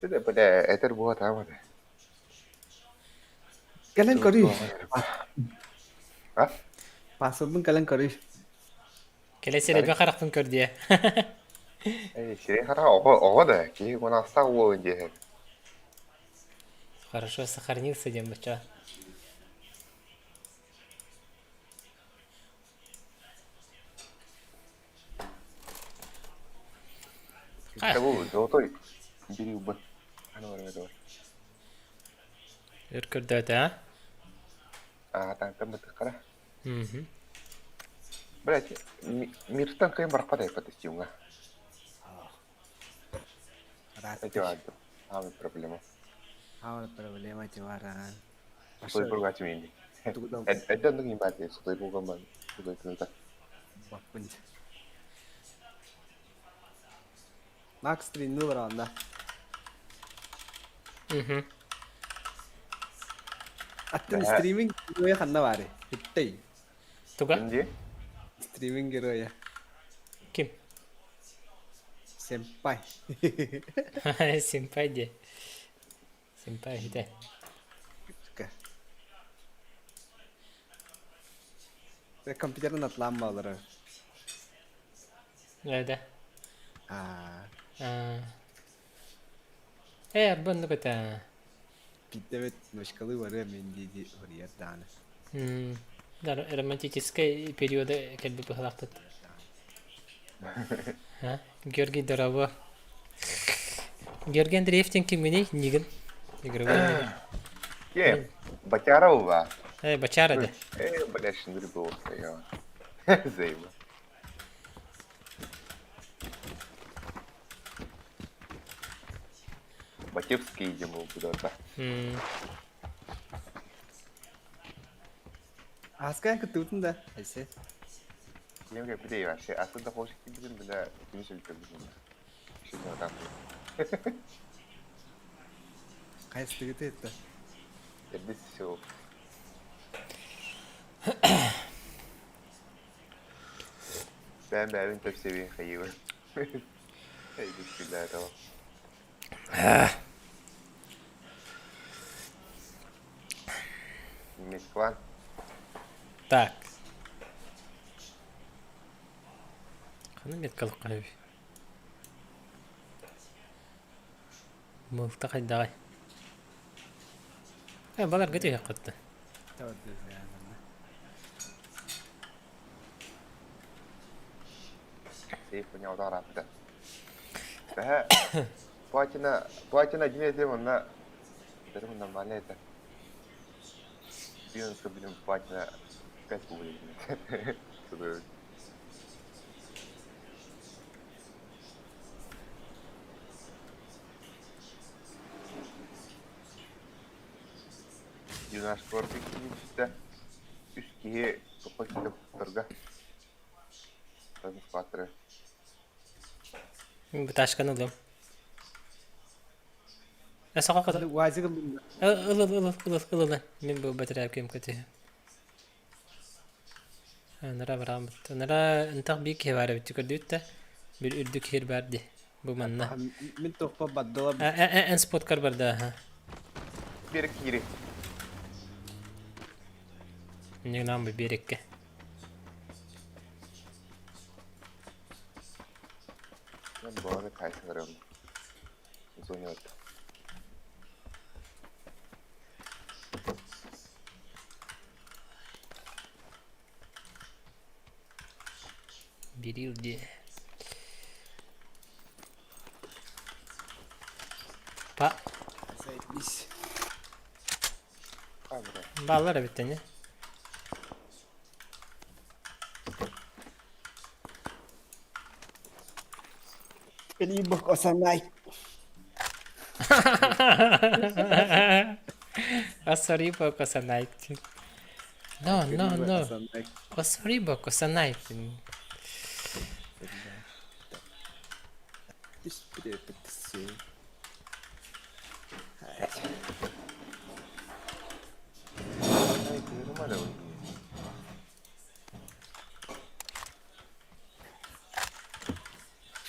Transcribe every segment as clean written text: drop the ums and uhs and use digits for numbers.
Бля, этэр буолатаам этэ. Кэлэн көрүй. А? Паспорбун кэлэн көрүй. Кэлэ сирэйбин харахпын көр диэ. Эй, сирэй хараҕа оҕо, оҕо да, киһи мунаахсаах уолун диэһэр. Хорошо сохранился диэн бачча. Табу, золотой бери убан. Аны барыга давай. Өр көрдөөтө, а? Аа, тантан бытыккара. Мгм. Блять, миртан кыйын барахпат айпат истиуҥа. Эти баарды. Аамы проблема. Аамы проблема эти баран. Сотойбургаачы миин. Эдде оннук иин баати, сотойбурган бан. Сотойбурган. Баппын. Макс тринны бараанда. Мгм. Аттын стриминг героя ханна баары? Хүттэй. Туга? Ким Стриминг героя. Ким? Сэмпай. Сэмпай де. Сэмпай хите. Компьютерин атлаан баалара. Да. Аа. Э, арбан это. Питтебет мышкалы барыа мен дии хориер дааны. Да, романтический периоды кэлби быһалаахпыт. Георгий Дорово. Георгий Андреев диэн кимминий? Нигин. Игровой нигин. Е, Батярова. Э, Бачара да. Э, блядь, шиндыр был я. Заеба. Батевский идем куда-то. Аскай кытыбытын да. Айсе. Кемге билей вообще. Aslında hoş gibiydim bile kimi söyleyeceğim. Şimdi adam. Хайстыгыты это. Здесь все. Ben бэйэбин тэпсэбин хайыыбын. Өйдөспүллээтэ. Мисклан. Так. Ханна меткалыкка эбит. Мылта хайдаҕай? Э, баларга түһүөххүт Сейф ударааппыта. Бэһэ платина платина один этим онно дарым нормально это. Бионска блин платина 5 будет. Юнашкордик киһитэ үс киһи тупа киһи Патры. Быташканы ылыам. Саха ката. Уазик ыллым. Ыл ыл ыл ыл ыл ыл Мин бу бэтэрээпким көтү. Нара барааммыт. Нара ынтах биир киһи баар эбит көрдүбүт да. Бир үрдүк сир баар дии. Бу манна. Мин тохпо баддыла. Эн споткар бар да. Берек киири. Мне нам бы берекке. Мен буолары кайсыларым. Зоне Берил дии. Па. Баалар эбит не? Рибок Осанай. Осорибо косанай. No, no, no. Осорибо косанай.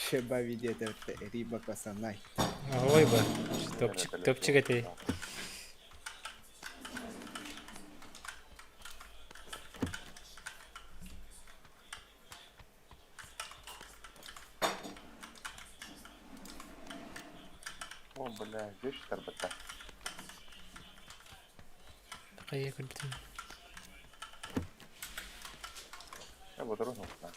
Шеба видеть Риба Косанай. Ой ба. Топчик, топчик этэй. О, бля, здесь тарбата. Хайа көрбүтүм. Я буду ругаться.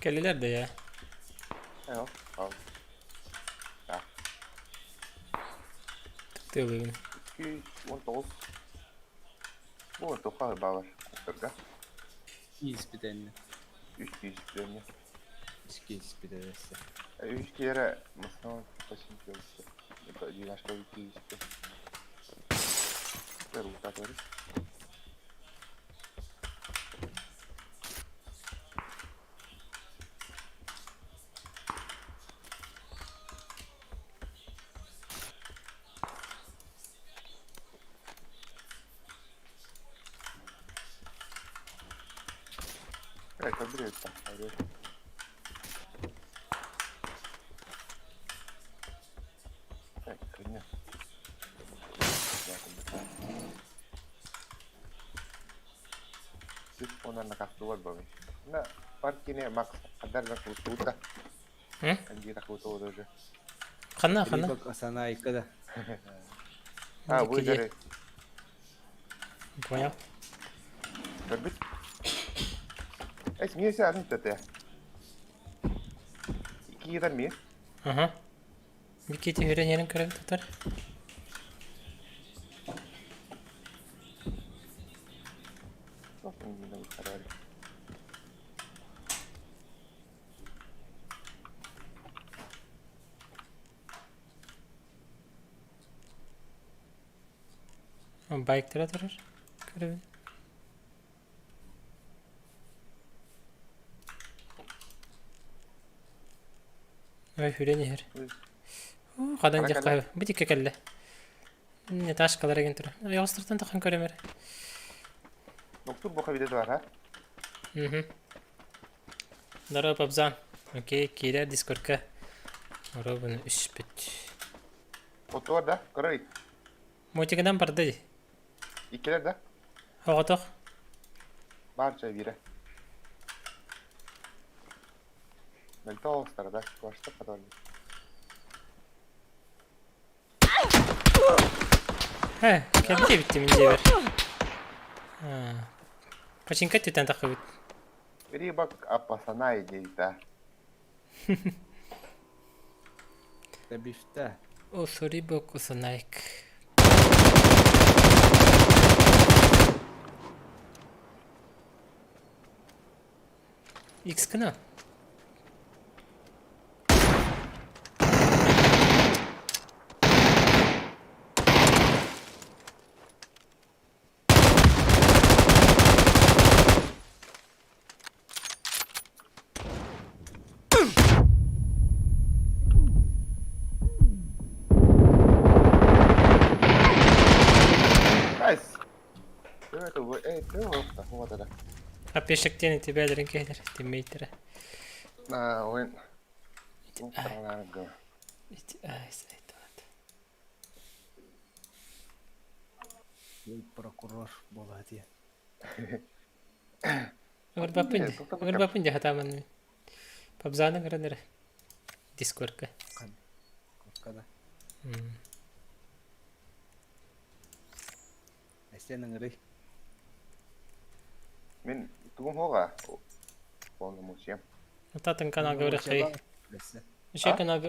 Кэллилэр да я. Тыалыыбын. 219. Бу тоха баалар куттарга. Кииспитэннэ. Үс киһи Кииспитэ Үс киһи масна пасинкелсе. Динашка киһи. Рука тоже. Это бред, Так, хрена. Ханна, ханна. Асанайка да. А, вы Понял. Эс, мне все Кидан ми? Ага. Бикети хүрен көрөн тутар. Байктара турар. Көрөбүн. Ой, хүрен иһэр. Хадан дьахха бу тикке кэллэ. Не ташкалар еген тура. Ойоҕостортон тахан көрөмөр. Доктор боха виде бар, ha? Мгм. Здорово, Папзан. Окей, киирэр дискордка. Оробун үспүт. Отуар да, көрөй. Мотигынан барды. Иккилер да. Оҕотох. Бар чай бире. Мөлтө оҕустара да, башта кадar. Хэ, кэлбите битти мин дебер. Пачинка түтэн тахыбыт. Рибак апасанай дейта. Бифта. О, сорибок усанайк. X кына. Nice. Это Апешектен тебелерин кейдер, тиммейттері. На, ойын. Прокурор буолаа дии. Ырбаппын де хатаман. Пабзаны гранер. Дискордка. Када. Эстен ыңырый. Мен тугум хога. Полномочия. Татын канал говорит хай. Еще канал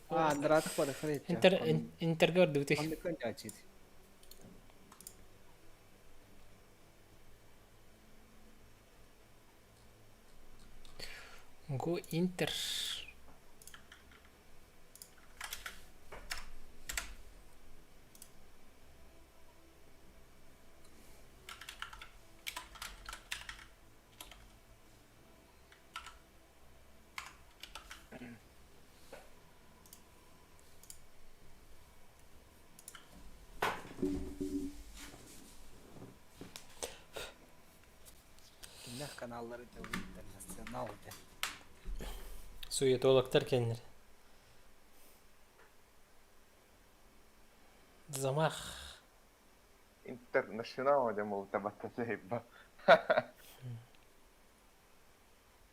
А, дратах бара хрет. Интер интергор дутых. Онны ачит. Го Интер. Кимнээх каналлары Интернационал этэ. Суетологтар кэллэр. Замах. Интернационал диэн буолбута баттатыйба.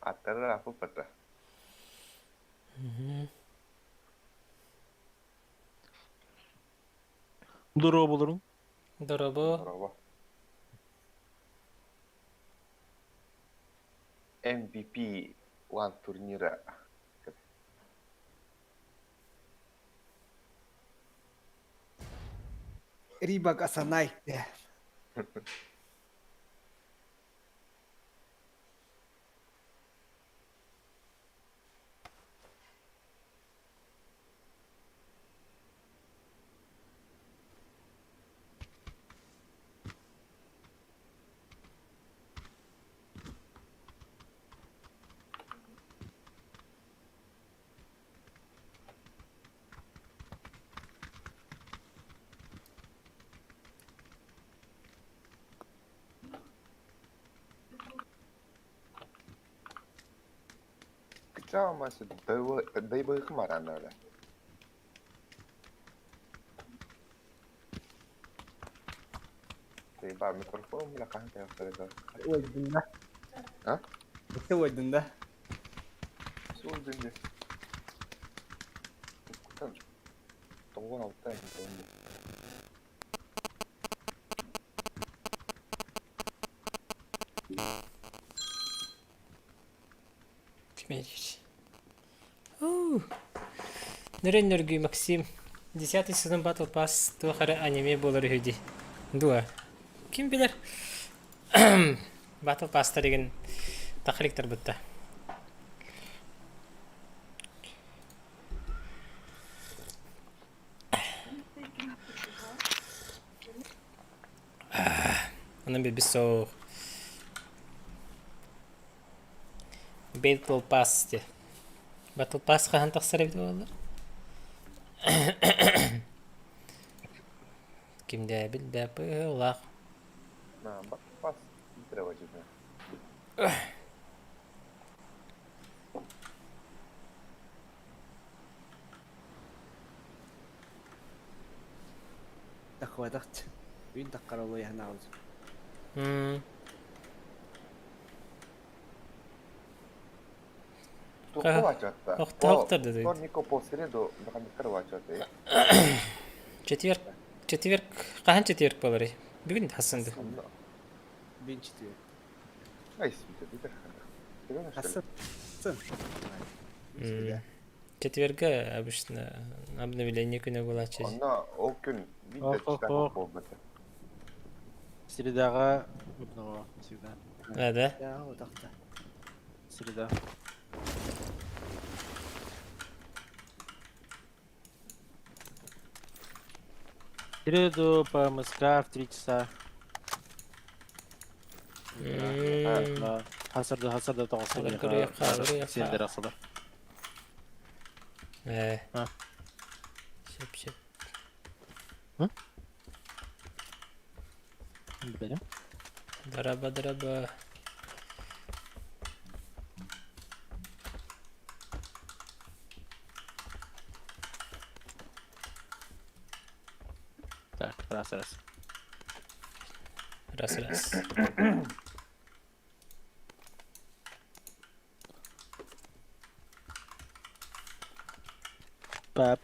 Аттары аппыппата. Дорооболоруҥ. Дорообо. Дорообо. MVP One турнира. Рибак Асанай. Кычаамасы дайбыхмаранара. Тыйба микрофон бile хаһан тайахтарыгар. Уойдунда. А? Это уойдунда. Суол дэнде. Кутан. Тоҕуон алта эҥин. Кимедич. Нөрөн Нөргүй Максим. Десятый сезон Battle Pass туох эрэ аниме буолар үһү дии. Дуо? Ким билэр? Battle Pass'тар игин тахаликтарбытта. Онон билбит суох. Battle Pass диye. Battle Pass хаһан тахсар эбит буоллар? Кимдээбил да быһыылаах. Battle Pass требовательно. Тахватахт. Үн таххаралуй ханаабыт. Туохха баачатта? Охтоохтор да Вторнико по среду бахамыттар баачатта. Четверг. Четверг. Хаһан четверг буоларый? Бүгүн хасынды. Бин четверг. Ай, смысле, Хассын. Четверга обычно обновление күнэ буолааччы. Онно ол күн биир Ох, ох, ох. Средаҕа обнова всегда. А, да? Да, утахта. Среда. В среду по МСК в 3 часа. М. Хасарда хасарда тоҕус Алар көрүөххэ, көрүөххэ. Сирдер асылар. Э. А. Сөп, сөп. Билем. Дорообо, дорообо. Так, раз, раз. Раз, раз. Па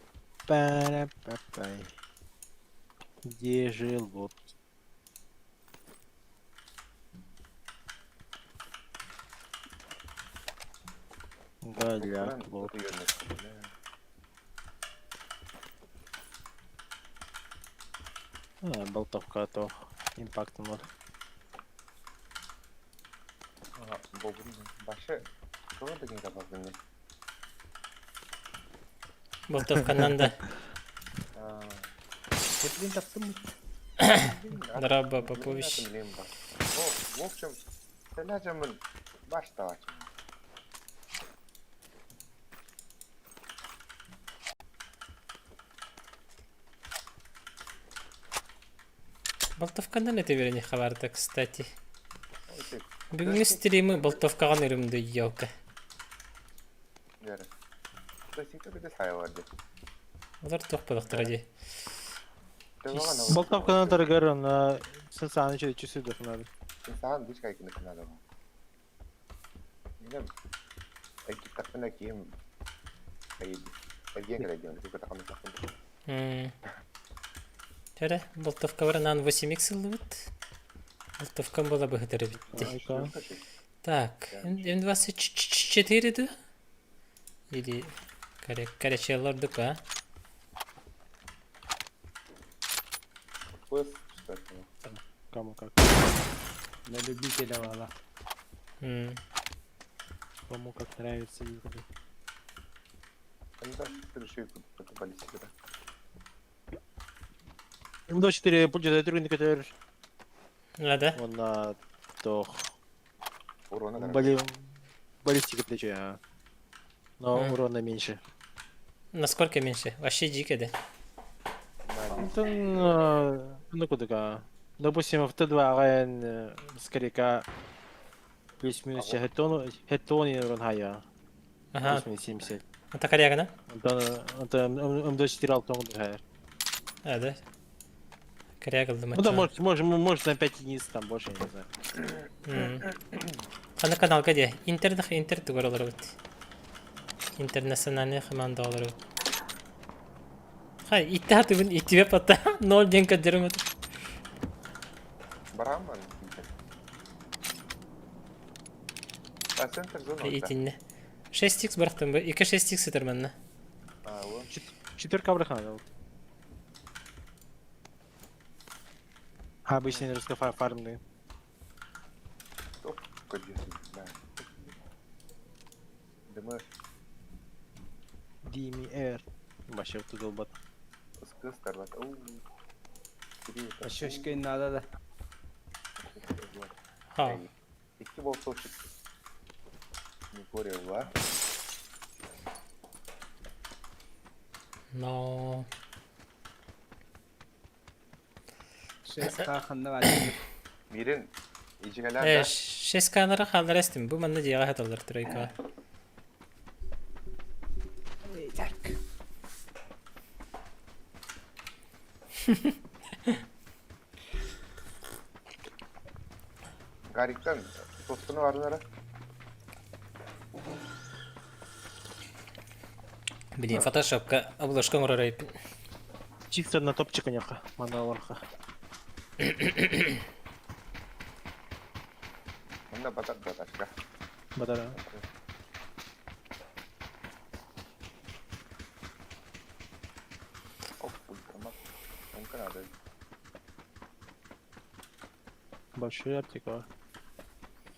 па па па. Где жил вот? Голяк, лоб. А, болтовка то. Импакт ноль. Башы. Тоҕо да киһи табалгыный? Болтовканан да. Блин, таптым. Драба Попович. В общем, сэлээжэмин баш тавач. Болтовканан это верни хабарда, кстати. Бүгүҥҥү стримы болтовкаҕа нөрүмдү елка. Олар туох буолуохтара дии. Болтовканан тарыгар онно сааны чөчү сүрдөхүнады. Саан дич кайкыныхынада. Инем экиттахпына киим эргиэн кэлэдиэн кытахаммытахпын. Төрө, болтовкабар анаан 8x ыллыбыт. Болтовкам буола быһытыр эбитти. Так, М24 да? Или корячеллардык, а? Кому как. На любителя вала. Кому как нравится игры. М24 пульдья түргэнник көтөр. А, да? Уонна тох баллистика плечо. Но урона меньше. Насколько меньше? Вообще дико, да? Ну куда? Допустим, в Т2 скорее плюс-минус хеттон урон хая. Плюс-минус 70. Это коряга, да? Это М24 алтон хайа. А, да? Коряга. Ну да, может на 5 единиц там больше, я не знаю. Ана канал где? Интер интер тугар олорбут. Интернациональный команда олорбут. Хай, итти хатыбын иттибе патта. Ноль ден каддерим. Бараман. А центр зона. Итинне. 6x барахтым бу. 2 6x сытар манна. Четверка брахана. Обычный русский фармный. Дими Эр. Вообще тут долбат. Шашкой надо да. Ха. Икки болтовщик. Не корела. Но. 6К ханна бар. Мирин ижигалар. 6К-лары халлар эстим. Бу манна дияга хаталлар тройка. Так. Гариктан тостуну барынара. Блин, фотошопка обложка мурарай. Чисто на топчика няха, маналарха. Онда батар баташка. Батара. Оп, ультрамак. Онка надо. Большой аптека.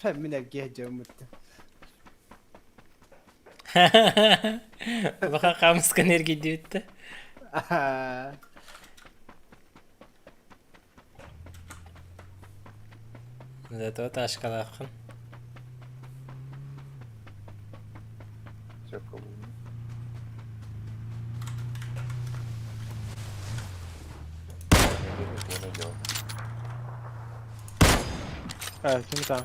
Мен эрге жамытты. Баха камыска энергия диютті. Зато ташкалахын. Все кабул. А, ким там?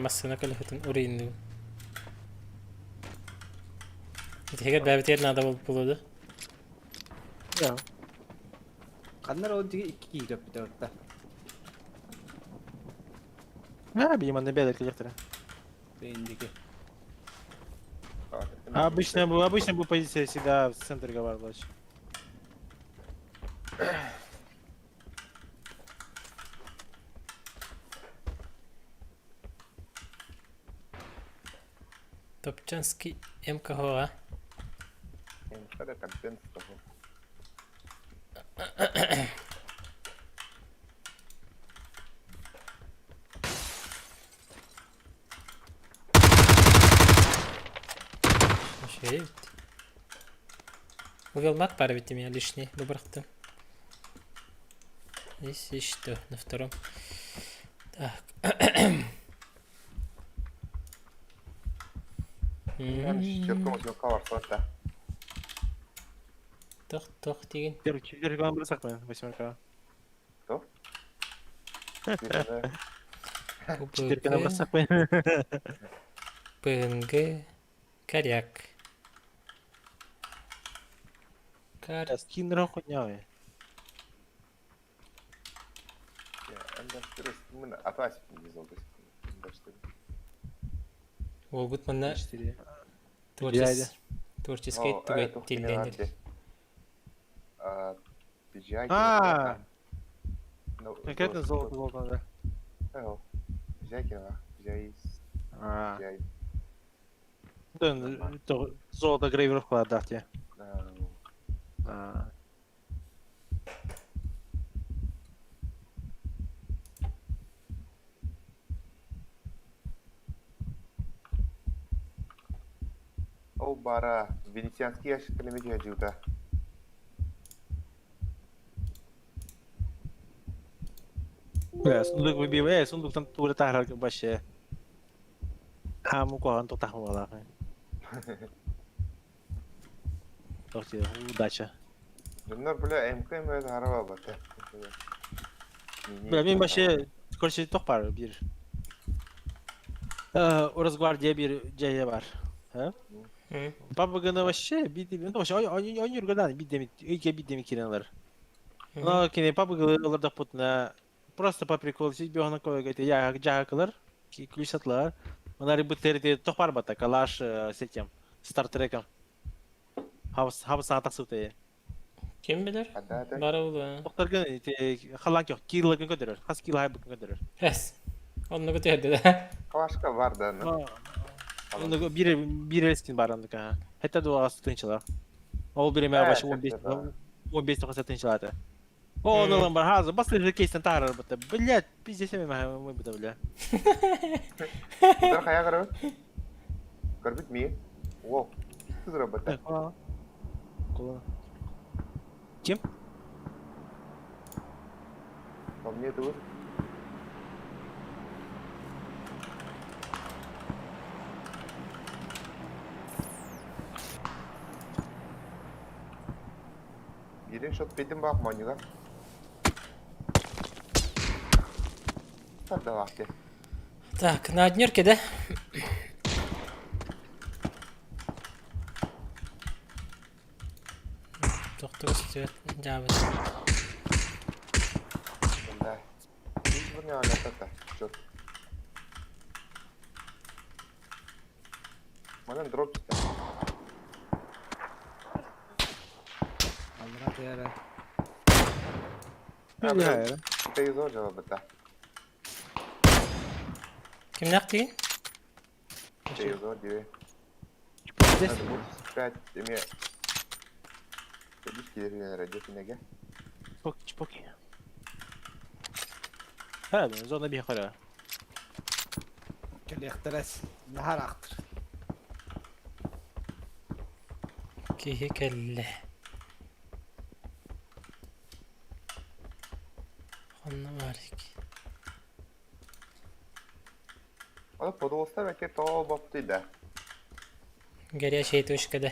Массына көлөһөтүн урыйынды. Тегер бәбитер надо болуп болду. Да. Каннар ол диге 2 кииреп битеп. А, видимо, на белый коллектора. Бендиге. Обычно, обычно была позиция всегда в центр говорила. Топчанский МКГ. Kada контент того. Үчүгэй эбит. Увелмак пара ведь меня лишний выбрахтым. Здесь и что на втором. Так. Тох тох деген. Четверка бросак мен, восьмерка. Кто? Четверка на бросак мен. ПНГ. Коряк. Кар... Скиннер хуйня. Уолгут манна творческий тугай тилленер. А, конкретно золото, золото надо. А. Золото гравировка дать тебе. А. Ол бара венецианский ящик телемеди дьута. Бля, сундук выбивай, сундук там тура тахрар вообще. Хаму кохан то тахмала. Тохти, удача. Дьоннор бля МК мөз хараба бата. Бля, мен вообще, короче, тох бар бир. Росгвардия бир жайы бар. Папа вообще бит, ну вообще, они юргадан бит демит, ыйге бит демит киренлер. Но кине папа олар путна просто по приколу сидит бегана кое я жакылар, ключ атлар. Онары бу терде тох бар бата, калаш с этим, Стартреком. Хабс хабс атасыты. Ким билер? Бара улы. Тохторгын халан көх киллагын көтөрөр. Хас килла хайбыкын көтөрөр. Эс. Онны көтөрдү да. Калашка бар да. Онны бир бир эскин бар андыка. Хэтэ дуа тынчыла. Ол бир эме башы 15 15 тоқса тынчылады. О, ну бар хазы бас же кейстен тарар бата. Блять, пиздец эме мы буда бля. Дар хая карабыт. Көрбүт ми? Во. Сызыра бата. Кула. Кем? По мне тут. Бирин шот петим бак манюга. Давайте. Так, на однерке, да? Тоқтур үстүөт жаабыт. Да. Черт. Манан дроп Алра тыяра. А, Ты зор жаба Кимнәк тиген? Ты зор диве. Пять эме. Кедиш кирген радио Чпоки, чпоки. Ха, зона бихара. Кэлиэхтэрэс. Нахар ахтыр. Киһи кэллэ. Хонно барик. Аны подолста бәке тоо бапты да. Горячая точка, да.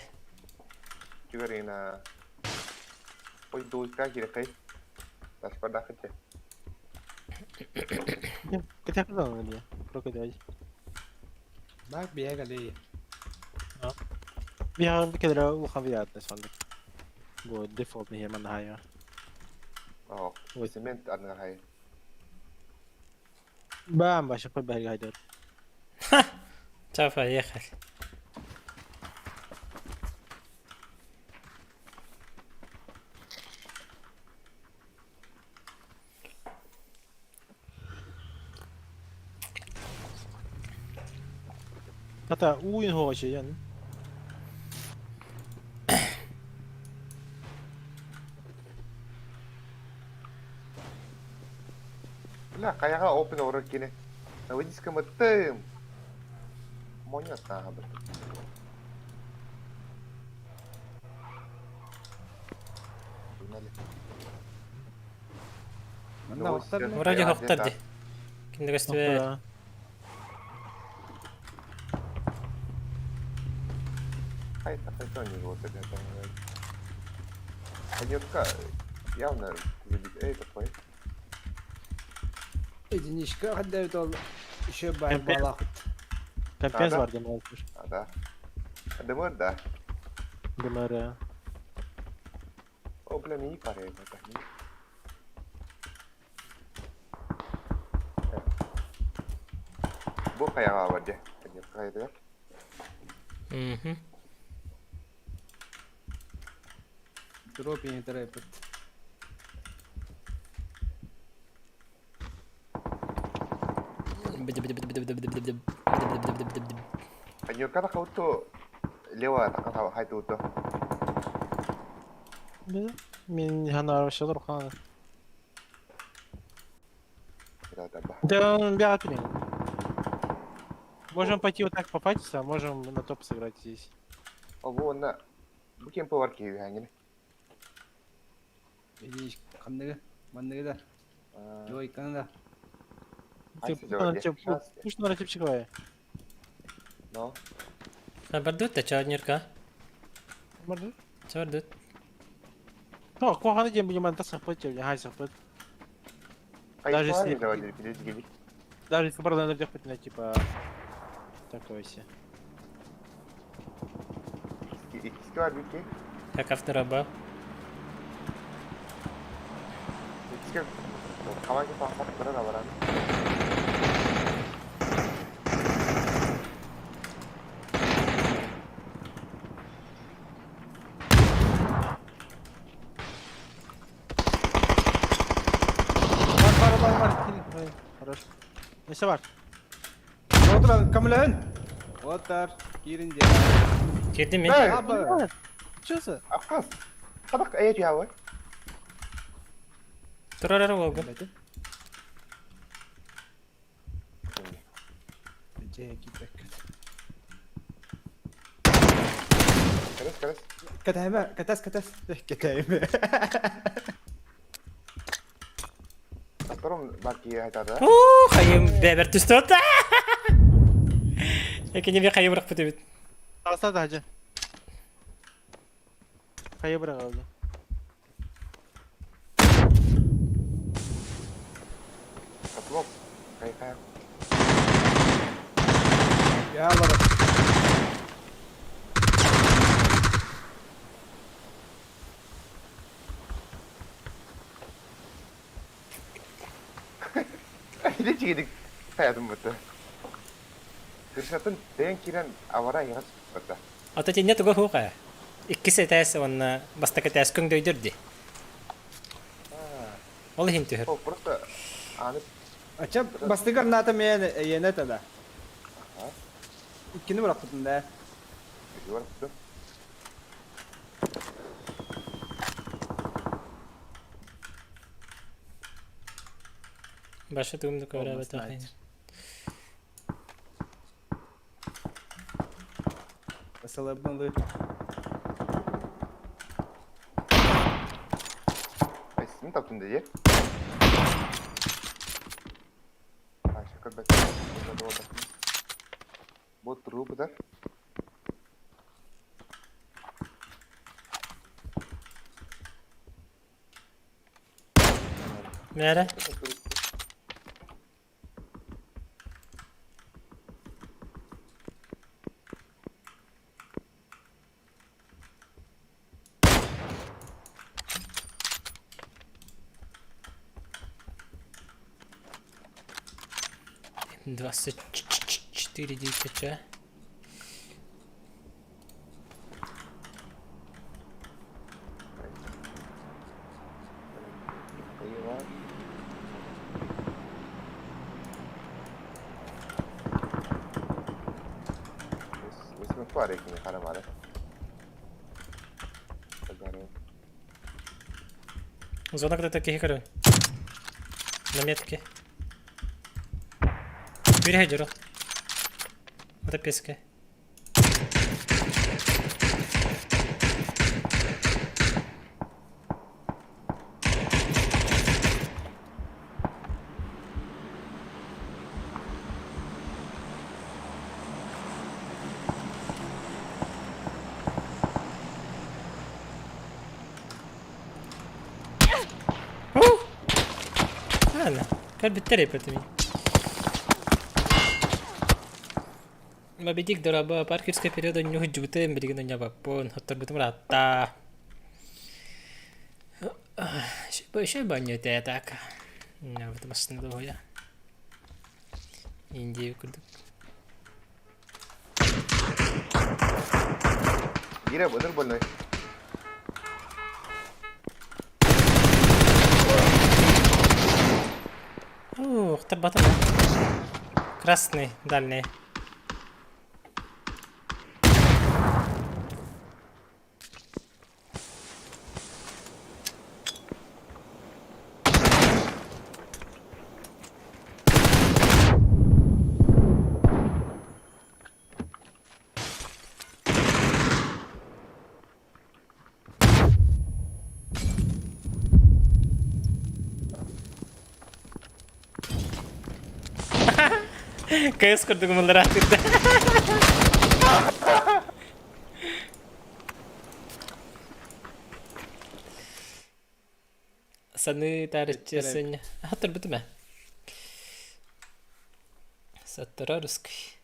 Түгәрина. Ой, дойка кирәкәй. Ташпарда хәтә. Кәтә кызан әле. Крокодил. Бак биэгэлии. Vi har кедра улхан виат сонды. Бу дефолт не хеман хайа. О, цемент арнага хай. Бам башы кой бәргә хайдар. Ча, поехали. Ата уйын хоочы ян. Бля, каяга open орыр кине. Наводиска мытым. Монят нага бер. Манна охтор не? Вроде охтор ди. Ким да көстүбэт. Явно забит. Эй, такой. Единичка хаддабит ол еще баар балаахыт. Компенс бар дем ол. Да. Дымыр да. Дымыр. О, бля, мини пары. Бу хайаҕа бар дьэ. Хайатыгар. Мгм. Дроп не торопит. Анюрка тахауту лево тахата хайтууту. Мин ханаар шалар хан. Да, бятри. Можем пойти вот так попасть, а можем на топ сыграть здесь. О, вон на. Бу кем повар киви хангини. Ханныгы, манныгы да. Жойканы да. Пусть на типчик Но. Бардут да чаоднерка. Бардут? Чаодут. Ну, куханы дем будем антас сахпыт, хай сахпыт. Даже если... Даже если правда надо типа... Такое себе. Так автораба. Бар, бар, бар, бар. Хорош. Несе бар? Отыр, камлен. Отыр, киринде. Кирди мен. Аба. Че за? Аккас. Табак эйт явы. Турарар волга. Кәрес, кәрес. Катайма, катас, катас. Катайма. Втором барки айтады. Уу, хайым бәбер түсті ота. Екене бе хайым бірақ бітебет. Алса да хажы. Хайы бірақ алды. Катылоп. Хай хай. Я бар. Или чигидик хаятым бутты. Кыршатын тен кирен авара яғас бутты. Ата тенне туга хуqa. Иккисе тәс онна бастакы тәс күң дөйдөрдү. Ол хин түһөр. О, просто аны Ача бастыгар ната мен ене тада. Иккини быракпытын да. Юар бутты. Башы тугумду көрө бата. Басалабынлы. Ай, син таптым деди. А, шакыр бәк. Бот туру бутар. Мәре. 24 дикача. Зона когда такие коры. На метке. Переходи, Вот песка. Ладно, көрбүттэр эппитим. Мобидик дораба паркерскай период онньу сылдьыбытым, билигин онньообоппун, отторбутум ыраатта. Еще банньо так. Вот машина дуоһуйа. Индия курдук. Гире бұдыр больной. Ух, табата. Красный, дальний. КС курдук умуллара атырда. Саныы таарыччы сынньа. Аттарбытым ээ. Саттара русский.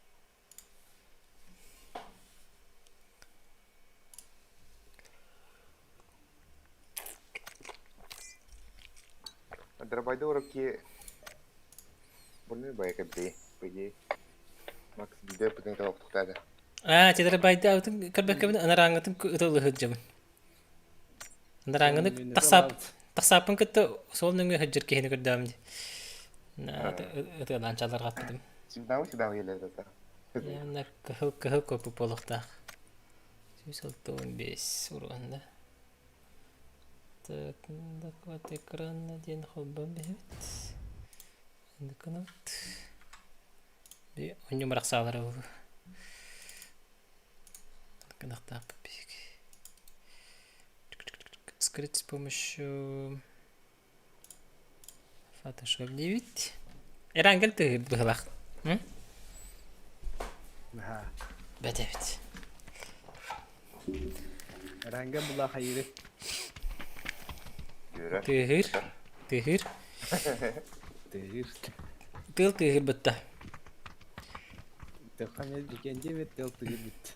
Дробайды уроки больной байка бей, по идее. Макс биде бүтүн калап тухтады. Аа, тедербайды аутын көрбөккөбүн анараңытын ытылы сылдьабын. Анараңыны тахсаап тахсааппын кытта суол нөҥүө сылдьар киһини көрдөҕүм дии. Ытыалаан чалларҕаппытым. Всегда всегда еле это. Яна кыһыл кыһыл копу буолуохтаах. 165 уруһунда. Так, доклад экрана диэн холбон биһэбит. Дыкынат. Би онньу мырахсаалара бу. Кынахтаах бик. Скрыть с помощью Photoshop 9. Эрангел тыһыр быһылах. Наһаа. Бэтэбит. Эрангел була хайыры. Тыһыр. Тыһыр. Тыһыр. Тыл тыһыр бытта. Тыхан дьикэн диэбит тыл тыһыр бит.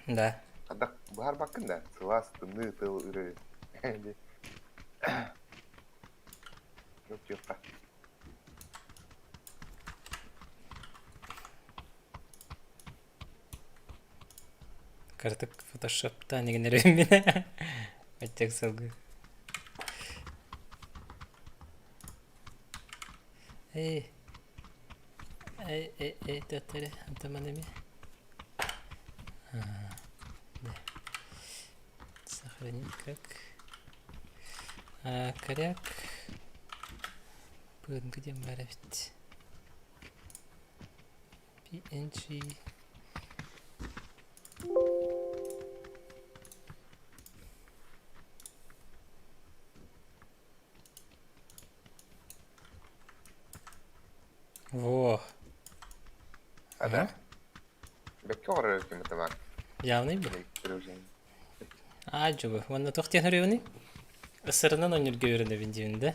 Да. Ада баар баккын да сылаас тымныы тыл үрэ. Yok yok. Картык фотошопта нэгэнэрим мин. Аттек сылгы. Эй. Эй, эй, эй, төттөрө, антаманами. Да. Сохранить как. А, коряк. Бүгүнкү диэн баар эбит. PNG. Во. Ада. Бэккэ оҕорор ким тамак. Явный бу. Аа дьубу. Уонна туох диэн өрүөҕүнүй? Ысырынан онньурга үөрэнэбин диибин да.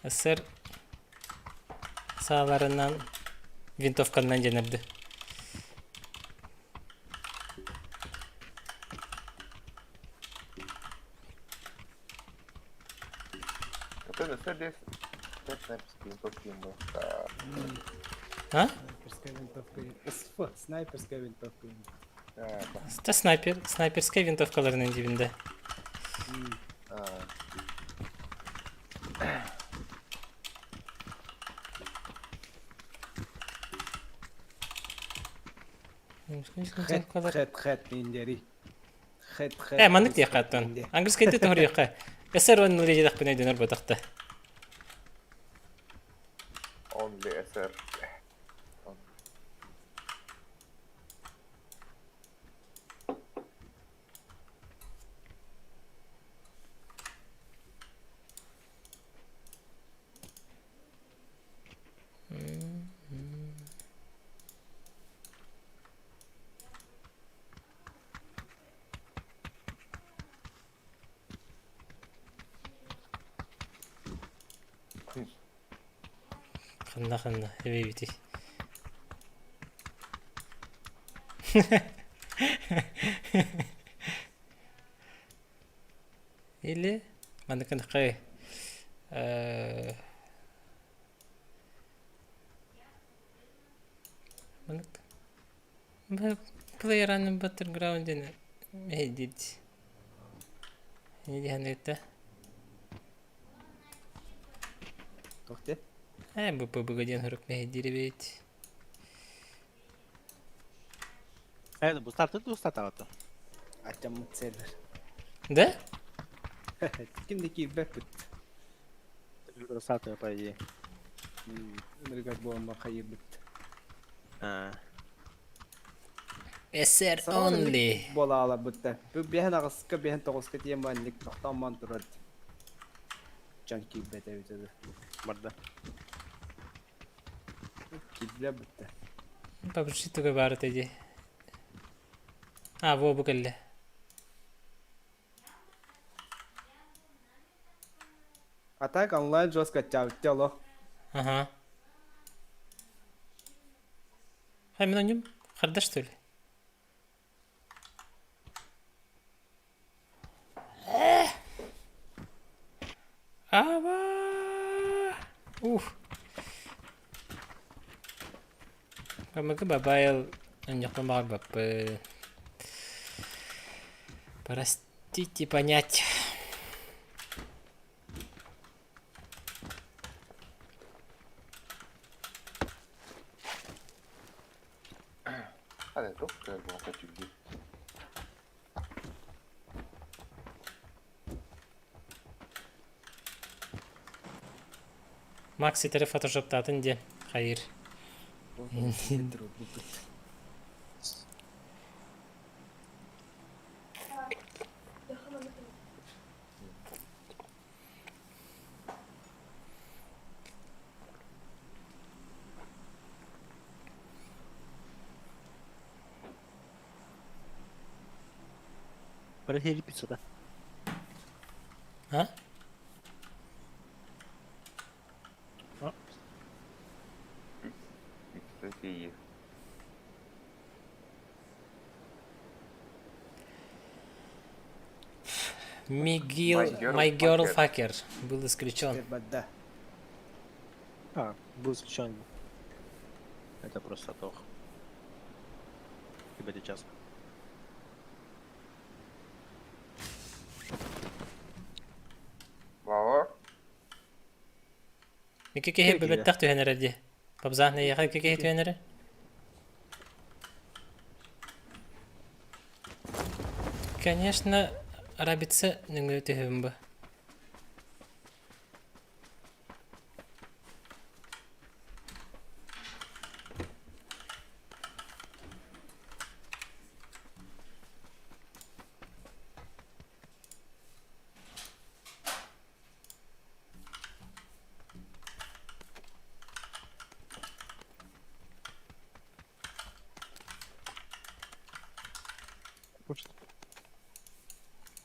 Ысыр сааларынан винтовканан диэн эрдэ. А? Снайперская винтовка. Снайперская винтовка. Это снайпер, снайперская винтовкаларынан диибин да. Хэт хэт хэт индери. Хэт хэт. Э, маннык диэххэ оттон. Английскайда тоһоруохха. SR он диэтэхпинэ өйдөнөр буотахта. Only SR. Ханна ханна эбэбитий? Или маннык хай маннык Player on Battleground диэн мэһэйдиир. Не диһанныгытта? Туох диэн? Ээ, БПБ диэн сурук мэһэйдиир эбит. Э, бу старты ту статаҕыт. Аччаммыт сервер. Да? Ким да киирбэппит. Старты, по идее. Ынырыгар буолма хайырбыт. А. SR only. Буола аларбытта. Бу биһэн аҕыска, биһэн тоҕуска тиийэн маннык тохтоон турар. Дьон киирбэт эбит это. Барда. Киирдилэр бытта. Папчи туга баар этэ дии. А, во бу кэллэ. А так онлайн жестко аччаабытты олох. Ага. Хай мин онньум харда что ли? Аба! Ух. Бамыгы бабайыл онньохпун баҕарбаппын. Простите понять. Hadi çok güzel bu kaçırdı. Макс итэри фотошоптаатын диэн хайыр. Бары хери пиццада. А? Кстати, iyi. Мигил, My girl my girl fucker. fucker был исключен. Бадда. А, был исключен. Это просто тох. Либо сейчас. Баба. Икки киһи бэбэттэх түһэн эрэр дии. Пабзаах нэйиэхэ икки киһи түһэн эрэр. Конечно, рабица нөҥүө түһүм бу.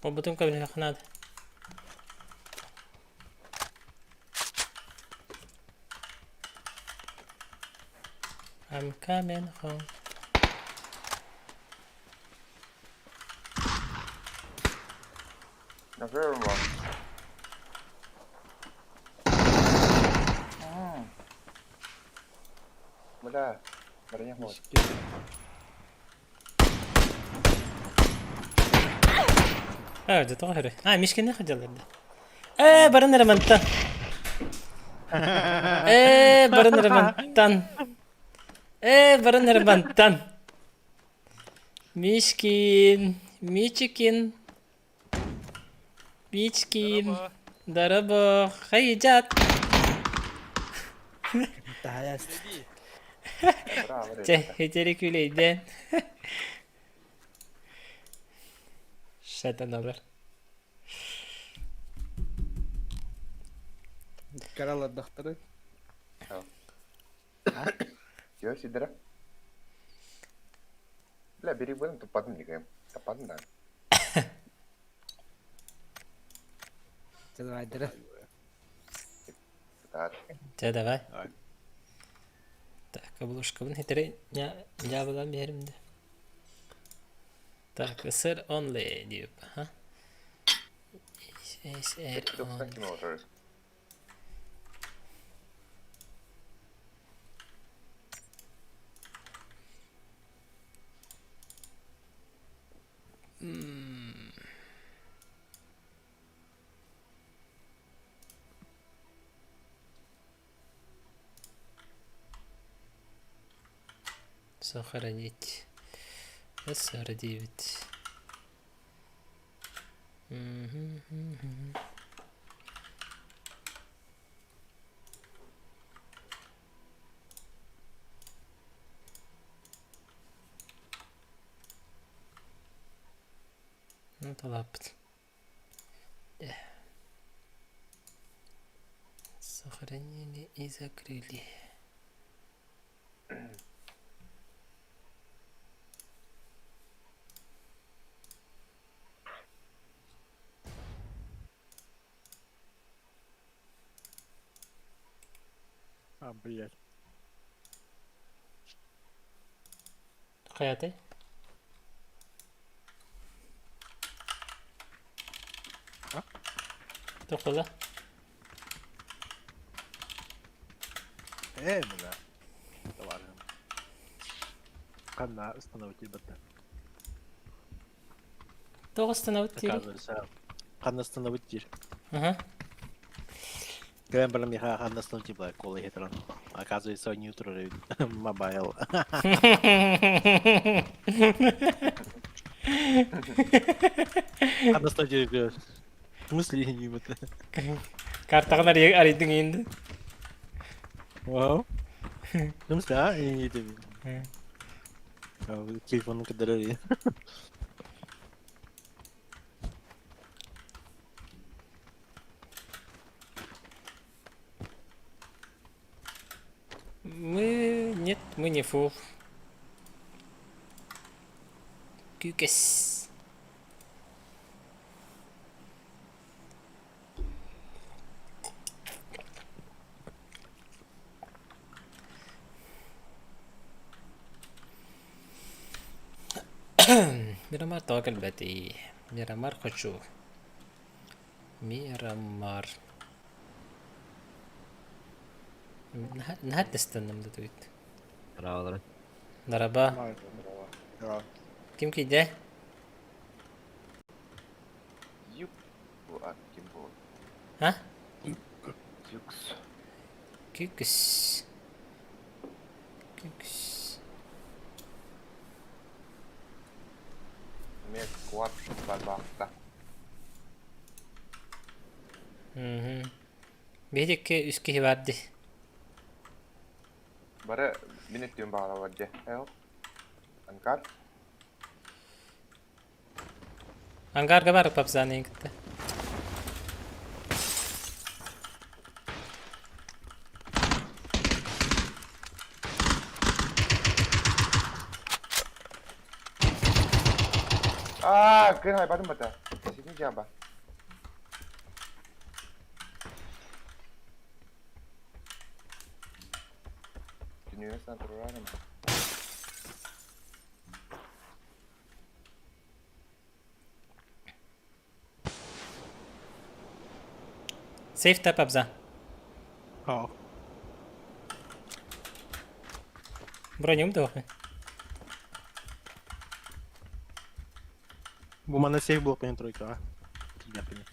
Буолбутун көбүлүөххэ наада. I'm coming home. Yapıyorum bak. Бля, броня вот. Аа, дьэ тоҕо өрө. Аа, Мишкини ходилар да. Ээ, барын эрэ мантан. Ээ, барын эрэ мантан. Ээ, барын эрэ мантан. Мишкин, Мичикин, Мичкин, Дарабо, хайдят. Таһайас. Браво, Чэ, этери күлэйдэн. Шатаналар. Каралардахтары. Чего сидра? Бля, бери в этом тупадын дигәм. Тападын да. Чылайдыры. Так. Чэ, давай. Давай. Каблучкабын хитрэй дьаабылаан биэрим да. Так, SR only диэбип. Ха? SR 90 only. километр. Сохранить. SR9. Ну, талаппыт. Сохранили и закрыли. А, блядь. Хайатай? А? Тохтола. Э, бля. Давай. Ханна остановить бата. Тоҕо остановить дири? Оказывается, ханна остановить дир. Ага. Кэлэн баран миэхэ ханна остановить была кола хитран. Оказывается, они утро мобайл. Ханна остановить В смысле не это? Картаҕын арыйдыҥ инди. Вау. В смысле, а? Не это. Телефон кадры. Мы... Нет, мы не фул. Күүкэс. Мирамар тоҕо кэлбэтий? Мирамар хочу. Мирамар. Наһаа тэстэнним да тугут. Браво. Дараба. Ким кийдэ? Юк. Бу ат ким бу? А? Юкс. Күкүс. Күкүс. Эмиэ квад барбаахта. Мгм. Биһиги үс киһи бар дии. Бары мин өттүм баҕалар дьэ. Эл. Анкар. Ангарга бар папзаны кытта. Аа, кыр хайбатын бата. Ситин жаба. Түнүгэ сан турарым. Сейф та папза. Аа. Бронюм да Бу манна сейф буолуох тройка, а? Тиийдэхпинэ.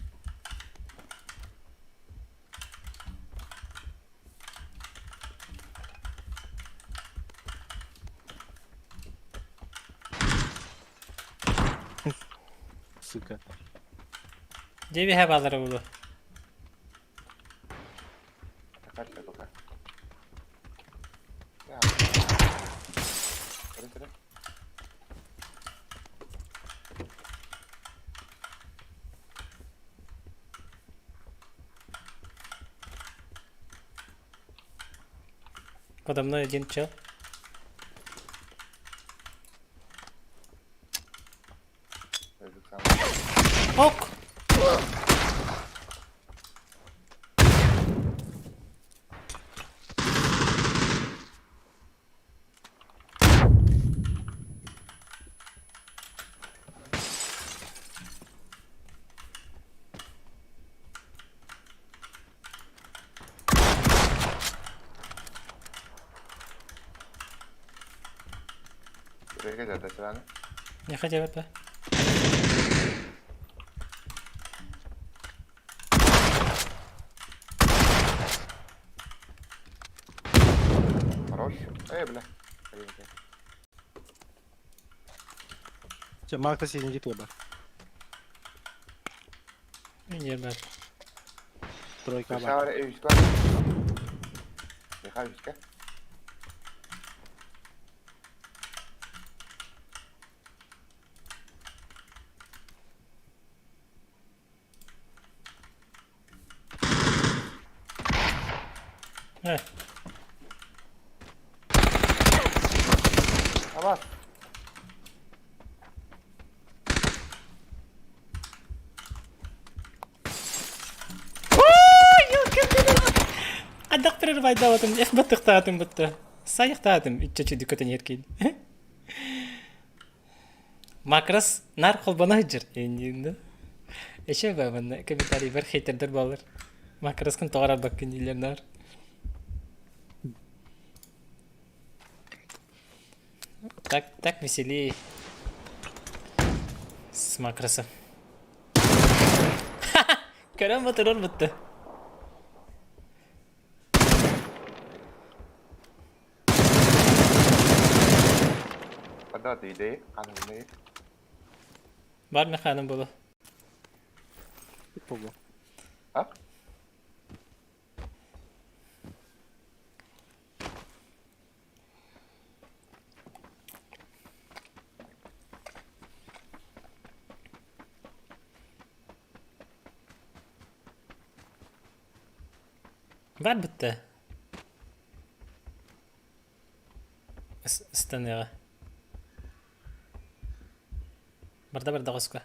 Сука. Дьэ баалара буолуо. Такар пока. Я. Көрө көрө. Подо мной один чел. Өлдүк сам. Ок! Тройка задачаланы. Не хотя бы. Хорош. Эй, бля. Все, Марк сидит бар. Не бар. Тройка бар. Э. Абас. Адак прервайдаатым, эх баттыктаатым бутта. Сайыктаатым, иччечи дүкөтөн еркин. Макрос нар холбоно жыр эндинде. Эше бабанна комментарий бар хейтердер балар. Макроскын тоғара баккын дилер нар. Так, так веселее с макросом. Көрөн батырыр бутты. Када дейде, канымны. Бар механым болу. Болу. А? Бар бітті. Ыстаныға. Барда барда қосқа.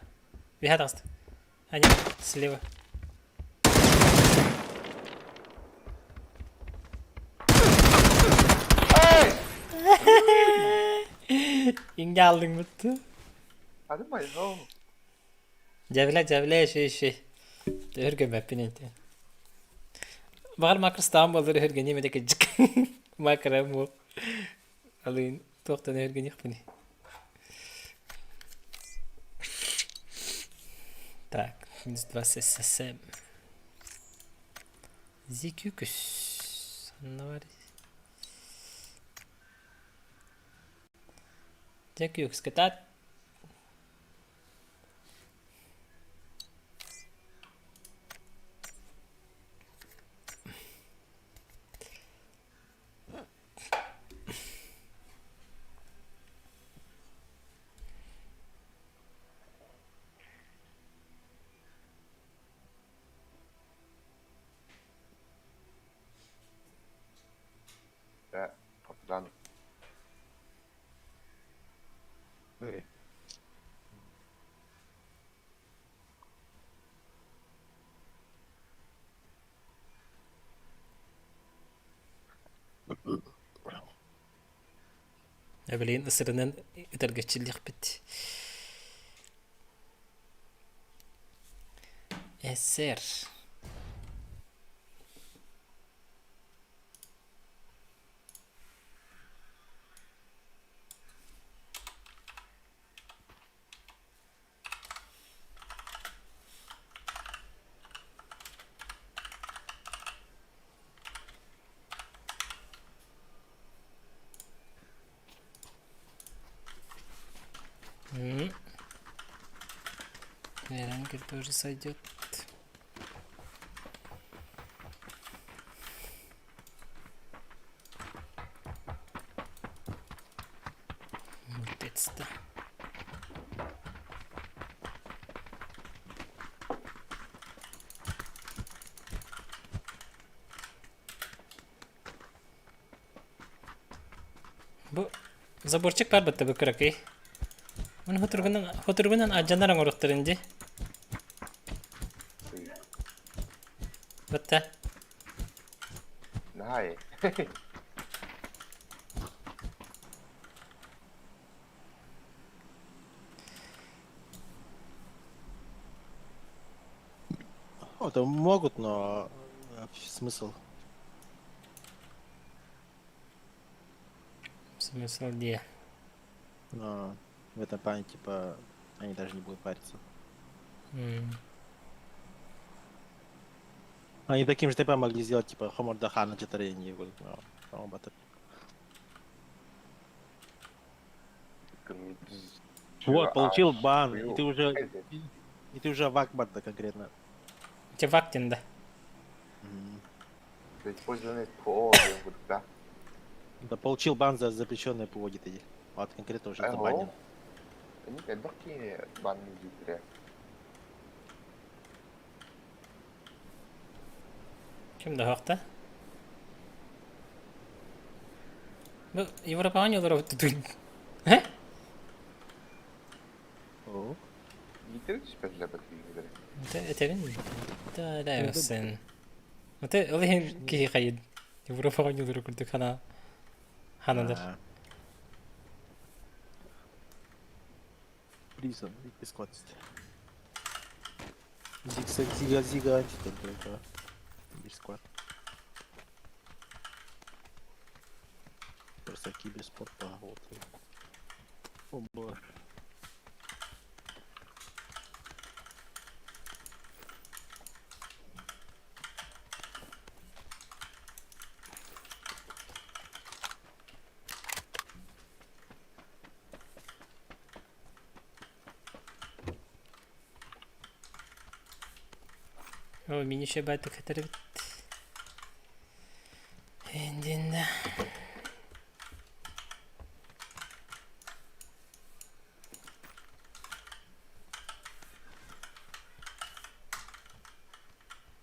Виха тағысты. Ани, слева. Инге алдың бітті. Адымай, о. Жабила, жабила, шей, шей. Өрген бәппен енте. Бағар макростан болдыр өрген неме деке жик. Макро бу. Алын тоқтан өрген яқпыны. Так, минус 2 СССМ. Зикюкүс. Анна бар. Зикюкс кетат. Да, партизан. Блин, ысырынан үтәргәчилих бит. СР. Верангель тоже сойдет. Вот это. Бу заборчик бар бітті бұл кірекей. Оны хотургунан аджанар оңоруктар инди. Бітті. Най. Это могут, но смысл? Смысл где? Но в этом плане, типа, они даже не будут париться. Они таким же темпом могли сделать, типа, Хомордахана Четарени, Вот, получил бан, и ты уже вакбар, да, конкретно. Те вактин да. Использованный ПО диэн курдук Да, получил бан за запрещенное ПО где-то. Вот конкретно уже забанен. Элбэх киһи банны диирэ. Ким да хохта? Бу Европаҕа ньылар тутуй. Э? О. Иитэр түспэтилэр бэтиилэрэ. Этэбин да да sen. Аты ол иһин киһи хайын. Европаҕа ньылар курдук хана ханадар. Призон, скотсть. Зигзаг, зига, зига, что-то Киберсквад. Просто киберспорт по вот. О боже. О, мини байтык хэтэрбит. Эндинда.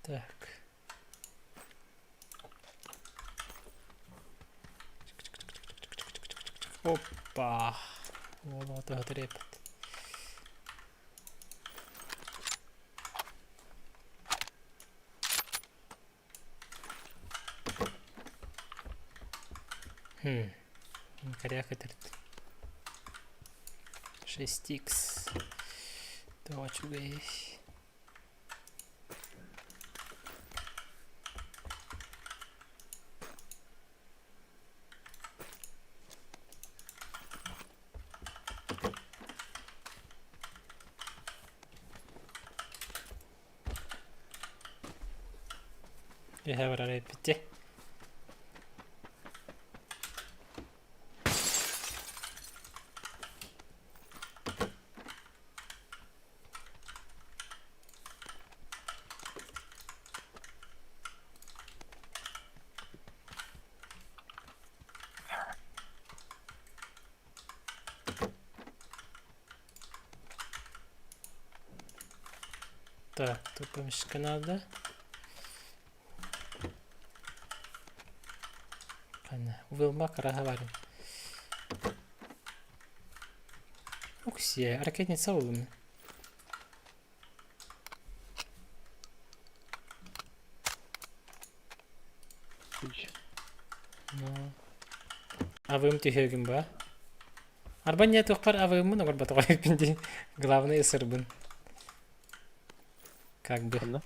Так. Опа. Ол хэтэрепит. Хм. Коряк этот. 6х. Тоочугэй. Үһэ барар эппитти. Так, тут помещика надо. Уилма Караговарин. Уксия, ракетница улым. Ну. Авым түһүгүм ба. Арба не тухпар авыммын оҥорботоҕо эбиппин Главное сырбын. Как бы.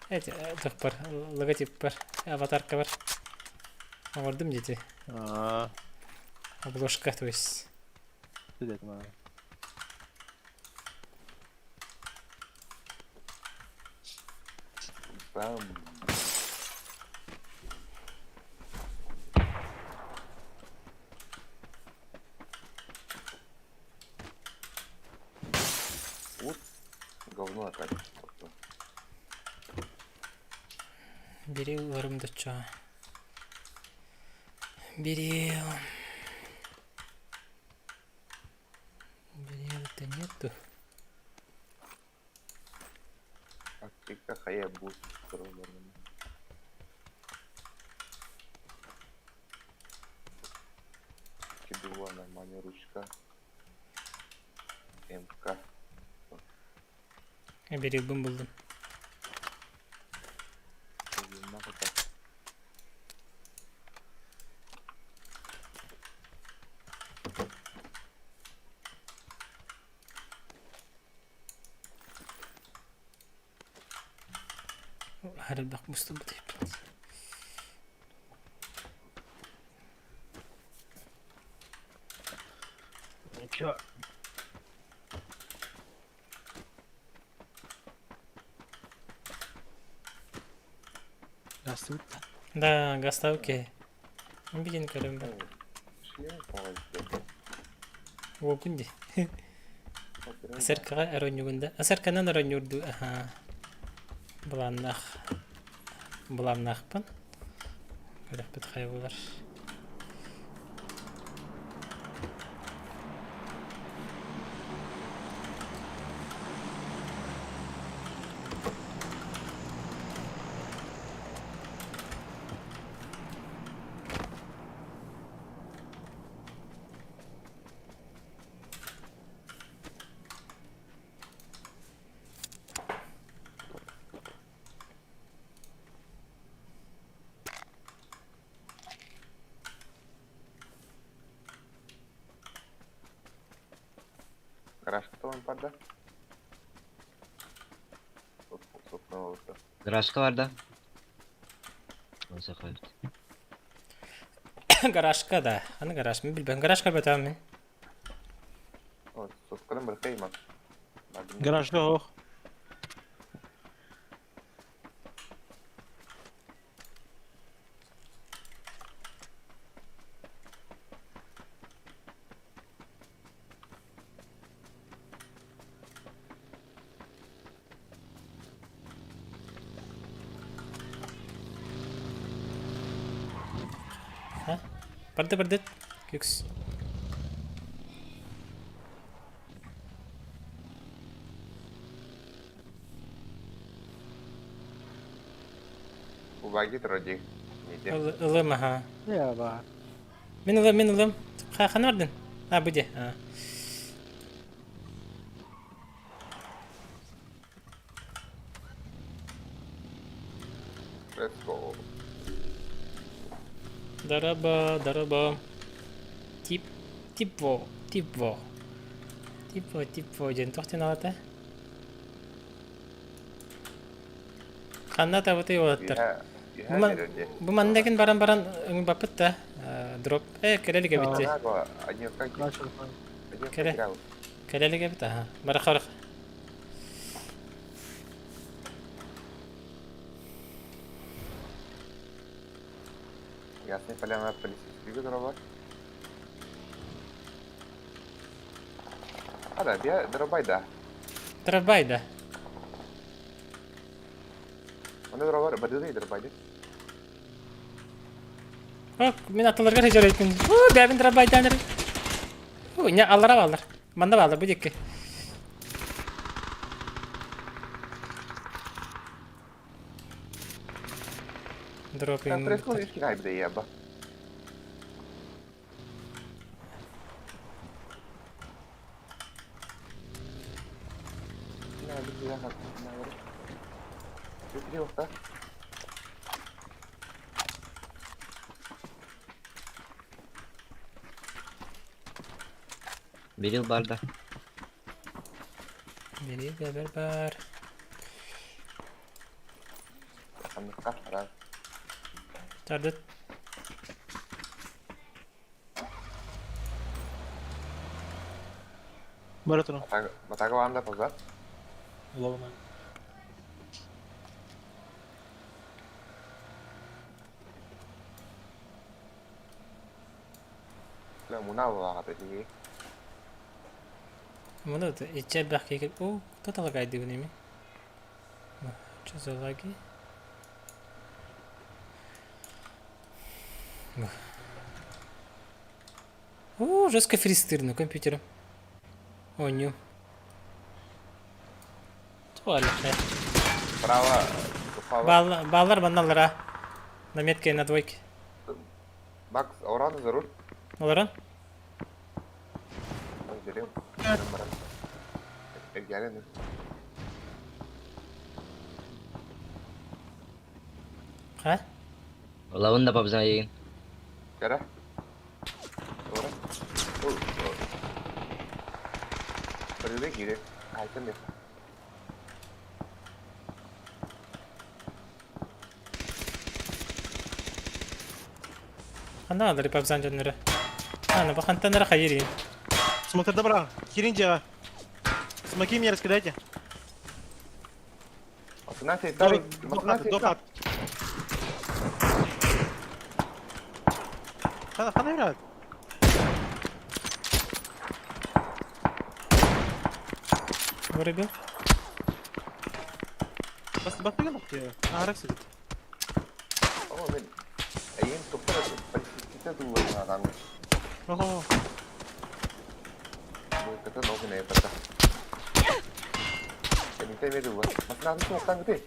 Эти тухпар логотип бар, аватарка бар. Оҥордум дети. Обложка, то есть. Бам. Вот говно опять. Бери ыларым доча. Бери. Бери-то нету. Аптека хайа бус. Кидуа нормальная ручка. МК. Берилбин булдум. Харабах мустубут. Еще. Гастыбыт да. Да, гаставки. Билин көрөм бар. Уокун ди. Асаркаҕа оронньугунда. Асарканан оронньуурду. Аха. Былааннаах. Былааннаахпын. Көрөхпүт хайа булар. Гаражка тоҕон барда. Гаражка бар да? Ол сахабыт. Гаражка да. Аны гараж. Мин билбэм. Гаражка бөтөм мин. Соскалын быркайма. Гаражга ох. Ha? Барды барды. Күкс. Убаги троди. Ылым аха. Я ба. Мин ылым, мин ылым. Хана бардын? А, бу де. А. Let's go. Дараба, дараба. Тип, типво, типво. Типво, типво диэн туох диэн аата? Ханна табыты уолаттар? Бу маннагын баран баран баппыт да дроп. Э, кэлэлигэ битти. Кэлэ. Кэлэлигэ бит аха. Бараха бараха. Ясный поляна полицейский дроба. А да, я дробай да. Дробай да. Оны дробар, бадыды дробай. О, мин атыларга хежер өйтүн. О, бәбин дробайдан. О, не аллара баллар. Манда баллар бу дикки. Дропинг. Происходит еба. Берил бар да. Берил бер бар. Тардыт. Бара туран. Батага баанда поза. Улабына. Муна буолаҕата дии. Муна иччи элбэх киһи О, кто талагайдыбын эми? Что за лаги? О, жестко фристырно компьютером. О, ню. Туалет. Право. Баллар банналара. На метке на двойке. Бакс, оран за руль. Олорон? Ха? Лавын да папзан егин. Кара. Ханна алары папзан дьоннору. Аны бу хантан эрэ хайырыын. Смотр добра. Кирин дьиэҕэ. Смоки мне раскидайте. 18 До, старый. до хаты, до 18 хаты. Хана, хана играет? Вырубил. Бас, бас тебе. А, рак сидит. О, мен эйин топтор полицейскийте дууларынан Ого. Бу ногу не бата. Эните меду. Машина суохтан гыты.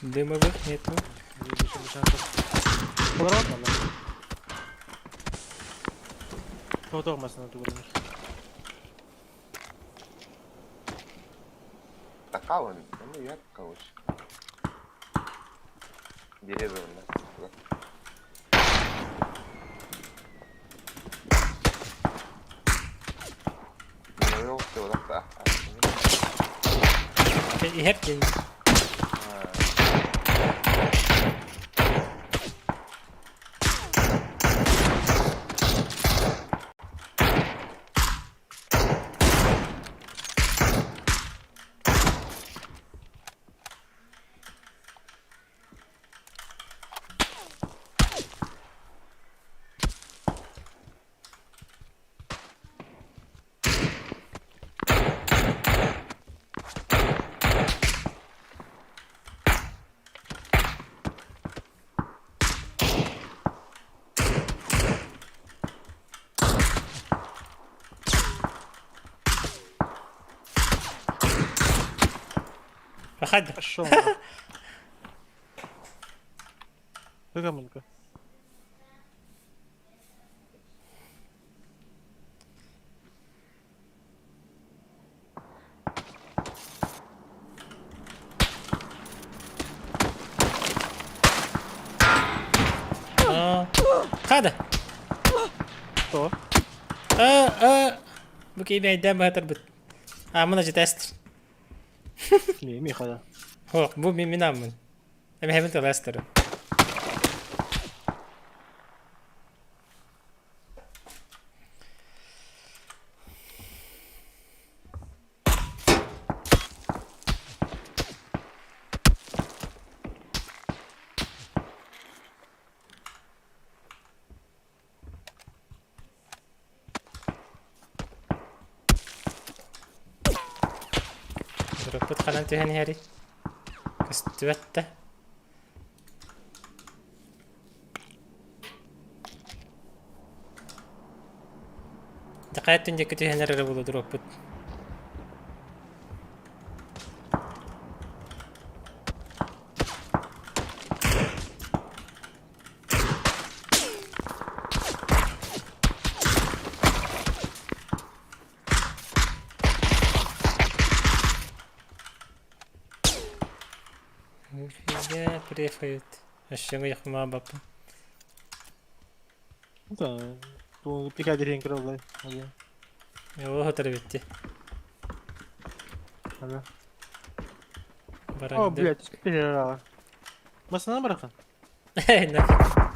Дымовых нету. Поворот надо. Тоғыз машина тугурнар. Такаун. Ну я кауш. Дерезовна. Ну, все, да. Иһэр диэн. Выходи. Пошел. Выгомонка. Хада. Что? А, а. Бу киһи баһатар бут. А, мына жетестер. Не, Михада. Хо, бу мин минаммын. Эми хэмин тыластыр. Дроппут ханан түһэн иһэри. Көстүбэттэ. Такая түнде түһэн эрэр буолу дроппут. Нифига префают. Вообще их мама бапа. Да, бу пикадерин крылы. Его готовите. Ага. О, блядь, перерала. Масана брахан? Эй, нафиг.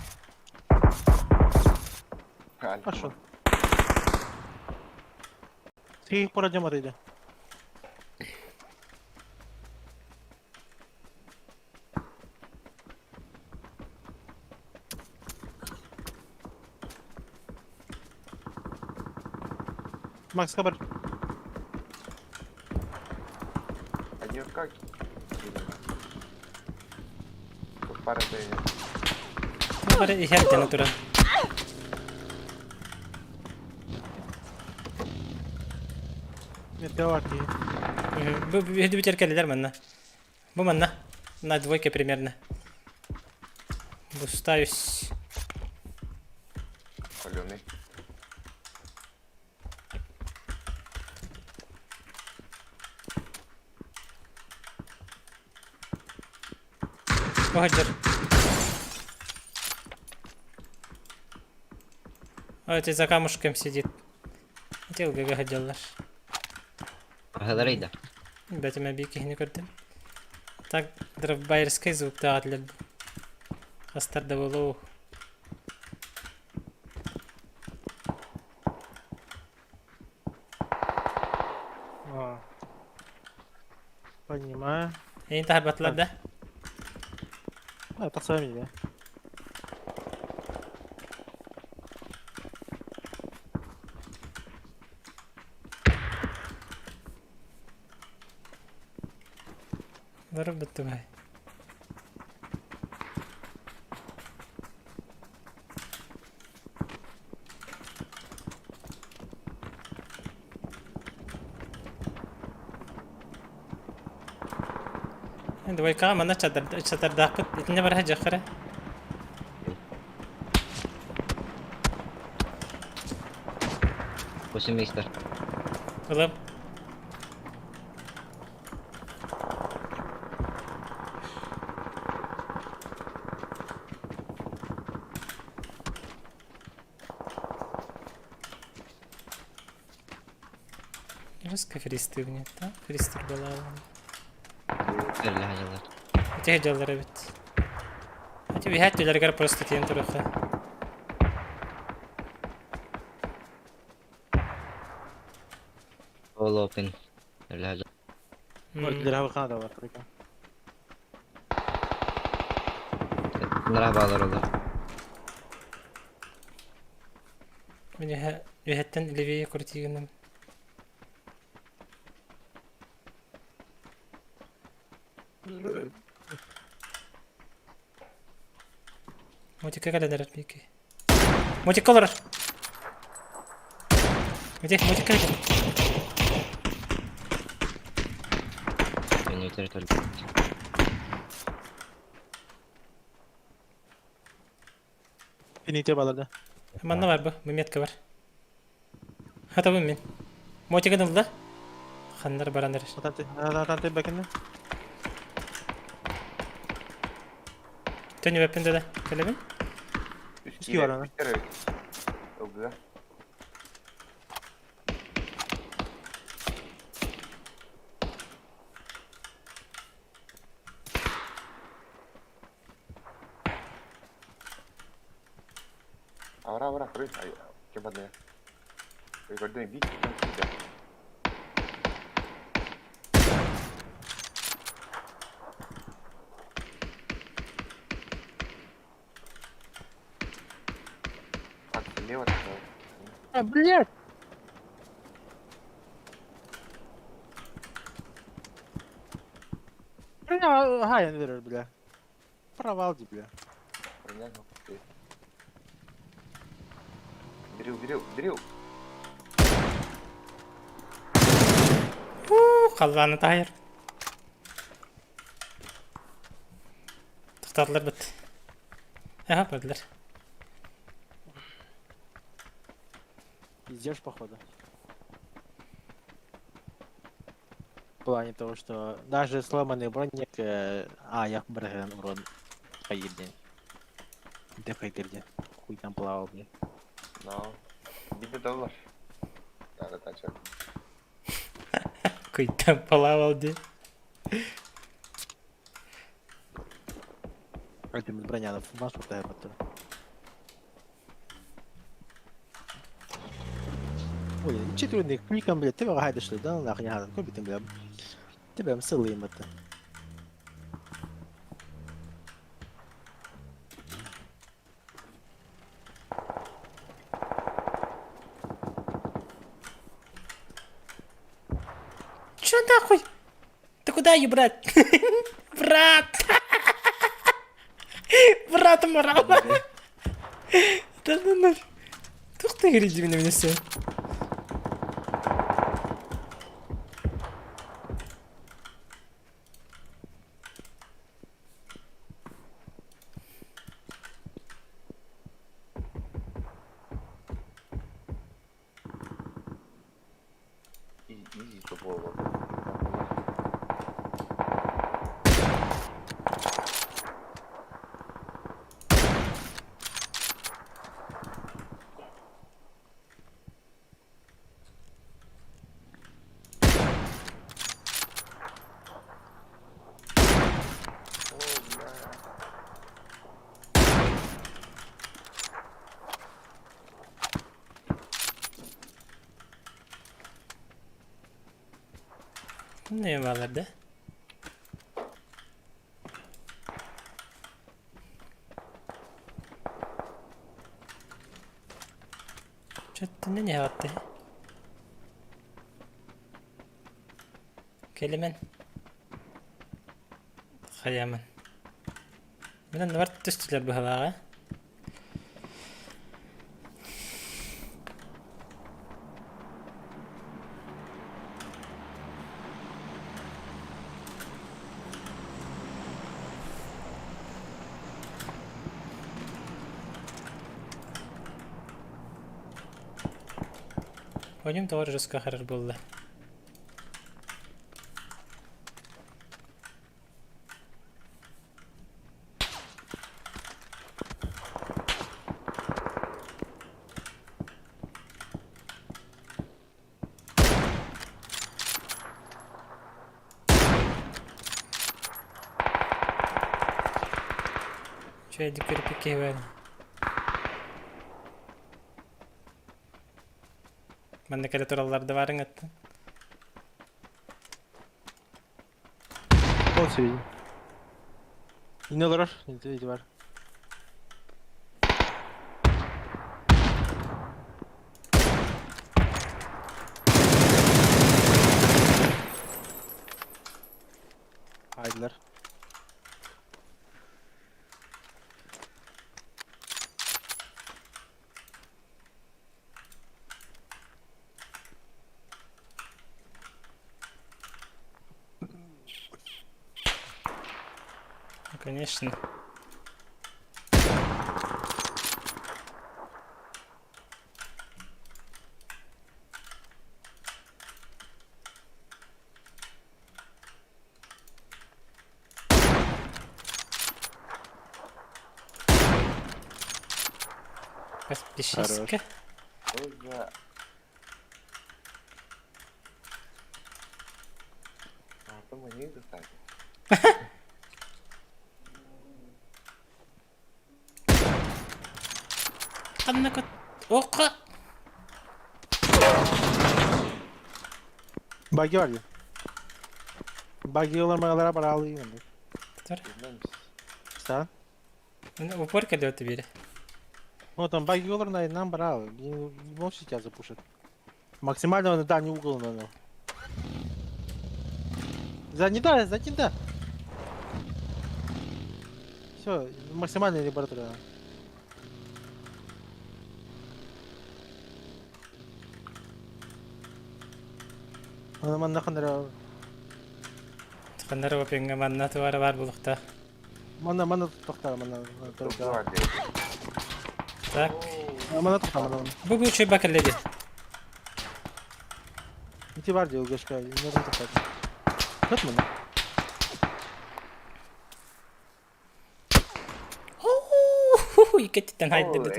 Пошел. Сколько пора дема ты Макс, хабар. Они как? Пара Бары иһэр дьоно туран. Нет, давай. Бу бүтер кэллилэр манна. Бу манна. На двойке примерно. Бустаюсь. Паленый. Походер. А это за камушком сидит. Хотел бы выходил. Аһылар Бәтемә бик киһини көрдүм. Так дровбайерский звук таҕатлар. Хастар да болу. Понимаю. Эйин таһарбатылар да? А, тахсар миигин. Барып бүттүм ай. Двойкаҕа манна чатардаахпыт итиннэ бараһа дьахара. Восемь мистер. Ылып. Жестко фристы мне, да? Фристер была. Берле хажалар. Ити дьаллар эбит. Ити биһэт түлэргэр просто тиэн туруха. All open. Берле хажалар. Лера да бар. Нара балар олар. Мен үһэттэн левее крутигыным. Мотика кэлэн эрэр мики. Мотика олорор. Ити мотика кэлэн. Мен өтер төл. Фините балар да. Манна бар бу, бу метка бар. Хатабын мин. Мотика ылла. Ханнар баран эрэр. Атанты, атанты бакында. Төнүбэппин да кэлэбин. Үскü var ana. Ылгыга. Ahora, ahora, corre. Ay, ¿qué pasa? Recuerdo en Vic. Слева. А, блядь! Бля, хай, бля. Провал, бля. Понятно. Дрил, дрил, дрил. Халлааны таайар. Тохтоотулар быт. Аха, бардылар. Пиздешь, походу. В плане того, что даже сломанный броник... А, я брген урон. Поебень. Да хайдерде. Хуй там плавал, блин. Но. Биде доллар. Да, да, да, Хуй там плавал, де. Это броня на фумасу, да, вот. Ой, четверных кликом, блядь, ты гайдаш, да, нахуй не гадан, купи ты, блядь. Тебя мсылым это. Чё нахуй? Ты куда ее, брат? Брат! Брат морал. Да ну нафиг. Тух ты говоришь меня мне все. Изи то было. Не балар да? Чөттүнэн иһэҕитти. Кэлимэн. Хайамын. Мин анныбар түстүлэр быһалааҕа. Ойум тоҕо жестко харар буолла. Чэйдик көрүппүт киһи баар. Манна кэлэ тураллар да баарыҥ аттан. Ол сөй. Ине олорор, ити бар. Айдылар. Ну, конечно. Подпишись-ка. Ханна кот... Оққа! Баги бар дии. Баги ылар магалара бараалыы оннук. Тор. Са. Упор кэлиэ биэрэ. Ну там баги ылар нам бараалы. Не можешь тебя запушит. Максимально на дальний угол надо. Задний да, задний да. Все, максимальный лаборатория. Аны манна ханара Ханнара опиҥҥа манна туара баар булуохтаах. Манна манна тохтар манна турда. Так. Манна тохтар манна. Бу бу үчүгэй бакалле дии. Ити бар дии ылгашка. Не тохтар. Кыт манна. Иккиттэн хайдыбыт.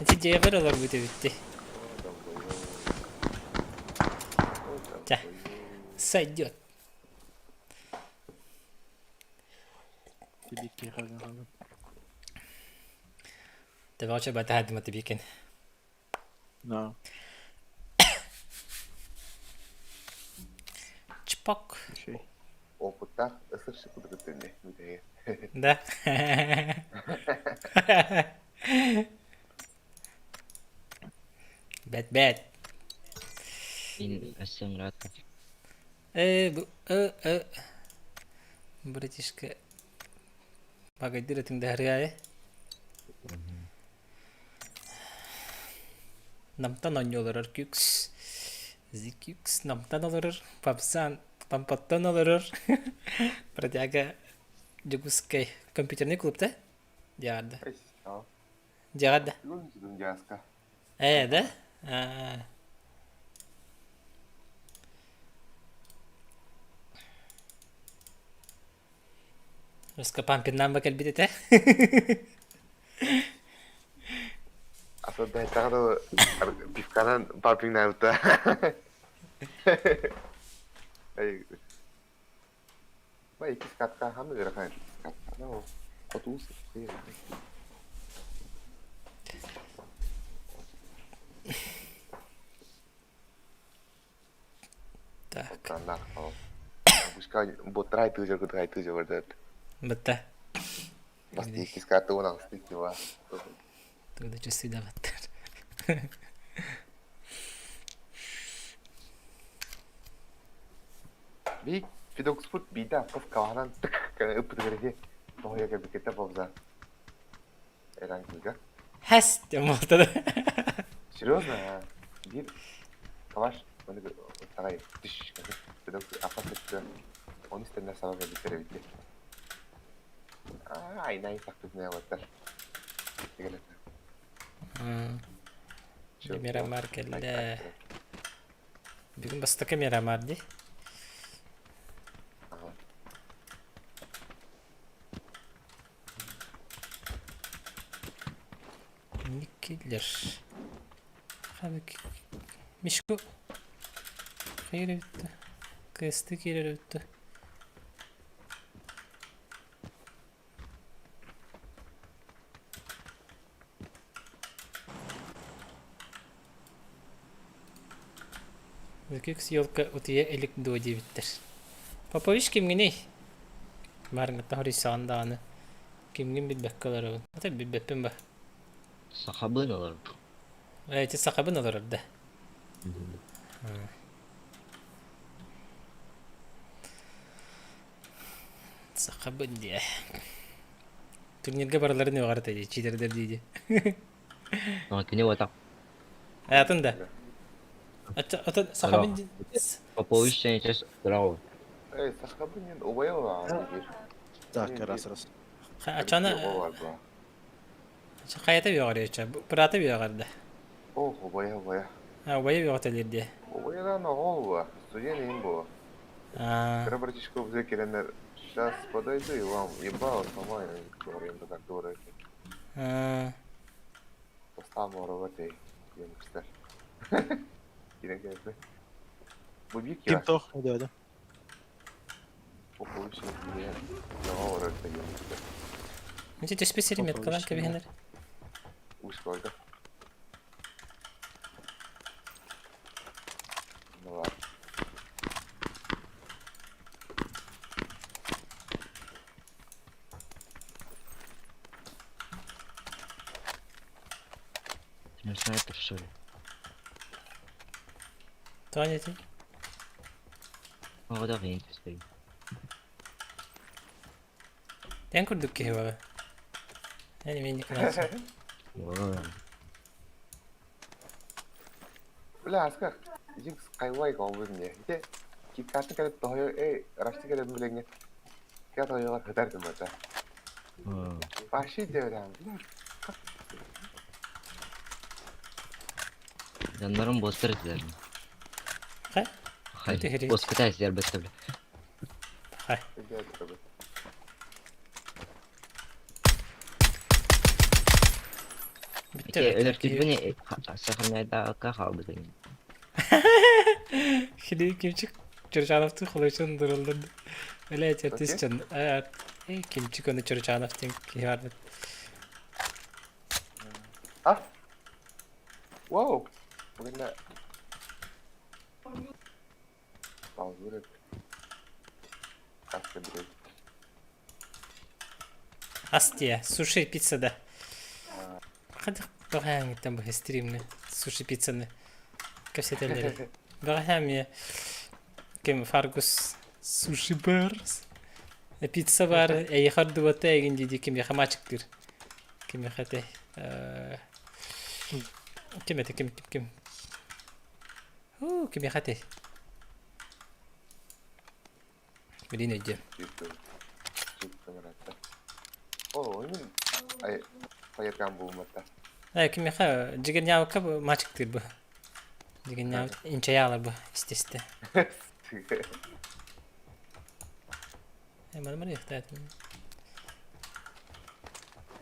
Ити дьиэҕэр олорбут эбитти. Чэ, сойдет. Табача батаһадыма тибикен. No. Чпок. Опыттаах ысыр кудук бүтэһи. Да. Бэт бэт. Мин өссө ыҥыраат Э, бу э э братишка багайдыр этиҥ дэһэргээйэ. Намтан оонньуу олорор Күкс. Зикюкс намтан олорор, Папсан Тампаттан олорор. Бродяга Дьокуускай компьютерный клуб да? Дьаҕарда. Дьаҕарда. Ээ, да? Аа. Өскө пампиннаан ба кэлбит этэ. Аса дэһтэҕэ пивканан пампиҥнаабыта. Ба иккис катка хам ыарахан иккис катка. Хотуу Так. Пускай ботрай тыжыр кытай тыжыр Бытта. Аҕыстыы иккис карта уон аҕыстыы кило. Тогда часы даваттар. Бик Федокспут биирдэ аппас калаһынан тык гына ыппытыгар ити тоһуйа кэлбиккитэ бобза. Эрангига. Хэс диэн буолта да. Серьезно, а? Биир калаш маны таҕай тыш Федокс аппас өттө оны истэннэр саба кэлбиттэр эбит Айнай сахтытына яваттар. Мирамар кэллэ. Бүгүн бастакы Мирамар дии. Никкиллер. Мишко хайыр эбитті. Кыысты киирэр эбитті. Үкүкс елка утуйа илик дуо диэбиттэр. Попович кимҥиний? Маарыҥҥыттан хоруйсаҕын даҕаны кимҥин билбэккэ олоробун. Ата билбэппин ба. Сахабын олорор. Эти сахабын олорор да. Сахабын диэ. Турнирга барыларын үөҕэр этэ дии, читердэр дии дии. Кини уотах. Атын да. Атын сахабын Попович сейчас здорово. Эй, сахабын диэн убайа баар диир. Так, раз раз. Ачана хайата үөҕэр Бырата үөҕэр да. О, убайа, убайа. А, убайа үөҕэтэлиир диэ. Убайа оҕо студент иһин буо. Кыра братишка уже кэлэннэр сейчас подойду и вам ебало сломаю, говорим, так говорит. Постам оробот эй, диэн кистер. Кирен кэлбит. Бу биир Ким тох, да. Попович диэн оҕо олорор диэн кистер. Ити түспүт сири меткалаан кэбиһэнэр. Ушколга. Ну ладно. Не снайпер, что ли? Тоня ти? О, да, я Эн курдук киһи баҕа. Эн эмиэ Николаевич. Бля, аска, Зинкс хайвай голбун не. Ите киккатын кэлip тоһойо эй, рашты кэлеп билеңе. Кя тоһойоҕор хытар дымата. Паши деврям. Жандарым бостер этилер. Хай? Хай. Бос кытай сидер бетте бля. Хай. Өлөртүбүн сахарнайдаакка хаалбытын. Хили кимчик Чурчановты холойчун дурулдун. Эле чертис чын. Кимчик оны Чурчанов тем киһи барбыт. А? Вау! Бүгүн Паузурек. Каска берет. Астия, суши пицца да. Хадах баҕаһааҥҥыттан бу стримҥэ суши пиццаны кэпсэтэллэр. Бэҕэһээ эмиэ ким Фаргус суши бар, пицца бар, эйиэхэ ордубата эйигин дии-дии кимиэхэ мачыктыыр. Кимиэхэ этэй ким этэ ким ким ким Уу, кимиэхэ этэй Билин өйдүөм. О, оймун ай поеркан буумматта. Э, кимиэхэ дьигинньаабыкка бу мачыктыыр бу. Дьигинньаабыт инчэйэ бу истистэ. Э, маны маны яхтаатым.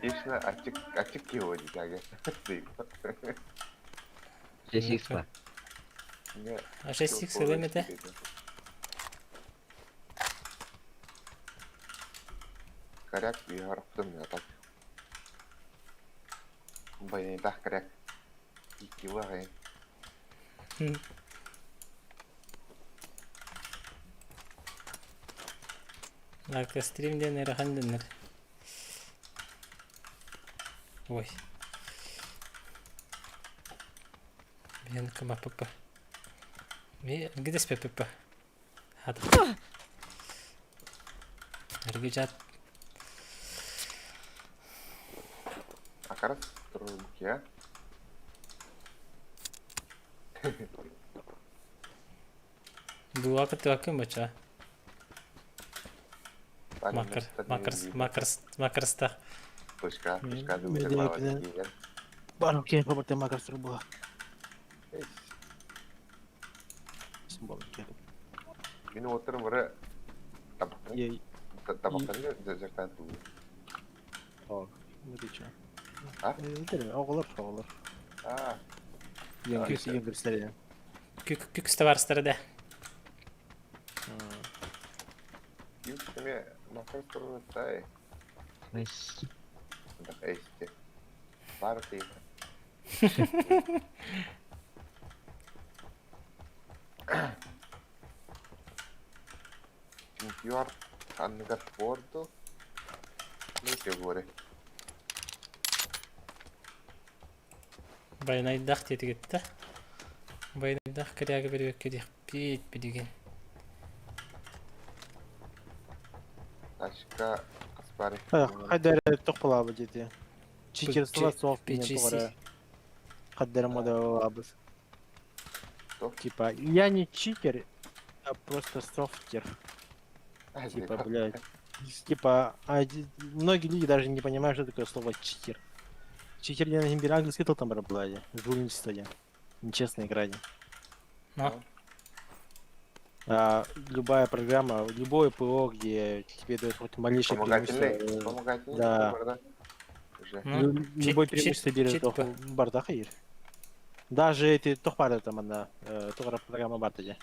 Ишна ачык ачык киһи дии 6x ба. А 6x ылым этэ? Коряк үйөрөптüm я так. Баянитах коряк. Икки Наркострим диэн ыарахан дэнэр. Ой. Мен кымаппыппа. Ми гидеспеппиппа. Хата. Эргижат. Акарас турбукия. Дуака туакын бача. Макар, макар, макар, макарстах. Точка, точка, думаю, Бар, окей, побарте макар була. Мин уоттарым бары табақтарын жақтан туу. Мытыча. А? Оҕолор, оҕолор. А. Күүс ингирслер. Күк күк барыстары да. Күк эме макар турбутай. Найс. Эйсте. Бар ты. Юар анныгар борду. Не говори. Байнайдах диэтигитте. Байнайдах киряга бербекке диэхпит билигин. Ташка аспары. Хайдар тохпалабы дети. Чикерсла софт PGC. Хаддар модалабыз. Что? Типа, я не читер, а просто софтер. Типа, блядь. Типа, многие люди даже не понимают, что такое слово читер. Читер я на английский тыл там блядь. Жульничество я. Нечестная игра. Но. А, любая программа, любое ПО, где тебе дают хоть малейшее преимущество. Помогательный, да. Ну, любой преимущество берет бардаха ир. Даже эти тохпары там она, тугара программа бартаде.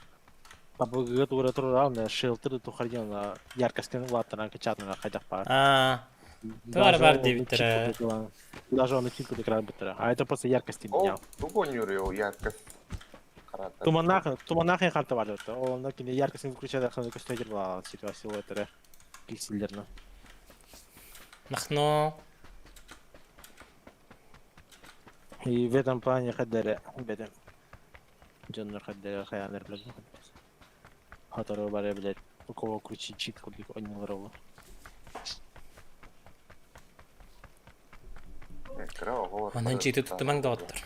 Папа тугара турална шелтер тухардина яркость латтана качатна хотя пар. А. Тугара бар дебиттер. Даже он читку экран бутера. А это просто яркость менял. Тугонюрю яркость. Туманах, туманах карта бар это. Он накине яркость выключает, а костюм была ситуация это пикселерно. Нахно. И в этом плане хаддаре бедем. Джоннер хаддаре хаянер блядь. Хатору баре блядь. У кого круче чит кубик онилрову. Онон чити туттумаң доҕоттор.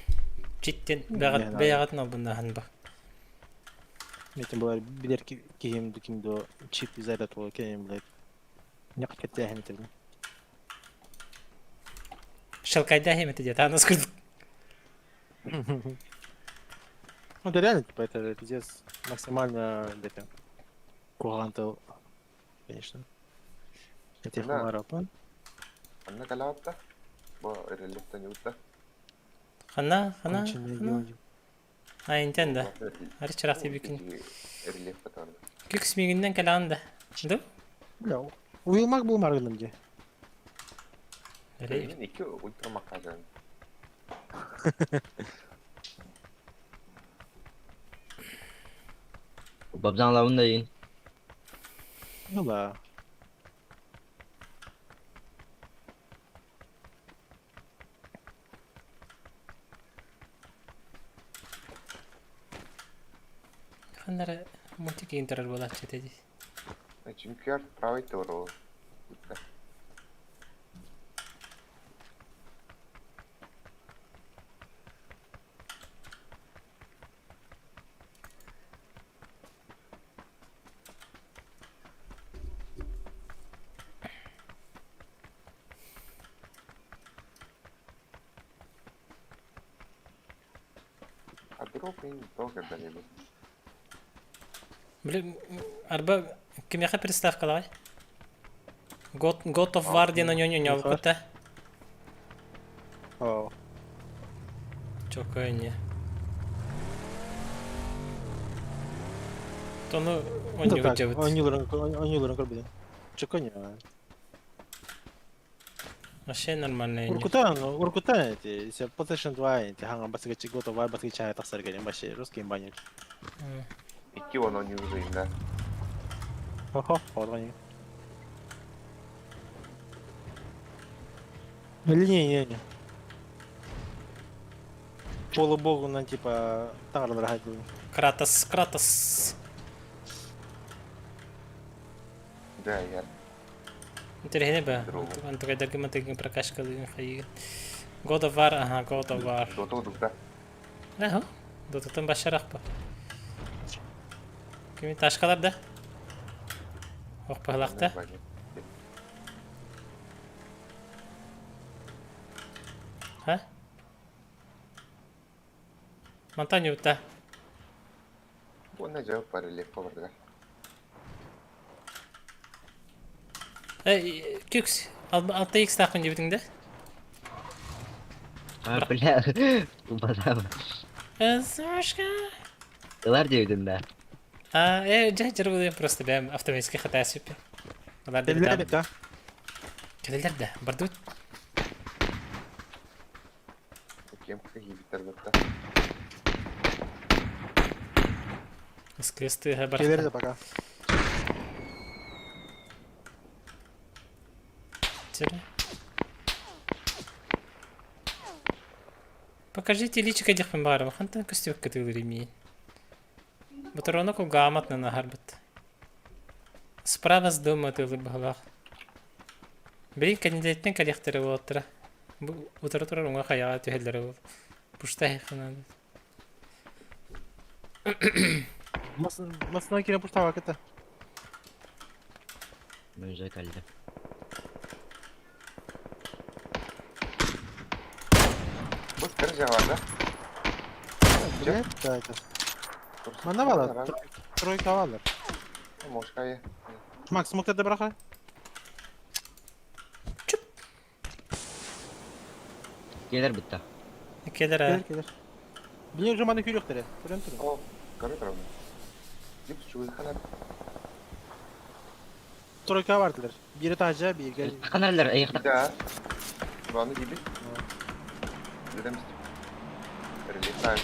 Читтен бэйэҕитин албыннаһан ба. Этим была билер киһим ким до чит изайда тула кем блядь. Не каттяхим этим. Шалкайда хемете дед, анас курдук. Ну это реально, типа, это пиздец максимально это кугантыл, конечно. Это Да. хумарапа. Анна калаатта. Бу рельефтен юутта. Хана, хана, Конченые хана. геоди. А, интен да. Ари чарах тебикин. Рельеф потом. Күк смигиннен калаан да. Ду? Бля, уилмак был маргыным где. Рей. Мен iki ультра макажан. Бабзан лавын да ин. Ну да. Ханнара мультик интерер болааччы теди. Çünkü правый туру. А дроп не долго дали. Блин, арба кимяха приставка давай. God of War диэн оньоньоньо кута. О, Чокойне. Тону ну оньо так, жабыт. ониларын ониларын көрбүдүм. Чоконя. Вообще нормально. Уркутан, Уркутан эти, если PlayStation 2 эти, ханга басыгы God of War басыгы чай тахсар келен башы русский баня. Iki он ойнур да. Хо-хо, хоргани. Или не, не, не. Полубогунан типа таҥаралара хайдылын. Кратос, Кратос. Да, я Интэриэһинэй ба? Антыгайдарга мантыгын прокачкалыгын хайыгын. God of War, ага, God of War. Дота удукта. Аха, Дотаттан башарах ба. Кими ташкалар да? Ох пахлахта. Ха? Мантан юта. Уонна дьэ барельефка бардылар. Э, Күкс, 6x таахпын диэбитиҥ да? А, бля, убадам. Сашка. Ылар диэбитим да. А, э, дьэ, дьэ, просто бэм автоматически хатаа сүппэ. Ылар Кэллэр да. Кэлэлэр да, бардыбыт. Кем киһибиттэр бытта. Скресты Кэлэр да пока. Покажите личико диэхпин баҕарабын. Хантан көстүбэккэ тыылыр имиин. Боторону кулгааматынан аһарбыт. Справа с дома тыылыр быһалаах. Билигин кэннилэриттэн кэлиэхтэрэ уолаттара. Бу утары турар уҥа хайаҕа түһэллэрэ буолуо. Пушта наада. Масына киирэн пуштаҕа кытта. Уже кэллим. Бу кырдьа бар да? Блядь, да это. Манна баалар. Тройка баалар. Мошкайы. Макс, смоктарды быраха. Келер бытта. Келер Келер, келер. Билин уже маны күйрөктөрө. Көрөн турун. О, көрө турабын. Дип чугуйханар. Тройка бардылар. Бири тажа, биирге. Каналлар аяқта. Да. Баны gibi. Dedim. Релифай.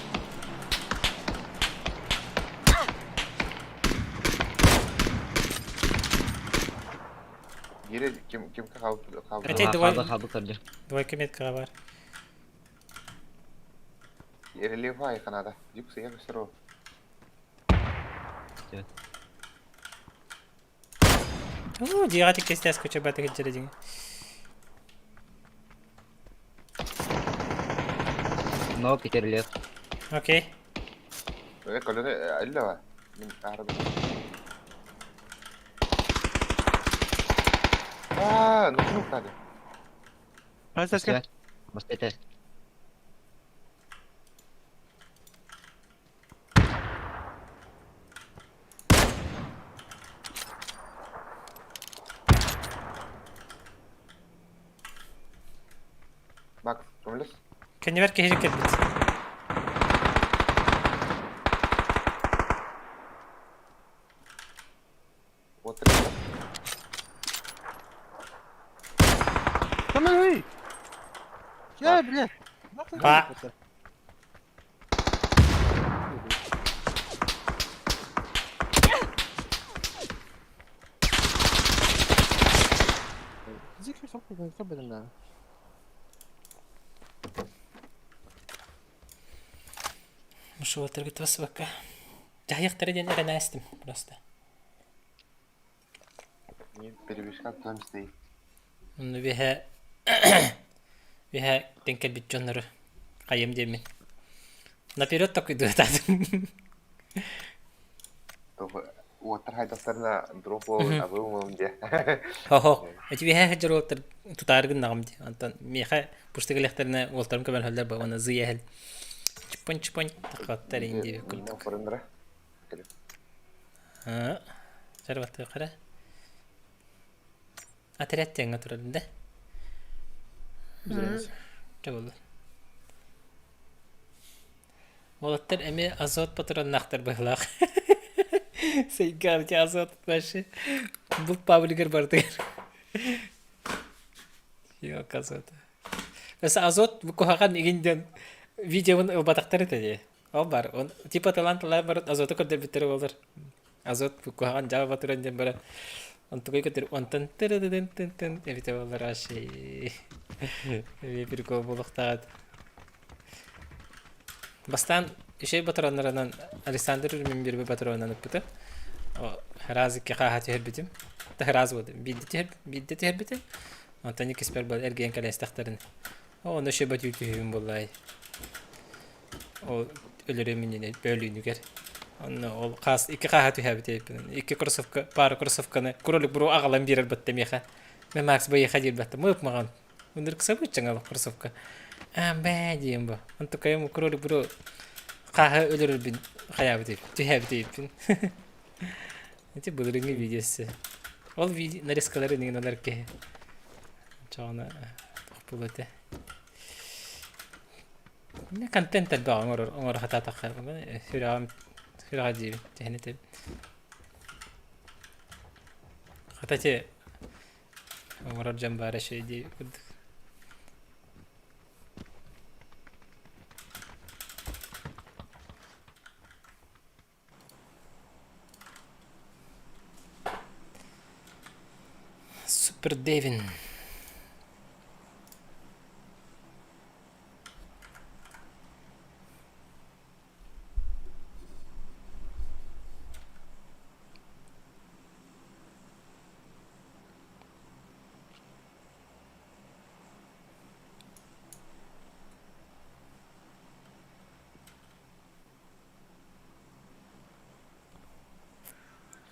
Биири ким ким хаалбыт хаалбыт. Хотя давай- Хаалба хаалба көрдүм. Двойка меткаҕа баар. Релифай ханада. Дюкс я сыру. Уу, дьиэҕэ тиккэстэс куча баты сылдьар дьиҥ. Но Питерлев. Окей. Көлөнө эллэ Мин арабын. Аа, ну ну надо. Хастаска. Мастете. Макс, көмөлөс. Кэннибэр киһи кэлбит. Вот Камай! Я, блядь. Ба. Мушуотаргыт басыбакка. Дьаһайыахтара диэн эрэнээстим просто. Перебежка том стоит. Онно үөһэ үөһэ тэн кэлбит дьоннору хайым диэммин. Наперед такуйдуотаатым. Уоттар хайдахтарына дроп буолун абы дии. Хо-хо. Эти үөһэ сылдьар уолаттар тутаары гыннаҕым дии. Онтон миэхэ пушта кэлиэхтэринэ уолтарым көмөлөһөллөр бу уонна зыйа иһэл. Чпонь-чпонь тахаттар иин диэбит курдук. Аа. Сарбаттыахара. Отряд тэҥҥэ турар да? Чэ буолла. Уолаттар эмиэ азот патроннаахтар быһыылаах. Сейгарки азот вообще. Бұл паблигер бардыгар. Yok азот. Өссө азот бу куһаҕан игин диэн видеобун ылбатахтар этэ дии. Ол бар. Он типа талант талаан баран азоту көрдөрбүттэрэ буолар. Азот бу куһаҕан дьаба батыран диэн баран онтугай көтөр онтон тырыдыдын-тын-тын эбитэ буоллар вообще. Эмиэ прикол буолуохтаах. Бастаан үчүгэй патроннарынан Александр Рюмин биэрбит патронунан ыппытым. Раз икки хааһа түһэрбитим. Раз буолду. Биирдэ түһэр, биирдэ түһэрбитим. Онтон иккиспэр был эргийэн кэлээстэхтэрин. Оо, ону өссө батыы түһүүм буоллай. Ол өлөрүм иннинэ бөөлүүнүгэр. Онно ол хаас икки хааһа түһээбит эбиппин. Икки кроссовка, пара кроссовканы кролик бро аҕалан биэрэр батта миэхэ. Мен Макс байыха диир батта. Мыып маған. Ындырык сабыт кроссовка. А, бээ диэн бу. Онтукайым кролик бро хааһы өлөрөрбүн хайаабыт эбит, түһээбит эбиппин. Ити былырыҥҥы видеосы. Ол видео нарезкалары иҥин олар киһи. Чоҕуна туох буолуо этэ. Контент элбэх оҥорор оҥоро сатаатахха сүрэҕим сүрэҕэ диибин түһэн этэбин. Хата ити оҥорор дьон баара үчүгэй дии курдук. Супер Дэвин.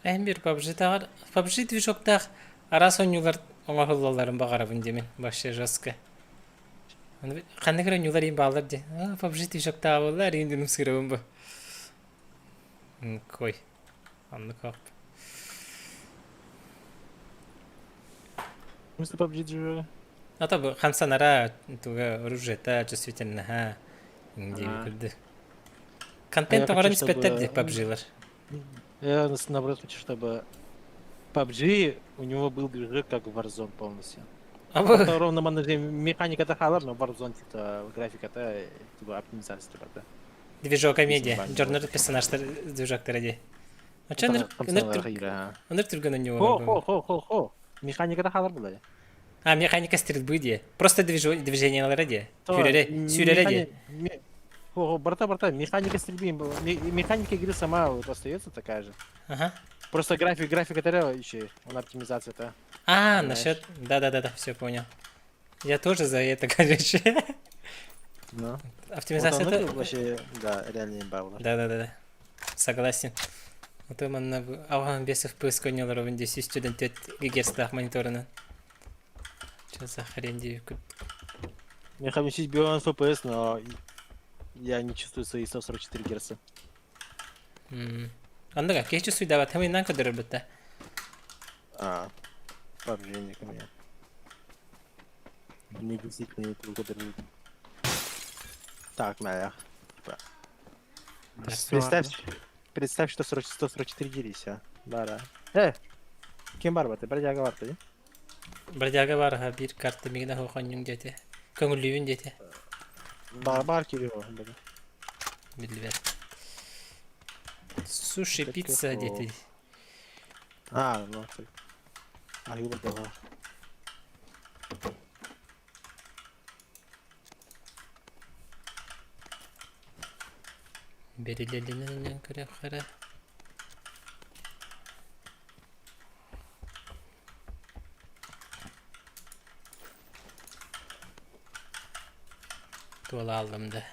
Эн биир PUBG-тааҕар PUBG движоктаах араас оонньуулар оҥоһуллалларын баҕарабын диэмин вообще жестко. Ханнык эрэ оонньуулар иин бааллар дии. А, PUBG движоктааҕа буолла, эриин дьонум сыырабын бу. Кой. Оннук оп. Смысле PUBG движога? А то бу хамсанара, туга оружиета чувствительнаһа диэби курдук. А я Контент хочу, оҥорон испэттэр чтобы... дии PUBG-лар. Я наоборот хочу, чтобы PUBG у него был движок как в Warzone полностью. А бу Это ровно механика-то халар, но Warzone типа графика-то типа оптимизация типа да. движок Если медиа. нормально Дьоннор будет. персонажтар движоктара дии. Очон Это ыныр хамсаналар хайра. ыныр түргэн Хо оонньуу хо хо хо хо. Механика-то халар была. А механика стрельбы дии. Просто движениелара дии. То Сүүрэрэ сүүрэрэ дии. механи... Хо, брата, брата, механика стрельбы, механика игры сама вот остается такая же. Ага. Просто графика еще, он оптимизация-то, А, понимаешь? насчет... Да-да-да, все понял. Я тоже за это, короче. Ну. Вот Оптимизация оно это... вообще, да, реально имба была. Да-да-да. Согласен. А то манна алҕаһын 5 FPS конньолоробун дии 104 гигерцтаах мониторунан. Что за хрень дии Я хочу бион FPS, но я не чувствую свои 144 герца. Оннуга киһи суйдаабат хэминнан көрдөрөр бытта. А, PUBG не ко мне. Мне действительно это выгодно. Так, наверх. Типа. Представь, представь, что 40 144 герца. Да, да. Ким бар ты, бродяга бар ты, Бродяга бараха биир карта мигина хохонньуҥ диэтэ. Көҥүллүүбүн диэтэ. Бар, бар Кирилл, блин. Биллибэт. Суши, пицца диэтэ. А, ну, так. А, его было. Бэрилэлинэн көрөхөрө. Туола аллым да.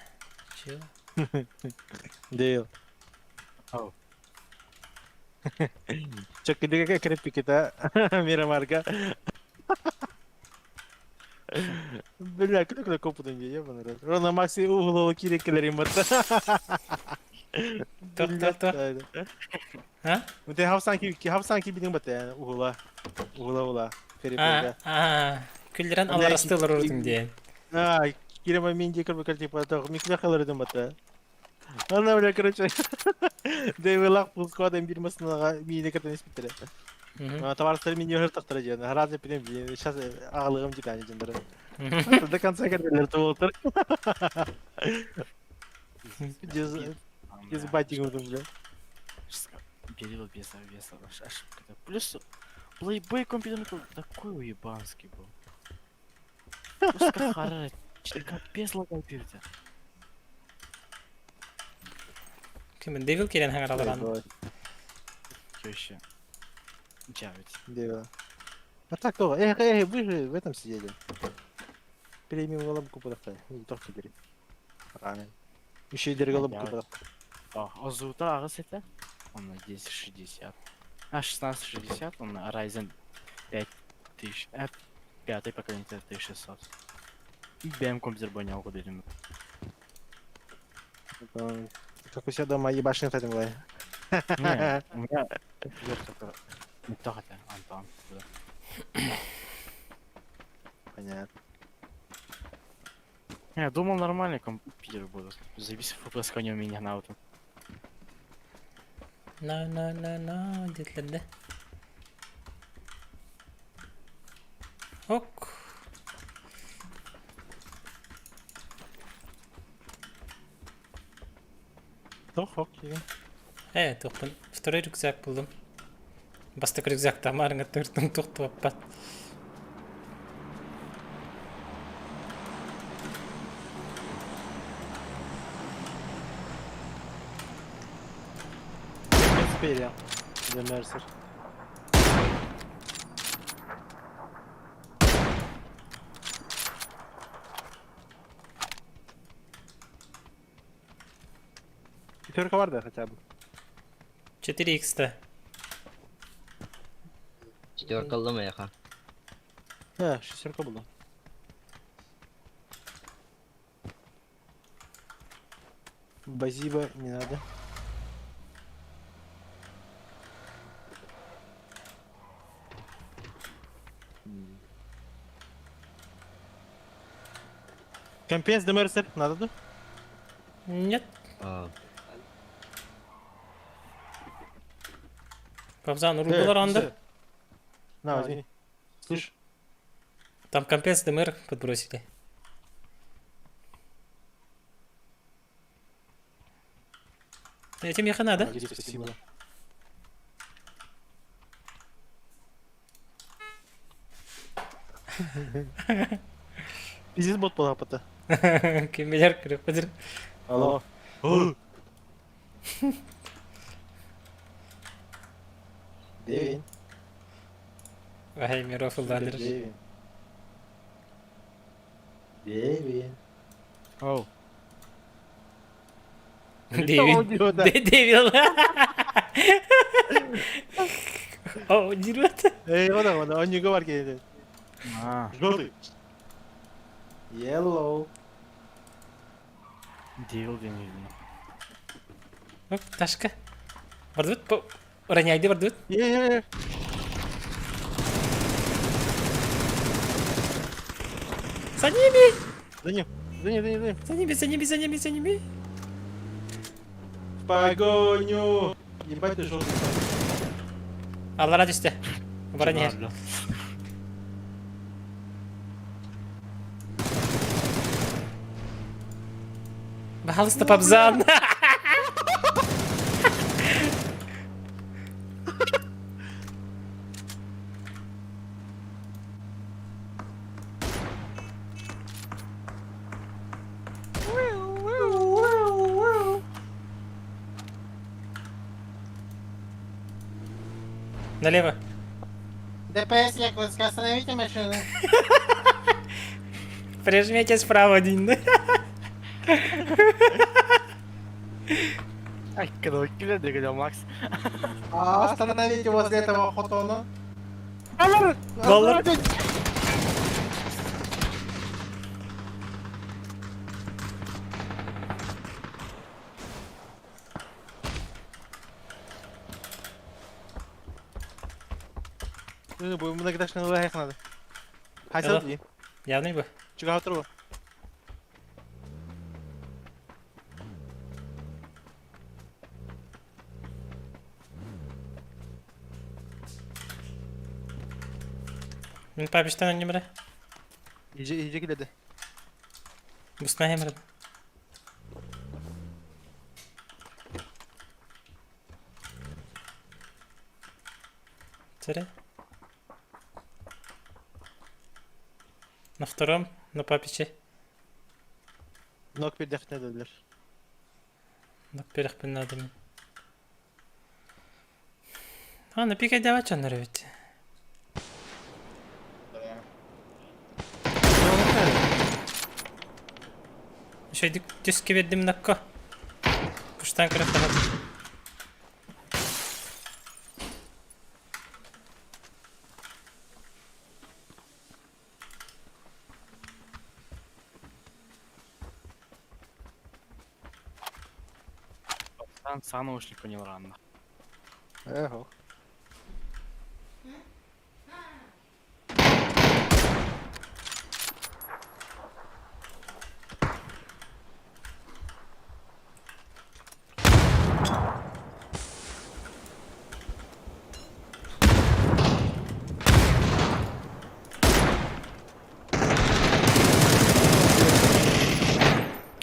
Чё? Дейл. Ау. Чё, какая крепики-то, Мирамарка? Бля, куда куда копу не ебаный рот. Рона Макси угол кири келерим бат. Тох, тох, тох. А? Ты хавсан ки бидин бат угула. Угула ула. А, а, күллэрэн аларастылар урутун диэн. А, кирема минди кырбы типа тох микле халырдым бат. Ана бля, короче. Дейвелах пускадан бир масынага мине кертен испиттере. Товарыстар мин йөр тактыра жен. Разы пинем сейчас агалыгым житани жендер. До конца керлер туолтур. Без батик бля. Перевел без веса, ошибка. Плюс Playboy компьютер такой уебанский был. Просто хара, капец лагал пердя. Ким Девил киирэн хаҥараларан. Теща. Чавить. Девила. А так то, эх, эх, вы же в этом сидели. Премиум голубку подохтай. Не то теперь. Правильно. Еще и голубку подохтай. Озута аҕыс этэ. Онно 1060. А 1660, он Ryzen 5000, пятое поколение 1600. BM компьютер бонял куда Как у себя дома ебашный в этом главе. Не, у меня только не то хотя, Антон. Понятно. Я думал, нормальный компьютер будет. Завис FPS у меня на auto. На на на на диэтлэрдэ. Ок. Тох, окей. Э, тохпун. Второй рюкзак буллум. Бастакы рюкзак тамарыңа төртүн тохтуоппат. Теперь я. Мерсер. Пятерка варда хотя бы. 4x-та. Четверка ыллым эйиэхэ. Да, шестерка была. Базиба не надо. Компенс ДМРС надо, да? Нет. А, Павзан, урулар анда. На, возьми. Слышь? Там компенс ДМР подбросили. Этим ехать надо. Спасибо. Пиздец бот была пота. Киммелер кырыппыдыр. Алло. Девин. Ай, миров ылланыр. Девин. Девин. Оу. Девин. Девил. О, дерет. Эй, вот он, он не говорит. А, Желтый. Yellow. Девил день видно. Оп, Ташка. Бардыбыт, роняйды бардыбыт. Е-е-е. За ними! За ним, за ним, за ним, за ним. За ними, за ними, за ними, за ними. В погоню. Ебать ты желтый. Аллара түстэ. Баран иһэр. Баһалыста Пабзан. Налево. ДПС Якутск, остановите машину. Прижмите справа один. Ай, когда киллер дегадел Макс. Остановите возле этого хотона. Доллар. Ну, бу многоэтажный лагерь надо. Хотел ли? Явный бы. Чего трубу? Мин папиштан аннемре. Иже, иже келеді. Бусна хемре. Царя. На втором, на папиче. Нок пердехне dediler. Нак берехпин надо мин. Аны пикайдават дьоннор эбит. Шөйдүк түскэ бердим накка. Куштан көрөх таһат. Пацан сам наушник понял рано. Эхо.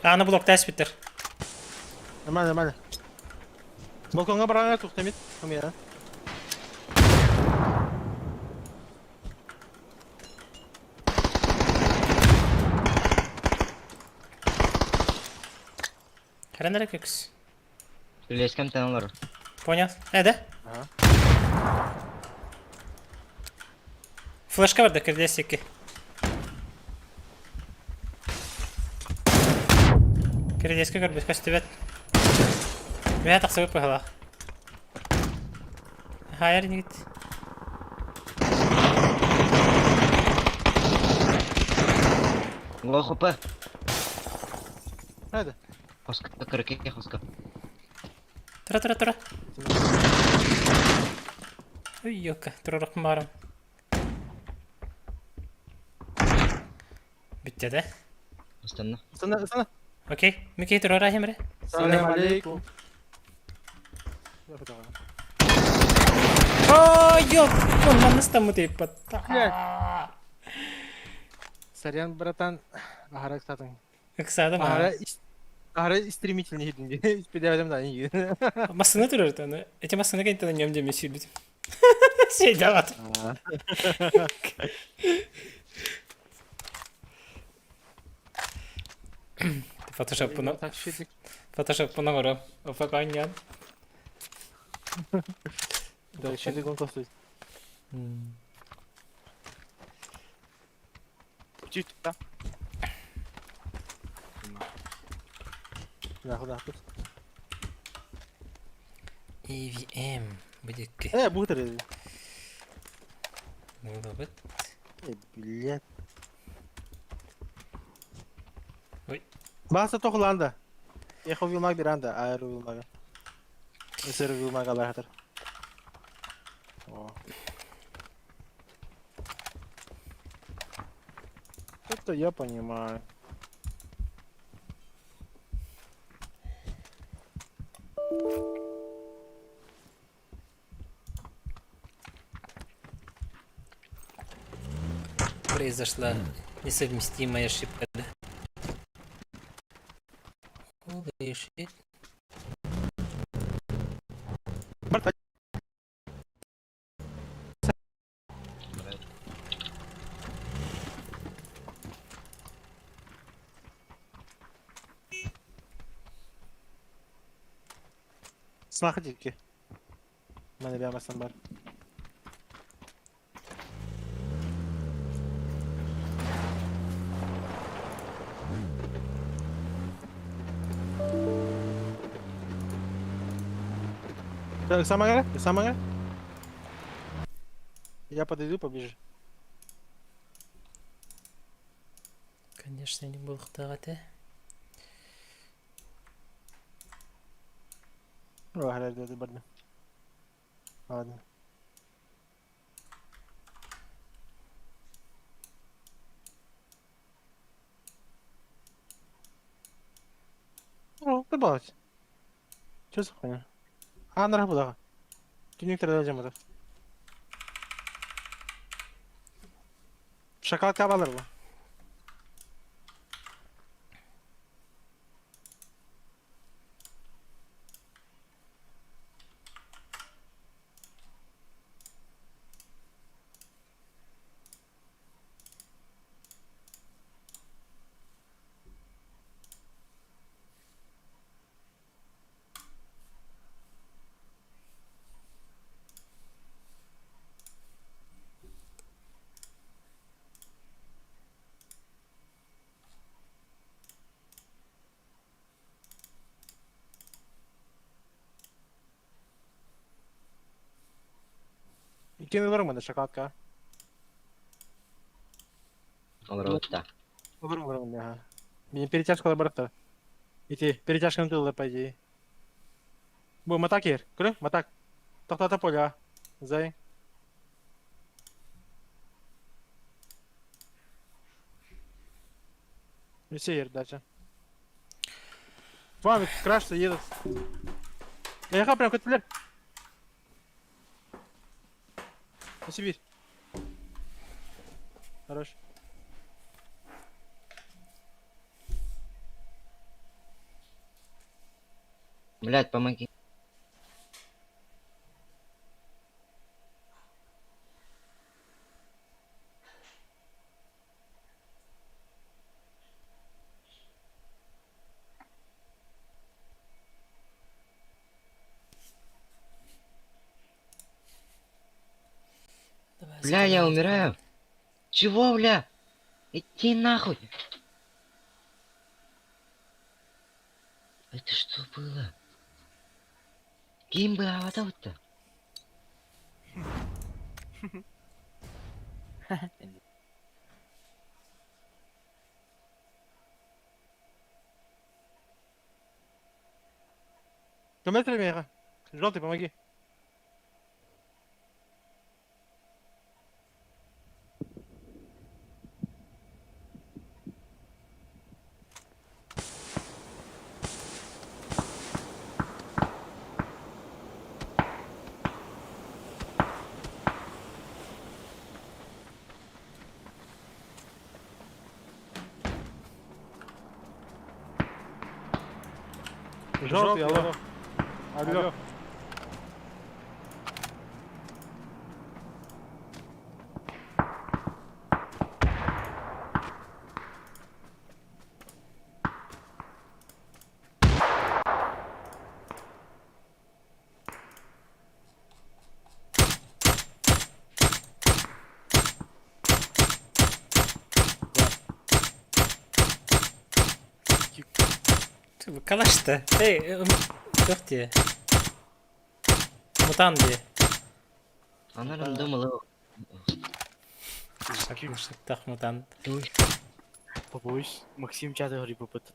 Аны блок тәс биттер. Нормально, нормально. Балконга бараңа туктамит. Хамия. Хәрәнәрәк көкс. Үлескем тән олар. Понял. Әдә? Ага. Флешка бар да кирдесеки. Кирдеске көрбүс көстүбэт. Мэ тахсыбыт быһыла. Хайыр нигит. Го хп. Хайда. Хоска 42 хоска. Тура тура тура. Ой, ёка, турарак барым. Бүтте да? Останна. Ыстана, ыстана. Окей. Микей турара хемре. Салам алейкум. Ой, ёк, он маннастамы деп Блядь. Сорян, братан. Ахара кстати. Ыксадым. Ахара Ахара стремительный хидин. Спидавадым да не. Масына турар аны. Эти масына кентен нем деме сүйбүт. Сейдават. Фотошоп буну. Фотошоп буну көрөм. Офаканьян. Да, шедик он костует. Чуть, да? Да, куда тут? EVM бидикки. Бутер. Бит. Блядь. Ой. Баса тохланда. Эхо вилмаг биранда, аэро вилмага. Эсэр вилмага лахатар. О. Это я понимаю. Произошла несовместимая ошибка, да? Holy shit. Блядь. Смаха дикки. Мене бямасан бар. Так, самая, самая. Я подойду поближе. Конечно, не был хтагате. О, это бардно. Ладно. О, добавить. Что за хуйня? А, на работу. Түнектер дажамады. Шоколадка алыр бу. Иккиэн ыларым маны шоколадка. Олоробут да. Ыларым ыларым да. Мин перетяжкалар барыттар. Ити перетяжканы тыллар по идее. Бу матак ер. Көрө, матак. Тоқтата поля. Зай. Все ер дальше. Вами крашится едут. Эха прям көтүлер. На Сибирь. Хорош. Блядь, помоги. Давай, Бля, я закрывай. умираю. Чего, бля? Иди нахуй. Это что было? Ким бы аватау-то? Көмөтүрэ миэхэ. Желтый, помоги. Желтый, алло. Алло. Калашта. Эй, туох дии? Мутан дии. Она нам думала. Шактах мутант. Попович, Максим чаты говорит по ПТ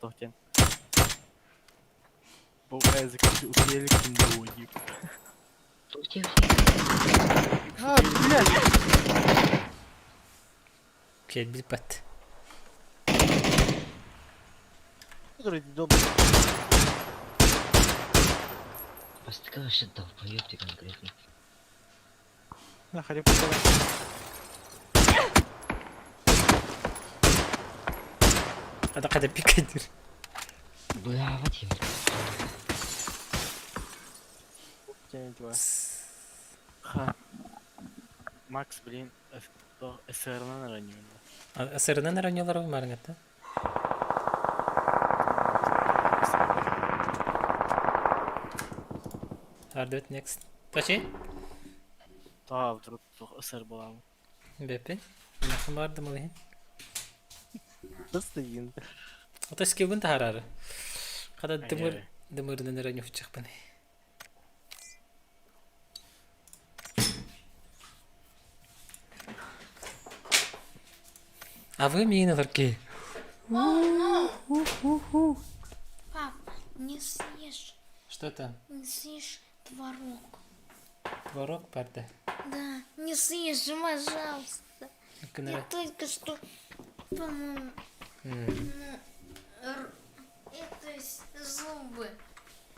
Бо закрепили кино. А, блядь! Кэлбиппэт. Который долбит. Бастыка вообще долбоёб ты конкретно. На, Харри Поттер. Это когда пикадир. Бля, вот я. Ха. Макс, блин, СРН ранен. СРН раннелар марങ്ങата. Ардет next. Точи? Та, вдруг СР была. Бепи. Нахам бардым олы. Достигин. Ото скилгын тахарары. Када дымыр дымырдан ранню чыкпын. А вы миин аларки. Пап, не съешь, Что там? не съешь творог. Творог парда. Да, не съешь, пожалуйста. Я только что, по-моему, ну, это зубы.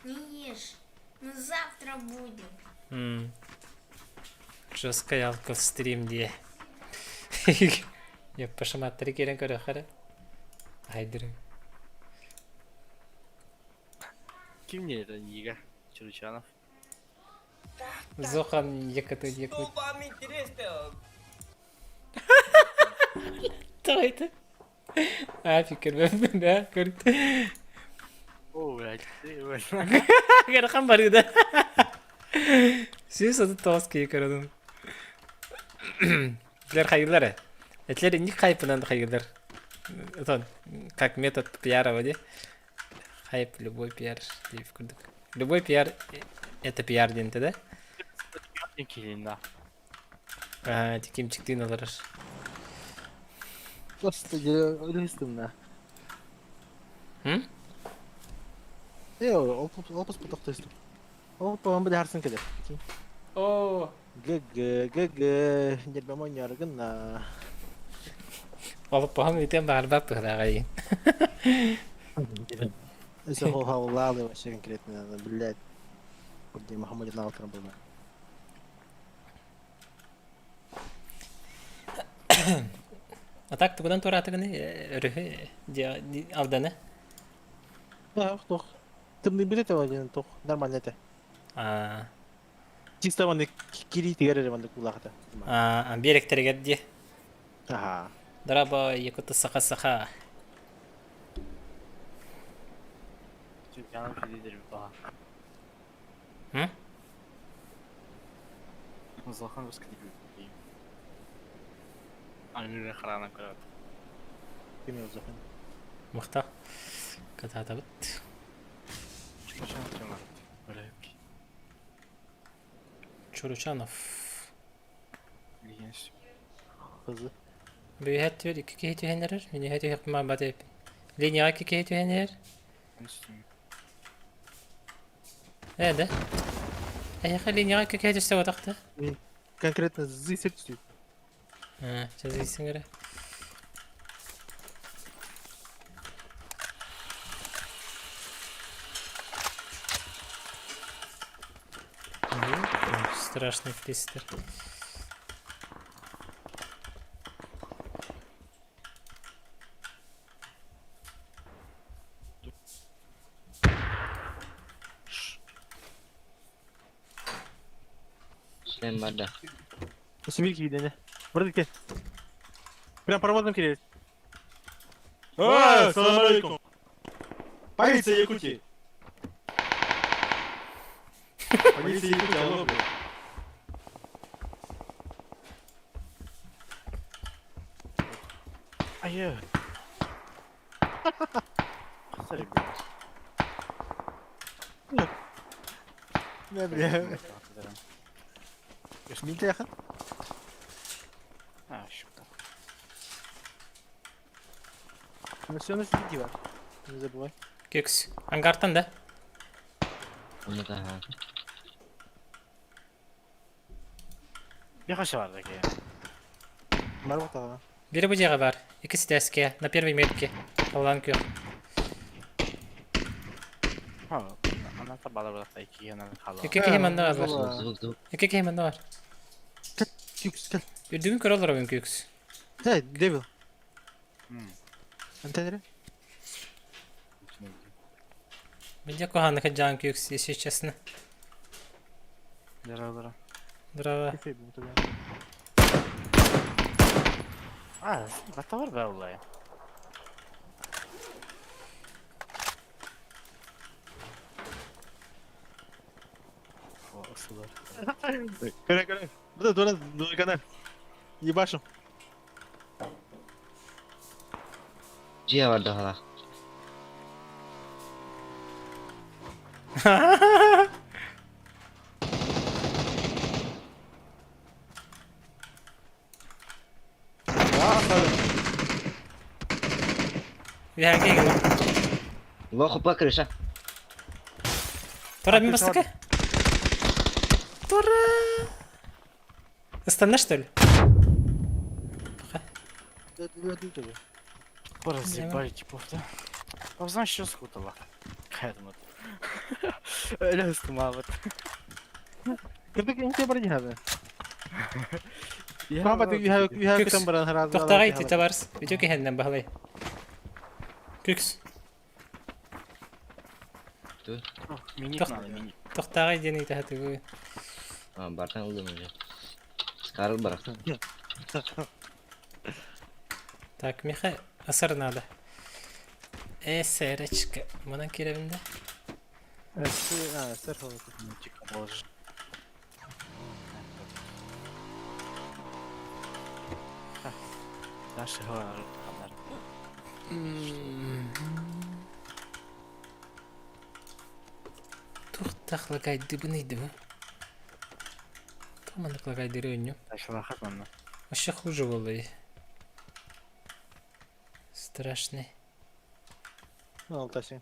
Не ешь. Мы завтра будем. Жесткая алкал стрим дии. Я пошаматтары керен көрө Айдыры. Ким не это Нига? Чуручанов. Зохан якаты якут. вам интересно? Что это? А, фикер, да, көрт. О, блядь, ты, блядь. Гархан барыда. Сүүс отут тоҕус киһи көрөдүн. Билэр хайыылар Этлер инник хайпынан хайыылар. Это как метод пиара воде. Хайп, любой пиар. Деп курдук. Любой пиар это пиар диэн да? Килин, да. Аа, ити кимчиктиин олорор. Просто өлүстүм М? Э, опус потохтостум. Ол по-моему били кэлэр. Оо, Г г г г нербемо няргына. Олоппоһум үтэн баҕарбат быһылааҕай. Это хохоллалы вообще конкретно, блядь. Где Мухаммад на был. А так тугунан туораатыгыный өрүһү Алданы? Туох тымныы этэ один туох нормально этэ. Аа. Чисто маннык кириитигэр эрэ маннык уулаах этэ. Аа, биэрэктэригэр дии. Аха. Дорообо, Якута саха-саха. М? Махта. Катаатабыт. Чуручанов. Бүһэт түөр икки киһи түһэн эрэр. Мин үһэ түһэхпин баҕарбат эбиппин. Линияҕа икки киһи түһэн эрэр. Ээ да. Эһиэхэ линияҕа икки киһи түстэ буотах да? Конкретно зысер түстүү. Аа, чазыйсың эрэ. Страшный флистер. Шлем барда. Сибирь киирдэ. Барды кел. Прям паровозом киирэр. Эй, салам алейкум. Полиция Якутии. Полиция Якутии, алло, блядь. Айы. Не, бля. Мин тяха. А, щука. Ну все на сидит диван. Не забывай. Кекс. Ангартан да? Оны да. Bir kaşı vardı ki. Марвата. Бири бу дьиэҕэ баар. Иккис этээскэ, на первой метке. Таллан күөх. Ha, anahtar bala bırakta iki yana kaldı. Икки киһи манна бааллар. Звук, звук, звук. Икки киһи манна баар. Күкс кел. Үрдүгүн көрө олоробун күкс. Эй, Девил. Антеннere. Билдьэ куһааннык дьаан күкс, если честно. Дара Здорово. А, бата var be vallahi. О, ысылар. Көрө көрө. Бу да дура дура Ебашим. Дьиэ барда хала. Үһээҥҥэ Лохупа крыша. Тура мин бастакы. Тура. Ыстанна что ли? Разъебали типов, да? А знаешь, что скутала? Какая там это? Öyle ıstım abi. Кырдык инте бар дихабы. Папа ты юха Күкс. күтен баран харазы. Тохтаҕай ити табарс. Үтүө киһиннэн баһылай. Күкс. Миник Тох- надо, миник. Тохтаҕай диэн ыйытаһатыгы. А, бартан ылдым уже. Скарл барахтан. Так, Миха, асар надо. Э, сэрочка. Манан кирэбин да? А, сэр. Миник положи. Наши говорят, Тух тахлагай дыбыный дыбы. Маннык лагайдыры өнньүм. Ташлахат манна. Вообще хуже было. Страшный. Алтасы.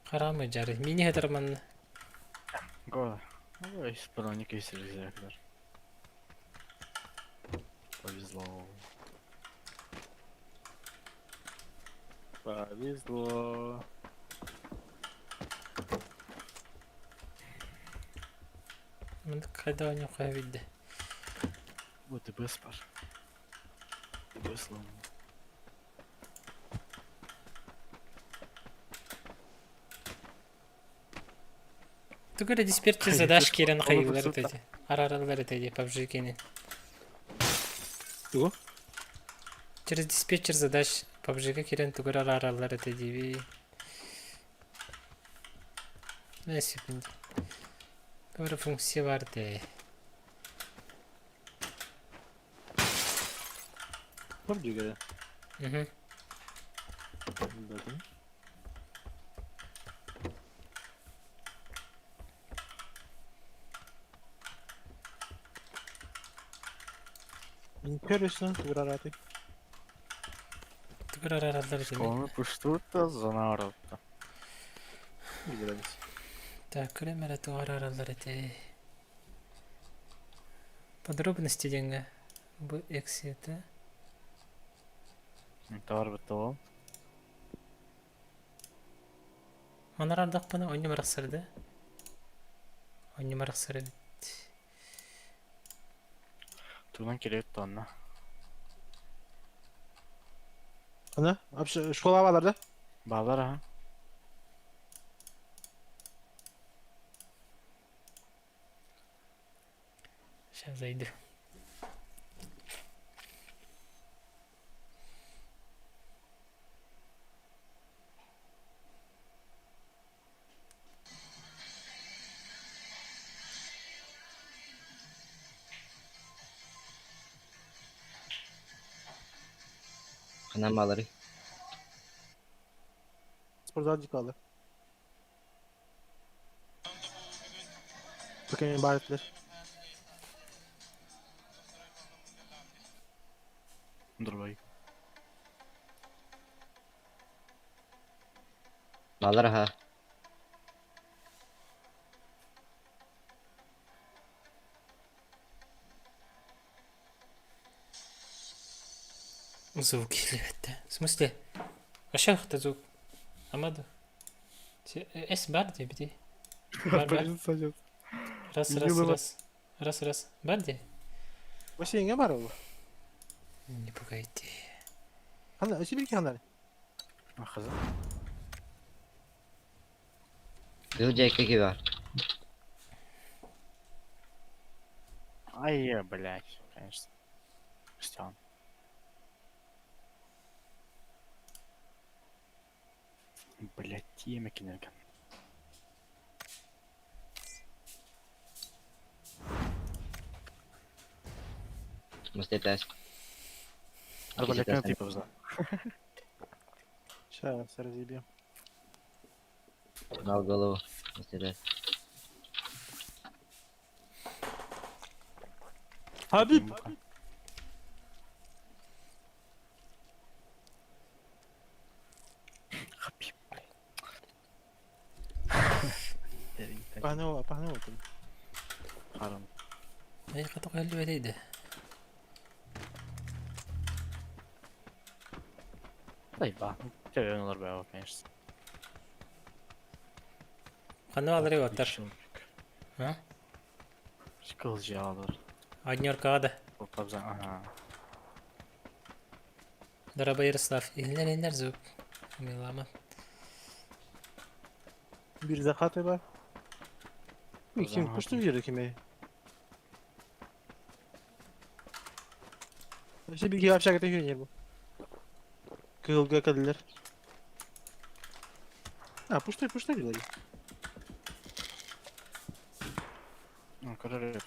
Харамы жары. Мини хатар манна. Го. Ну, броник есть резервер. Повезло. Повезло. Маннык хайда оонньуу хайа билде. Вот и беспар. Беслом. Тугу эрэ диспетчер задаш киирэн хайыылар этэ дии. Араараллар этэ дии PUBG киэнин. Тугу? Через диспетчер задач PUBG-га киирэн тугу эрэ араараллар этэ диибий. Э, секунду. Тугу эрэ функция бар дээ. PUBG-га Мгм. да? Интересно, туграраты. Тугу эрэ араараллар этэ дии. Школаны пуштуутта, зона оротта. Билебиз. Так, көрөм эрэ тугу араараллар этэй. Подробности диэҥҥэ бу эксиэта Товар бытты Манар ардахпына онньум арахсар да? Онньум арахсар эбит. Тугунан кириэт тонна. Ана, вообще школа балар да? Балар аха. Сейчас зайду. Ханан балары. Спортзал дикалар. Баками барытлар. Дурбай. Балар аха. Звук киирбэттэ. В смысле? Вообще это звук. Амаду. Эс бар диэбитий. Бар бар. Раз раз раз. Раз раз. Бар дии. Бассейнге бар ол. Не пугайте. Хана, өсі бір ханар. Ахаза. Кыыл дьэкки бар. Ай, блядь, конечно. Костян. Блядь, тиеме кинерген. Мустетас. Арбалекен типа вза. Сейчас разъебем. Дал голову. Мустетас. Хабиб! Хабиб, блядь. Пахнева, пахнева. Харам. Эй, хата элбэтий да. Дай ба. Тебе олар баа, конечно. Ханна балары оттар. А? Кылжы алар. Однеркаға да. Попабза, ага. Дорогой Ярослав. Иһиллэр иһиллэр звук. Милама. Bir захаты бар. Ким, пушту жері кеме. Вообще bir общага түйін бұл. Кылга кадылар. А, пуштай, пуштай делали. Ну, короче.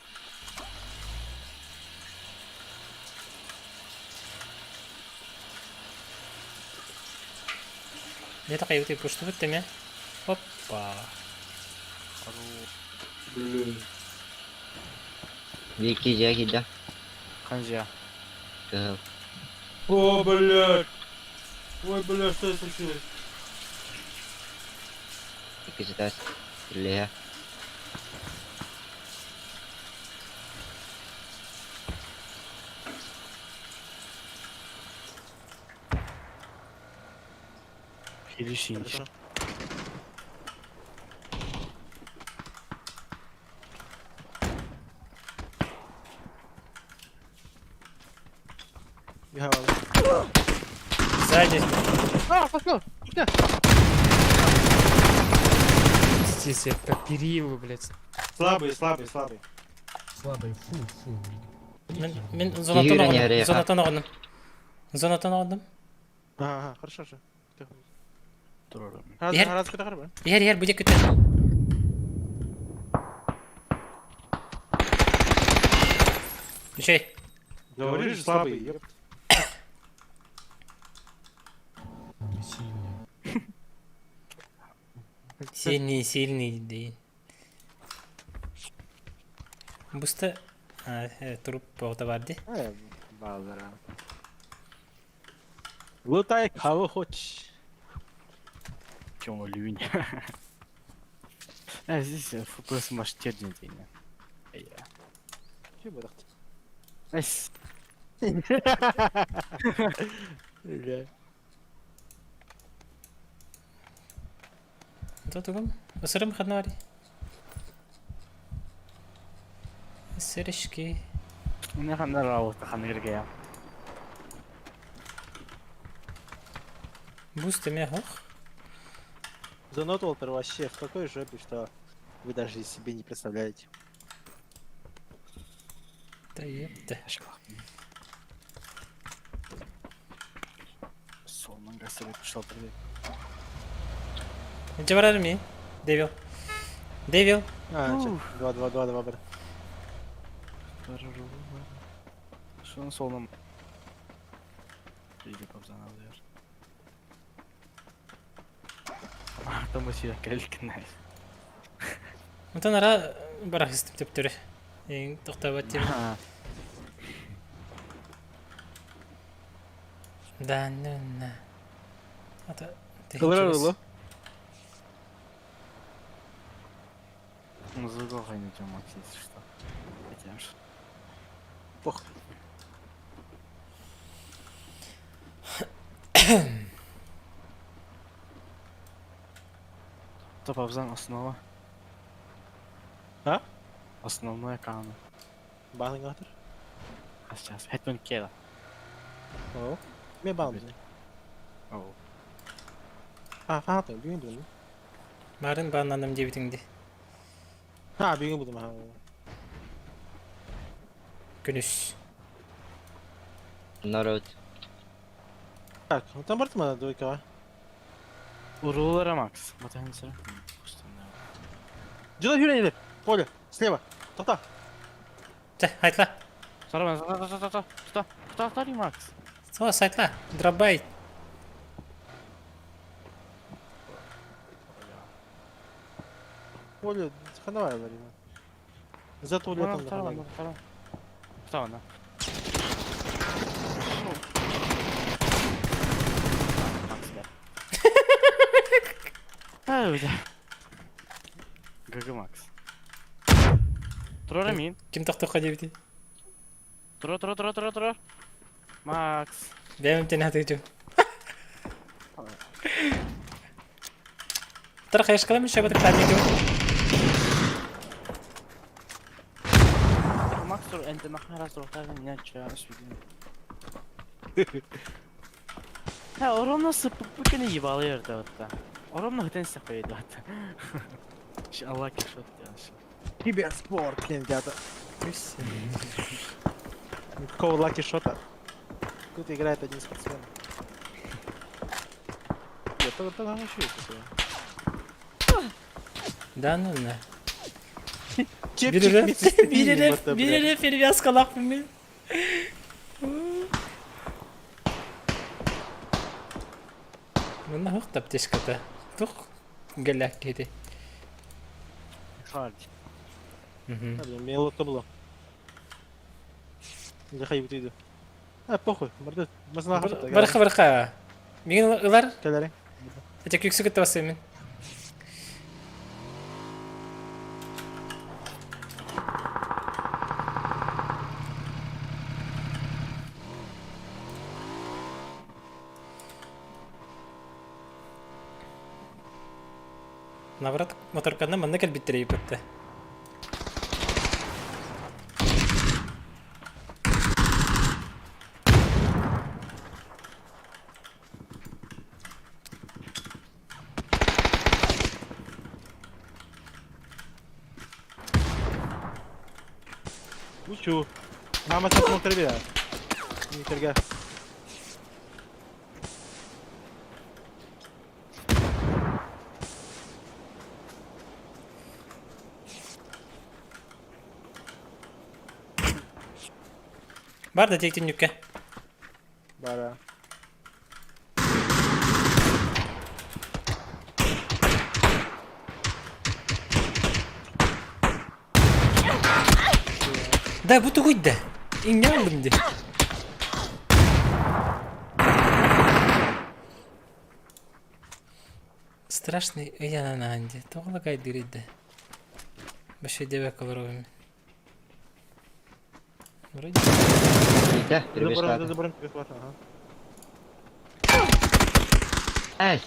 Не такая вот и пушту теме. Опа. Биир дьиэ киирдэ. Ханжия. Кыһыл. О, блядь! Ой, блядь, что случилось? Иккис этээс. Үллэһэ. Хилишин. Сзади. А, пошел! Пиздец, я по перилу, блядь. Слабый, слабый, слабый. Слабый, фу, фу. Мин, мин зонаттан Юрий оҕуннум. Нереха. Зонаттан оҕуннум. Зонаттан оҕуннум. Ага, хорошо, хорошо. Турар. Раз, Иһэр. раз, кытахар ба? Иһэр, иһэр, бу диэки күтэн. Үчэй. Говоришь, слабый, ёпт. Сильный. Сильный, сильный, дейін. Буста труп оҕото бар дии. Э, балдара. Лутай кого хочешь. Тёма люнь. А здесь просто маш тердин дейін. Че бадахты? Эс. Бля. Тутугум. Ысырым ханнари. Сырышки. Мына хандар ауықты ханырге. Буст эмэ ох. Занот Уолтер вообще в такой жопе, что вы даже себе не представляете. Да епті. Солнан гасырып шалдырды. Нче барар ми? Девил. Девил. А, чё, 2, 2, 2, 2, брат. Şunun soluna İyi kabzan alıyor. Там вообще кэлкинай. Онтон ара барахыстым төптөрү. Эң тоқтабат тем. Да, ну на. Ата. Кылырар улу. Музыка хайныча максис что. Хотя ж. Пох. Топ абзан основа. А? Основная кана. Баһыңатыр. А сейчас. Хэтмен кела. О. Мен баһым. Оу. А, фаатын, бүгүн булдум. Марын бананым дебитиңди. Ha, бүгүн булдум. Ha. Күнүс. Народ. Так, ну там бартма двойка. Урулара Макс. Батансы. Жила хүрен Коля, слева. Тоқта. Чэ, айтла. Сарабан, та та та та та та та Макс. Со, сайтла. Драбай. Коля, ханавай ларина. За туалетом. Сарабан, сарабан. Сарабан. ГГ Макс. Турара мин. Ким тоқтоққа дебити? Тура тура тура тура тура. Макс. Бәмім тен атыгы Тар хайшкалам шабат клавиатур. Макс тур энте махара тур тагын не ча сүгүн. Ха, оромно сыппыкны ебалы ерде отта. Оромно хтен сапайды отта. Алла кешот яшы. Киберспорт, ребята. Никакого лаки шота. Тут играет один спортсмен. Я только там еще есть. Да ну на. Чепчик Бирere медсестры бирere вот, блядь. бирere перевязка мен. Мына хук таптешката. Тух галак кети. Хард. Мен лотто было. Захай бутыйды. А, похуй, барды. Масына Барха барха. Мигин ылар. Кэлэри. Эте күксү кытта басымын. Наоборот, моторканы манна кэлбиттэрэ ыйыппытта. Учу. Мама сейчас смотри бля. Нихерга. Бар да тиэк түннүккэ. Бара. Да бу тугуй да. Иҥнэ ыллым дии. Страшный ыйанан дии. Тоҕо лагайдыыр да. Вообще диэбэккэ олоробун. Вроде. Да, Забором, забором, ага. Эс!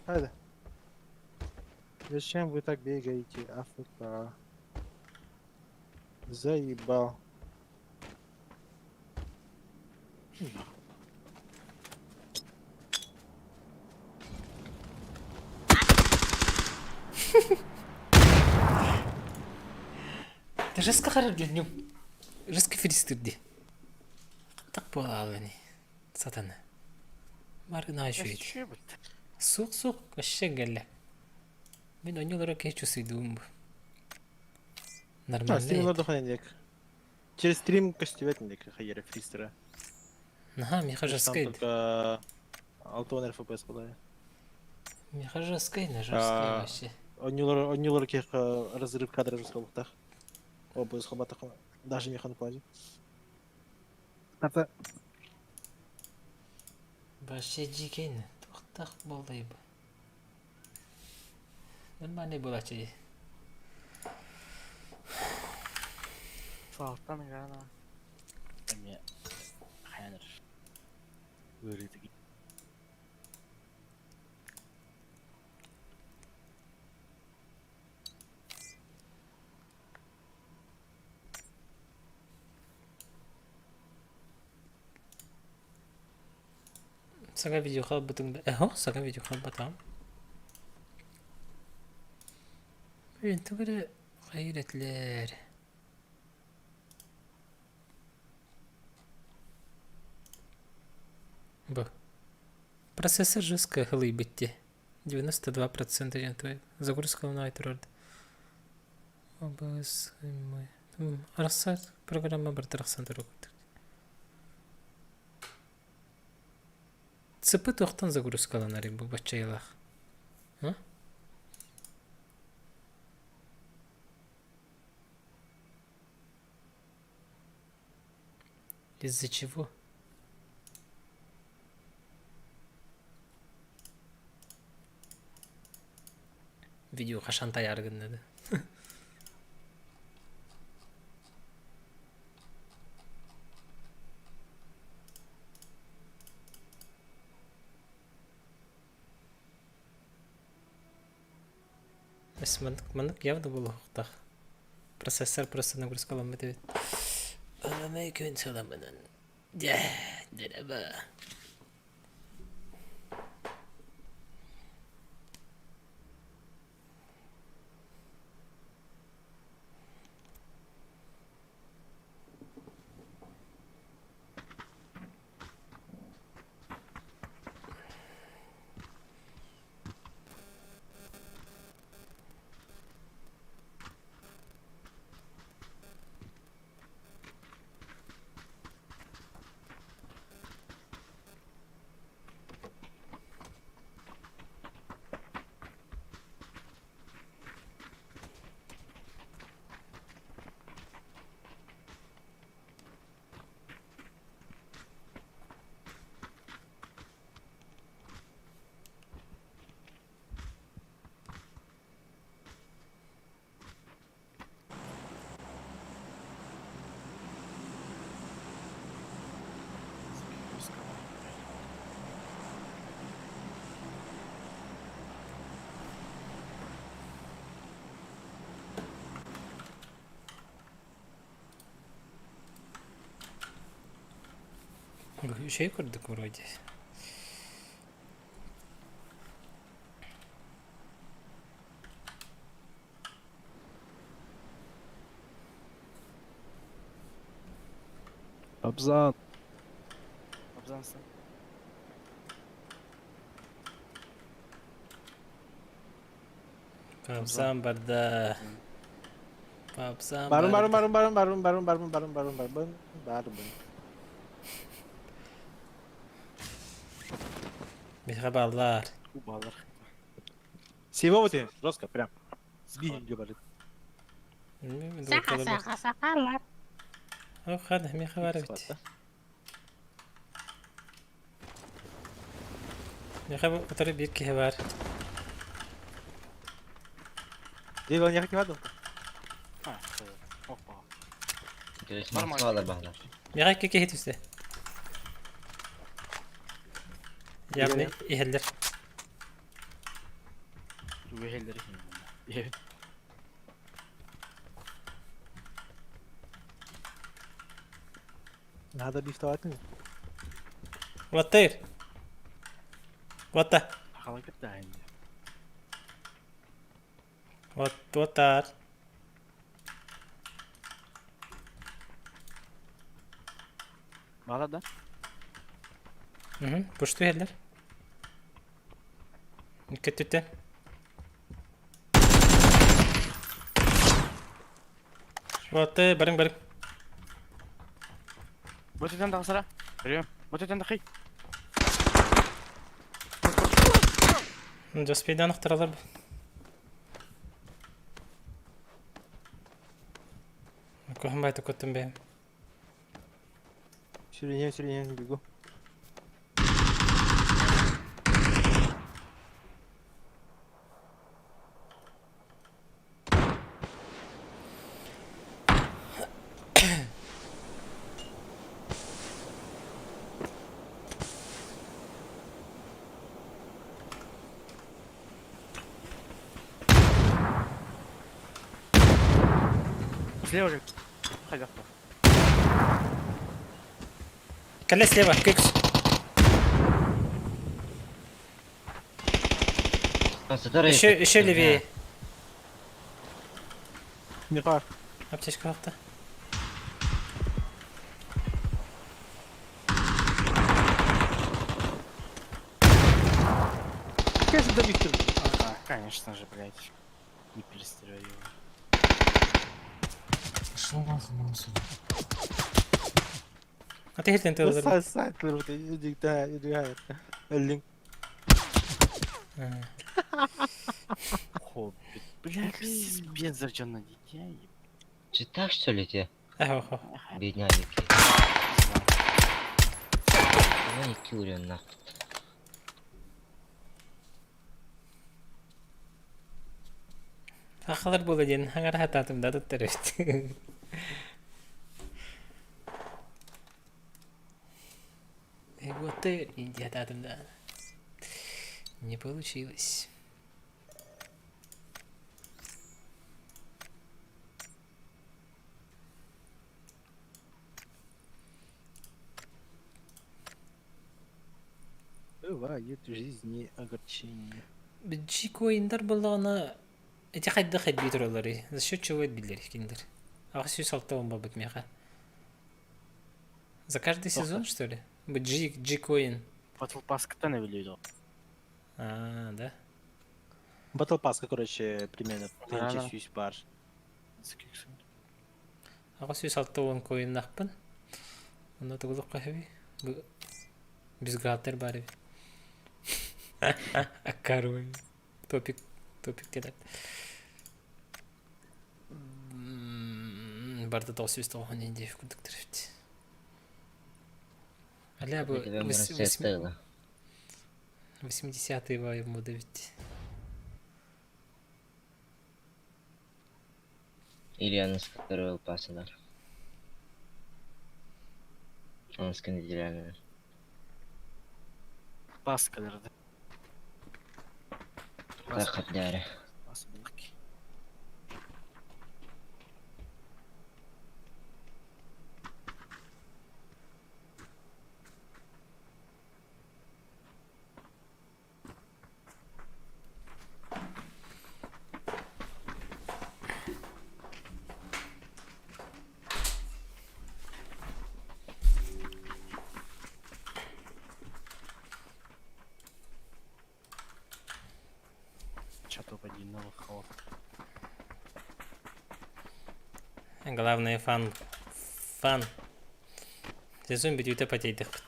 Хайда. Зачем вы так бегаете, АФК? Заебал. Ты жестко харар днем. Жестко фиристирди. Так буолаалыни. Сатана. Марына үчүгэй. Суох суох вообще гэллэ. Мин онньулара киһи чувствуйдуум бу. А, Нормально. стрим лордохан Через стрим костювет индек хайера фристера. Ага, миха Там жесткий. только Алтон РФПС куда. Миха жесткий, на жесткий вообще. Онньулар онньулар кех разрыв кадра жестколуктах. Обыз хабатах даже механ плане. Ата Вообще дикий. Тохтах болдай бу. Нормальный буолааччы. Салтан гана. Эми хаяныр. Өрүтүг. Саҥа видео хаалбытыҥ да? Эһо, саҥа видео хаалбатаҕым. Блин, тугу эрэ хайыыр этилэр. Бу. Процессор жестко хылыйбыт дии. 92% диэн твой. Загрузка турар. OBS арахсар программа барыта арахсан турар курдук. ЦП туохтан загрузкаланар бу баччайылаах? А? Из-за чего? Видео хашан таяр гыннады. Маннык, маннык явно буолуохтаах. Процессор просто нагрузкаламмыт эбит. Аламай күн саламынан. Дьэ, дьэрэбэ. Үчүгэй курдук вроде. Абзан. Абзансың. Папсам барда. Папсам Барın barın барда. barın barın barın barın barın barın barın barın barın. Михабаллар. Убалар. Сего вот жестко, прям. Сбили говорит. Саха, саха, сахалар. Ох, хада, михабар бит. Михаб, который бир киһи бар. Дело не хотел. А, опа. Интересно, Нормально. скалар бахлар. Миха икки киһи түстэ. Явно иһэллэр. Түбэһэллэри хин. Надо бифтовать. Уоттайыр. Уотта. Хахалакыт да инде. Вот, уоттар. Бала да? Мгм, пушту иһэллэр. Көттүттэ. Уотты, барың, барың. Бөтөтөн тахсара. Прием. Бөтөтөн тахый. Жоспейдан ықтыралар. Көһін байты көттім бе. Сүрүнен сүрүнен бегу. Слева же. Хайда. Кәле слева, кекс. Еще, еще левее. Михар. Аптечка хақта. Конечно, да Виктор. Ага, конечно же, блядь. Не перестрою его. Пошел нахуй, мусор. А ты хертен тылдыр. Сайт, да, да, Линк. Хоббит. Блядь, пиздец зарчан дитя. Че так что ли те? Ахо. Бедняги. Давай кюрен нахуй. Ахалар була ден, хаңар хататым да туттар өт. Вот иди хататым да. Не получилось. Бывает в жизни огорчение. Джикоиндар буллаҕына эти хайдах элбии туралларый? За счет чего элбииллэр кинилэр? Аҕыс сүүс алта уон буолбут миэхэ. За каждый сезон, что ли? Бу G, G-Coin. Battle Pass-кытан эбилейді. А, да? Battle Pass, короче, примерно Да, да. 1000 бар. Аҕыс сүүс алта уон коиннаахпын. Онно тугулукка хэби. Бу бюстгальтер бар эбит. Аккаруй. Топик, топик кэлэр. Барда тоҕус сүүс тоҕуһун индиев курдуктар эбит. Аля бу Тебе мрсетела. 80-е бай мода ведь. Или она скоро пасалар. Она скандиляна. Pass калерді. Так хапдаре. Pass булык. Главное фан. Фан. Сезон бүтүүтэ потейдихпит.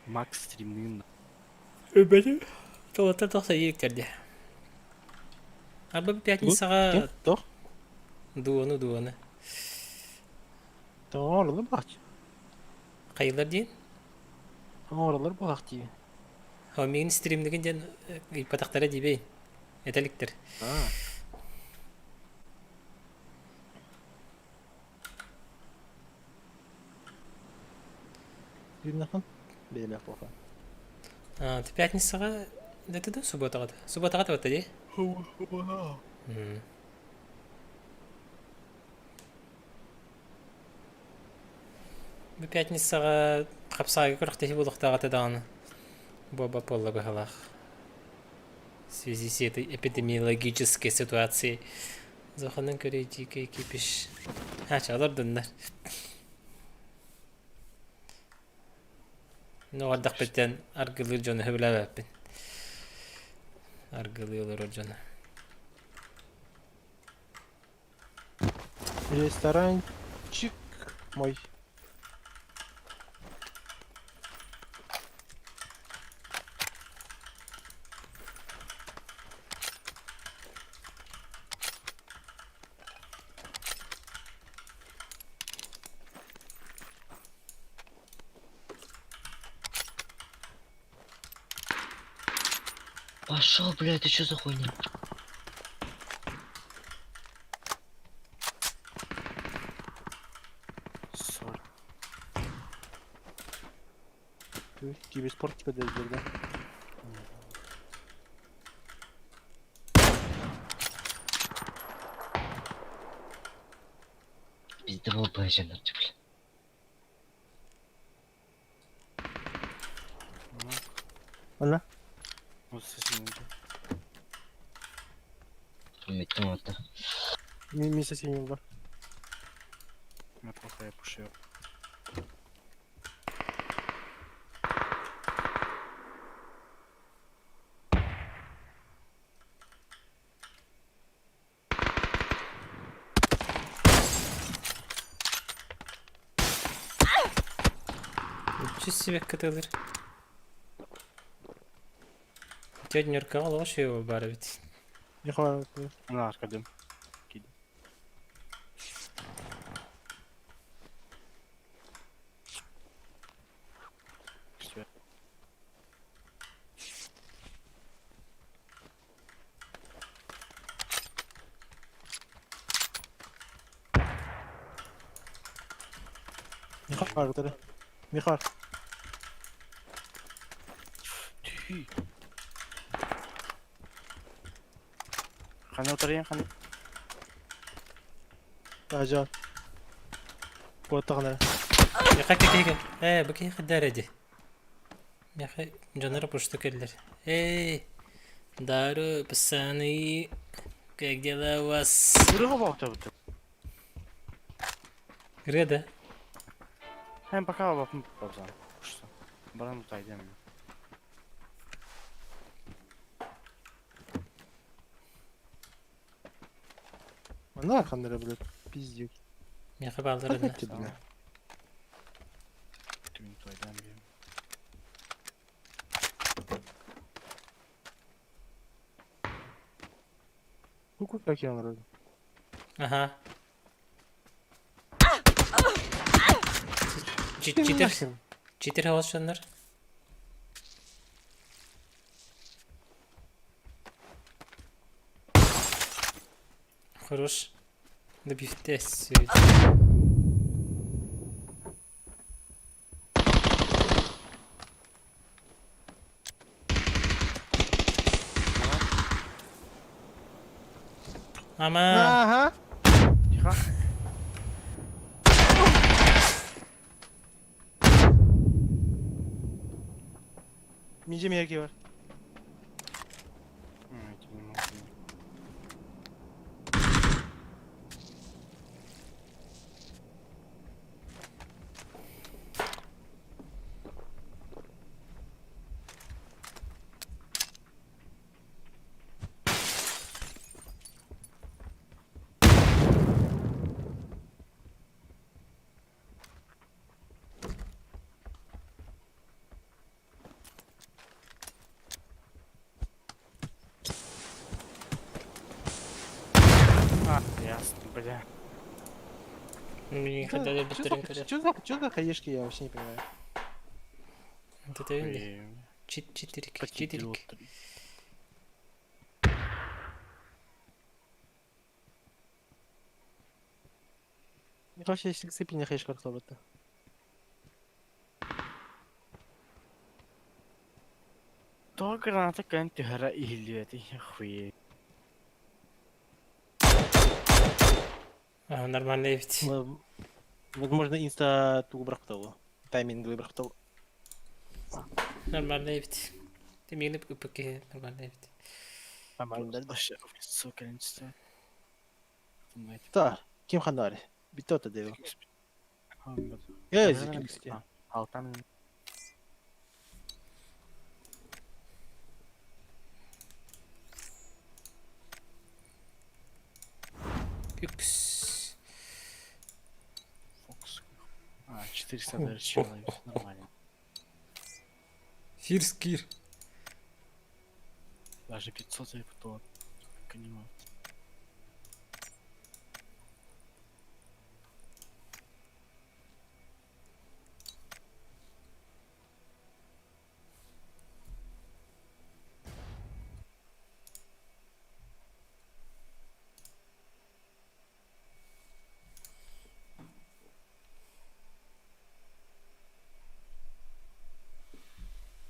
Макс стримныын. Үбэти. Толоттор тохса ииктэрде. Арба пятницаҕа Тох? дуону дуону. Оҥоролор баҕаччы. Хайылар диэн? Оҥоролор буолах дии. О, миигин стримнигин диэн ыйпатахтара диибэй. Этэликтэр. Стримнахан? Бэйэлээх буолха. А, ты пятницаҕа это да субботаҕа да? Субботаҕа да дии? Бу пятницаҕа хапсаайга күрэхтэһии буолуохтаах этэ даҕаны. Буоба буолла быһалаах. В связи с этой эпидемиологической ситуацией Заханын көрө дьиикэй кипиш. А, чалар дыннар. Ну, ардахпыттан аргылыыр дьону сөбүлээбэппин. Аргылыы олорор дьону. Ресторанчик мой. Пошел, бля, это что за хуйня? Сори. Киберспорт типа да? Пиздобол бля. Ана? Метtim hatta. Ми соседний бар. Неплохо я пушил. Үчүс сибэккэ тылыр. Дядь Нюрка олоҕо его бар эбит. Михаил. На, аркадым. Все. Михаил, да. Михаил. Tüy. Хана утарыйын хана. Ажал. Куоттаҕына. Яха кэкэгэ. Ээ, бу киһи хаддар эди. Яха дьоннор пушту кэллэр. Эй, дару, пацаны, как дела у вас? Ырыга баҕа Рыда. Hem пока бапым бабзан. Пушса. Баран утайдым. Манна арханнара блядь. Пиздец. Яха баалар Опять эдна. бля. Түн тайдам бим. Ку как я вроде. Ага. Читер, читер халашаннар. Хорош. Добивтесь. Ама. Ага. Тихо. Минже мерки бар. М, я не могу. Ясно, бля. Мин хотя бы Чё за, чё за, чё за хаешки, я вообще не понимаю. Это видно? Читерик, читерик. Вообще, сцепление хаешка работа. Тоҕо граната кэлэн түһэрэ иһиллибэтий, хуй. А, нормально ведь. Возможно, инста тугу бырахтал. Тайминг бырахтал. Нормально ведь. Ты мені поки нормально ведь. Нормально. Вообще, в лицо количество. Та, ким ханари? Битота дева. Я зикксти. Алтан. Икс. Фокс. А, 400 даже человек. Нормально. Фирскир. Даже 500 я то. Понимаю.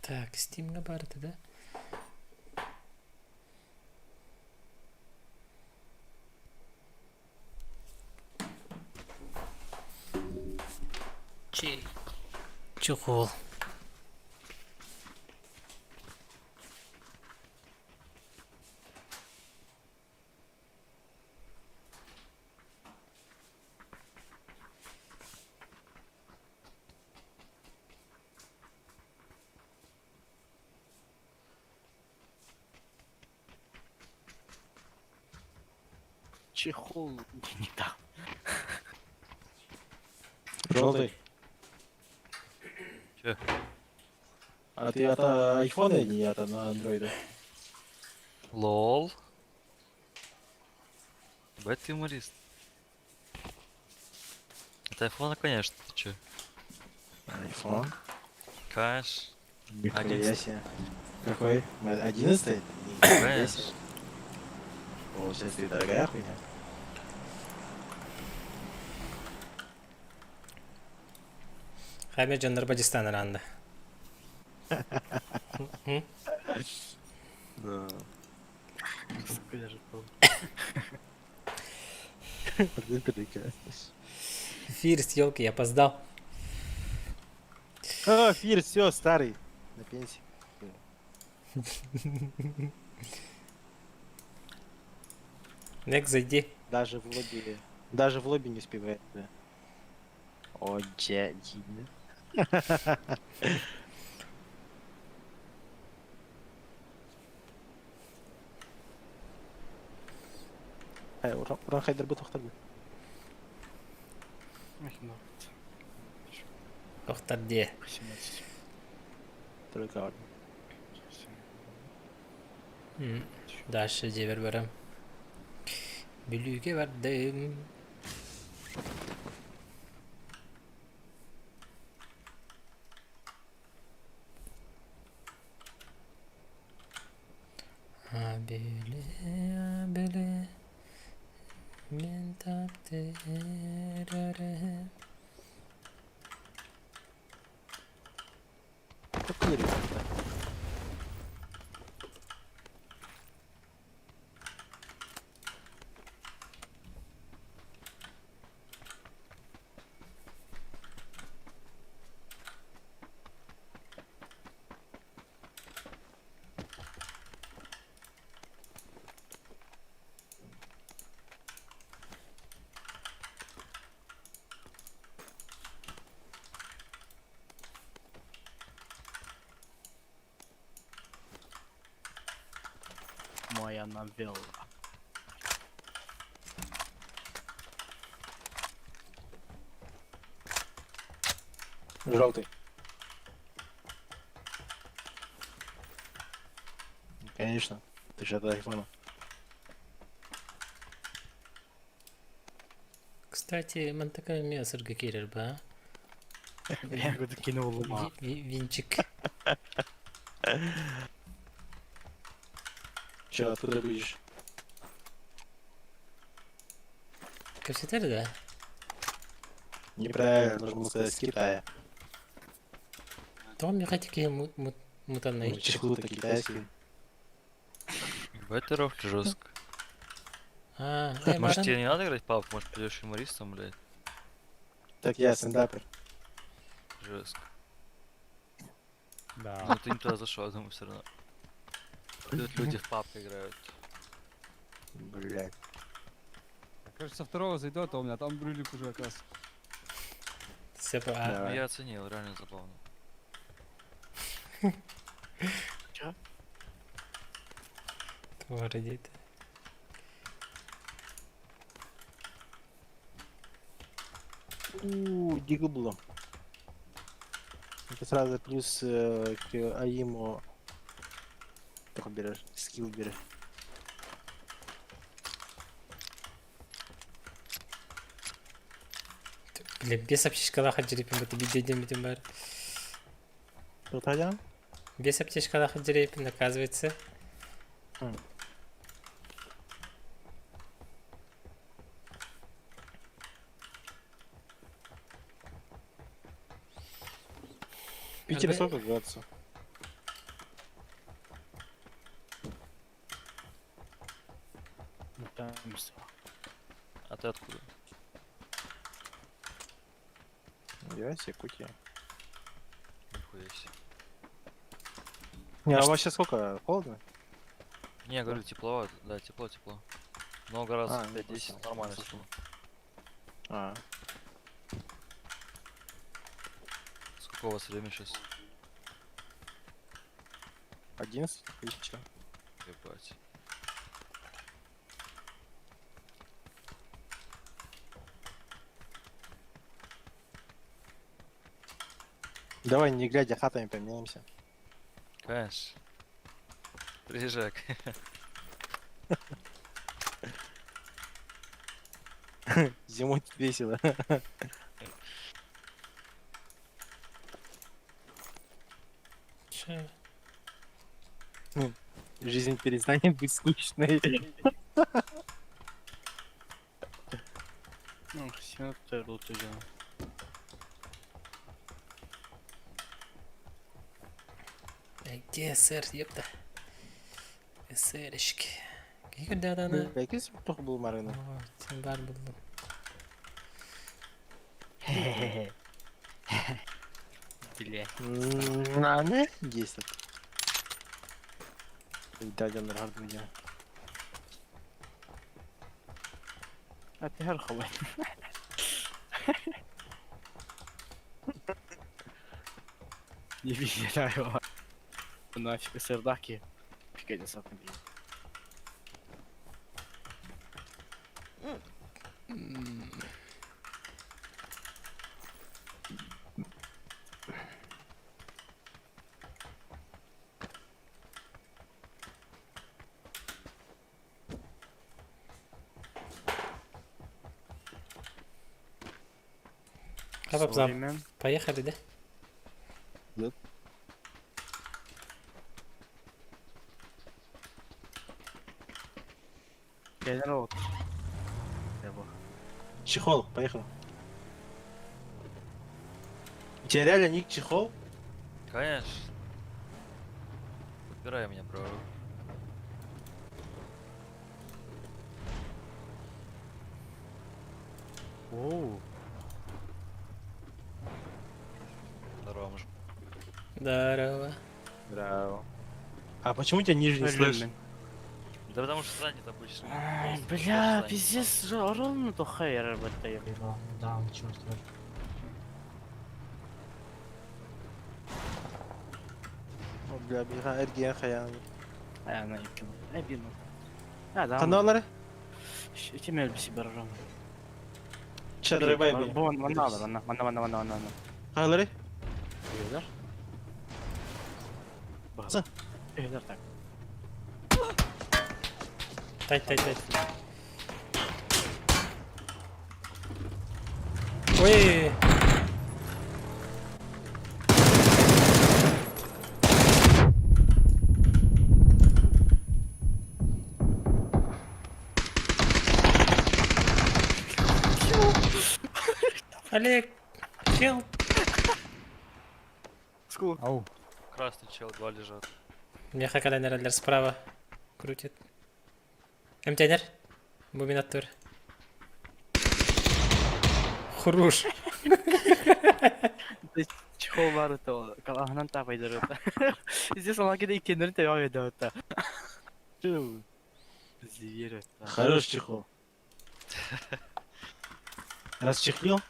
Так, Steam'га барды да? Чи. Чехол. Чехол не дам. Желтый. Че? А ты от айфона или от на андроида? Лол. Ебать ты юморист. Это айфона, конечно, ты че? Айфон. Конечно. Нихуя Одиннадцатый. себе. Какой? 11-й? Нихуя Конечно. себе. Получается, ты дорогая хуйня. Хайме Джандар Бадистан ранда. Да. Сука, даже был. Фирс, елки, я опоздал. А, Фир, все, старый. На пенсии. Нек, зайди. Даже в лобби. Даже в лобби не успевает. Да. О, дядина. Уран Хайдер бу тохтар. Тохтар де. 18. Тройка ладно. Дальше дебер барам. Бүлүүгэ бардым. Абеле, абеле, мен таптырарым. Какой ребята? Моя новелла. Желтый. Конечно. Ты же от айфона. Кстати, мантака эмиэ сырга киирэр ба. Бля, кудук кино улума. Винчик. Че, откуда будешь? Кэпсэтэр да? Неправильно, нужно было сказать с Китая. Тоҕо миэхэ ити киһи мутанный? Чехлы-то китайские. Ебать ты рофли жестко. А, Может баран тебе не надо играть пап, может пойдешь юмористом, блядь? Так я стендапер. Жестко. Да. Ну ты не туда зашел, я думаю, все равно. Тут люди в пап играют. Блядь. Кажется, второго зайду, а то у меня там брюлик уже как раз. Все а, Ну, Давай. я оценил, реально забавно. Че? твары диэтэ. У, Дигл было. Это сразу плюс к Аиму. Только берешь, скилл берешь. Блин, без аптечкалаах дьирипин бата биддедем битим бар. Тут Без аптечкалаах дьирипин, оказывается. В Питере сколько градусов? Ну там все. А ты откуда? Я с Якутии. Нихуя себе. Не, А а у вас сейчас сколько? Холодно? Не, я говорю, тепловато. Да, тепло, тепло. Много раз А, ну, 5-10 просто нормально слышал. тепло. А, Сколько у вас время сейчас? 11 вечера. Ебать. Давай, не глядя, хатами поменяемся. Конечно. Приезжай. Зимой тут весело. Че? Жизнь перестанет быть скучной. Ну, все, это лучше дело. Где СР, ёпта? СРшки. Киһи даҕаны. Бля, туох был Марина? Сен бар буллум. Бля. На, 10. Дядя Наргар меня. А ты харховай. Не видела его. Нафиг, сердаки. Пикать сапни. Хап Поехали, да? Да. Генерал. Чехол, поехал. У тебя реально ник чехол? Конечно. Подбирай меня, бро. Оу. Здорово, мужик. Здорово. Здорово. А почему у тебя нижний слэш? Да потому что занят обычно. Ай, Просто Бля, занят. пиздец, ровно то хайер в этой. Да, черт. О, бля, бля, эрген хаян. А, на икину. Ай, бину. А, да. Каналары? Этим элбиси барарам. Чадрыбай, бля. Бон, манна, манна, манна, манна, манна, манна. Каналары? Öyle. Сы. Öyle так. Тай, тай, тай. Ой! Олег, чел. Ау. Красный чел, два лежат. Меха кэлэн справа крутит. Эмтэнэр. Бу мин аттыбар. Хуруш. Чехол бар это, калаһынан тапайдар это. Здесь она киде иккеннери тэбэ ведэ это. Зверь это. Хорош чехол. Расчехлил?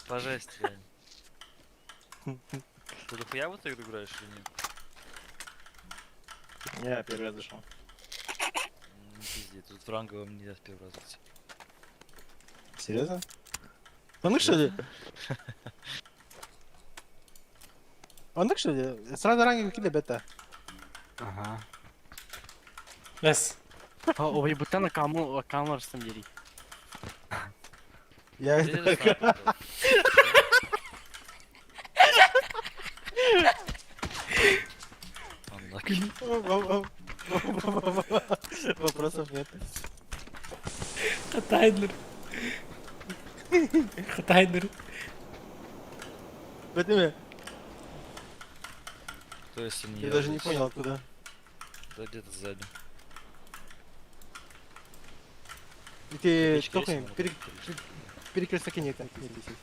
По жести, реально. Ты дохуя в эту игру играешь или нет? Я первый раз зашел. Не пизди, тут в ранговом нельзя в первый раз зайти. Серьезно? Он что ли? Он так что ли? Сразу ранги какие бета. Ага. Бэс. Ой, бутана камыл камырсым дери. Я Где этот снайпер был? Unlucky. Вопросов нет. Хатайдер. Хатайдер. Вадиме, Кто если не я даже не здесь? понял откуда. Да где-то сзади. И ты Печка есть, только можно купить. перекресток нет, нет, здесь.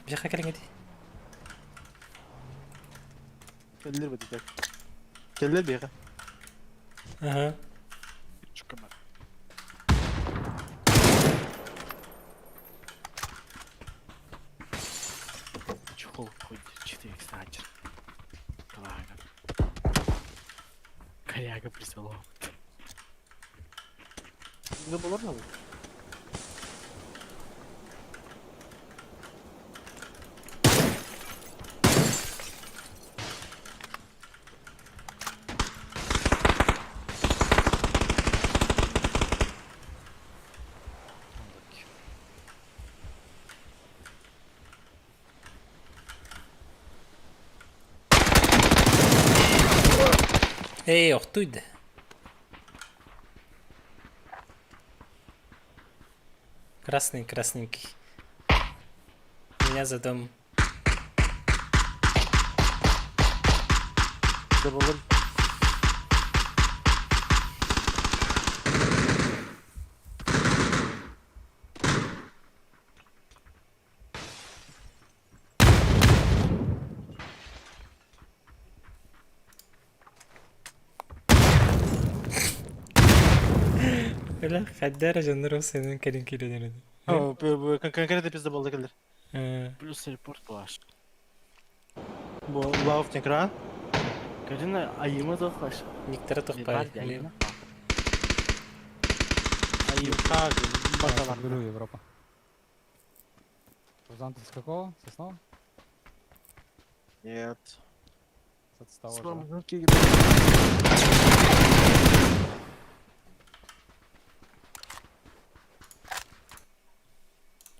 Бияха кэлэн ити. Келлер бит так. Келлер бега. Ага. Чехол ходит 4 снайпер. Калага. Коряга присылал. Ну было надо. Unlucky. Эй, охтуйда. Красный, красненький. Меня за дом. Да было. Бля, хаддара жаннар сенин кэлин килен О, конкретно пизда был келлер. Плюс репорт плаш. Бу лав экран. Карина айыма дохаш. Никтара тохпай. Айыма. Айым как бакалар. Говорю, Европа. Рузан, ты с какого? Соснова? Нет. С того же,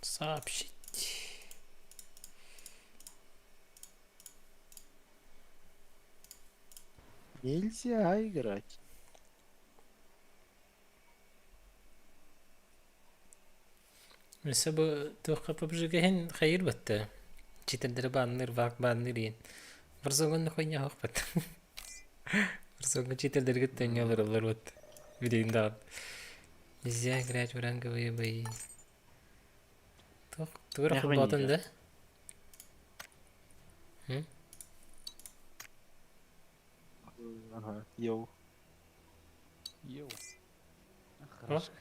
Сообщить. Нельзя играть. Өссө бу туохха PUBG-га хайыр батта. Читердери баанныр, вак баанныр иен. Варзоҥҥа хойня хоох бат. Варзоҥҥа читердерге төнньөлөр олор бат. Билигин даҕаны. Нельзя играть в ранговые бои. Туох тугу Нахуй холбоотун нельзя. да? М? Ага, йоу. Йоу. Хорошо.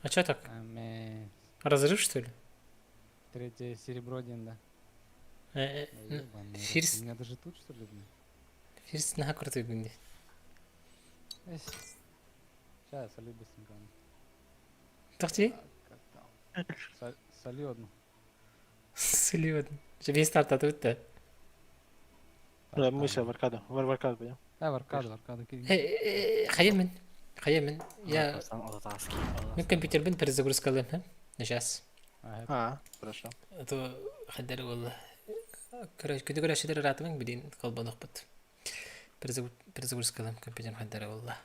А чё так? Аме, Разрыв, что ли? Третье серебро один, да. Ну, Ебаный рот, Фирс- У меня даже тут, что ли, блин? Фирс наһаа крутой гынди. Сейчас, солью быстренько. Тохти? Как там? Солью одну. Сыльвадын. Весь старт да. Да, мы сейчас в аркаду. В аркаду пойдем. Да, в аркаду, в аркаду. Хайа мен. Хайа мин я мин компьютербин перезагрузкалыам сейчас. А, хорошо. А то хаддар буолла. Күнү көрөччүлэр ыраатымаҥ билин холбонохпут. Перезагрузкалыам компьютерым хаддара буолла.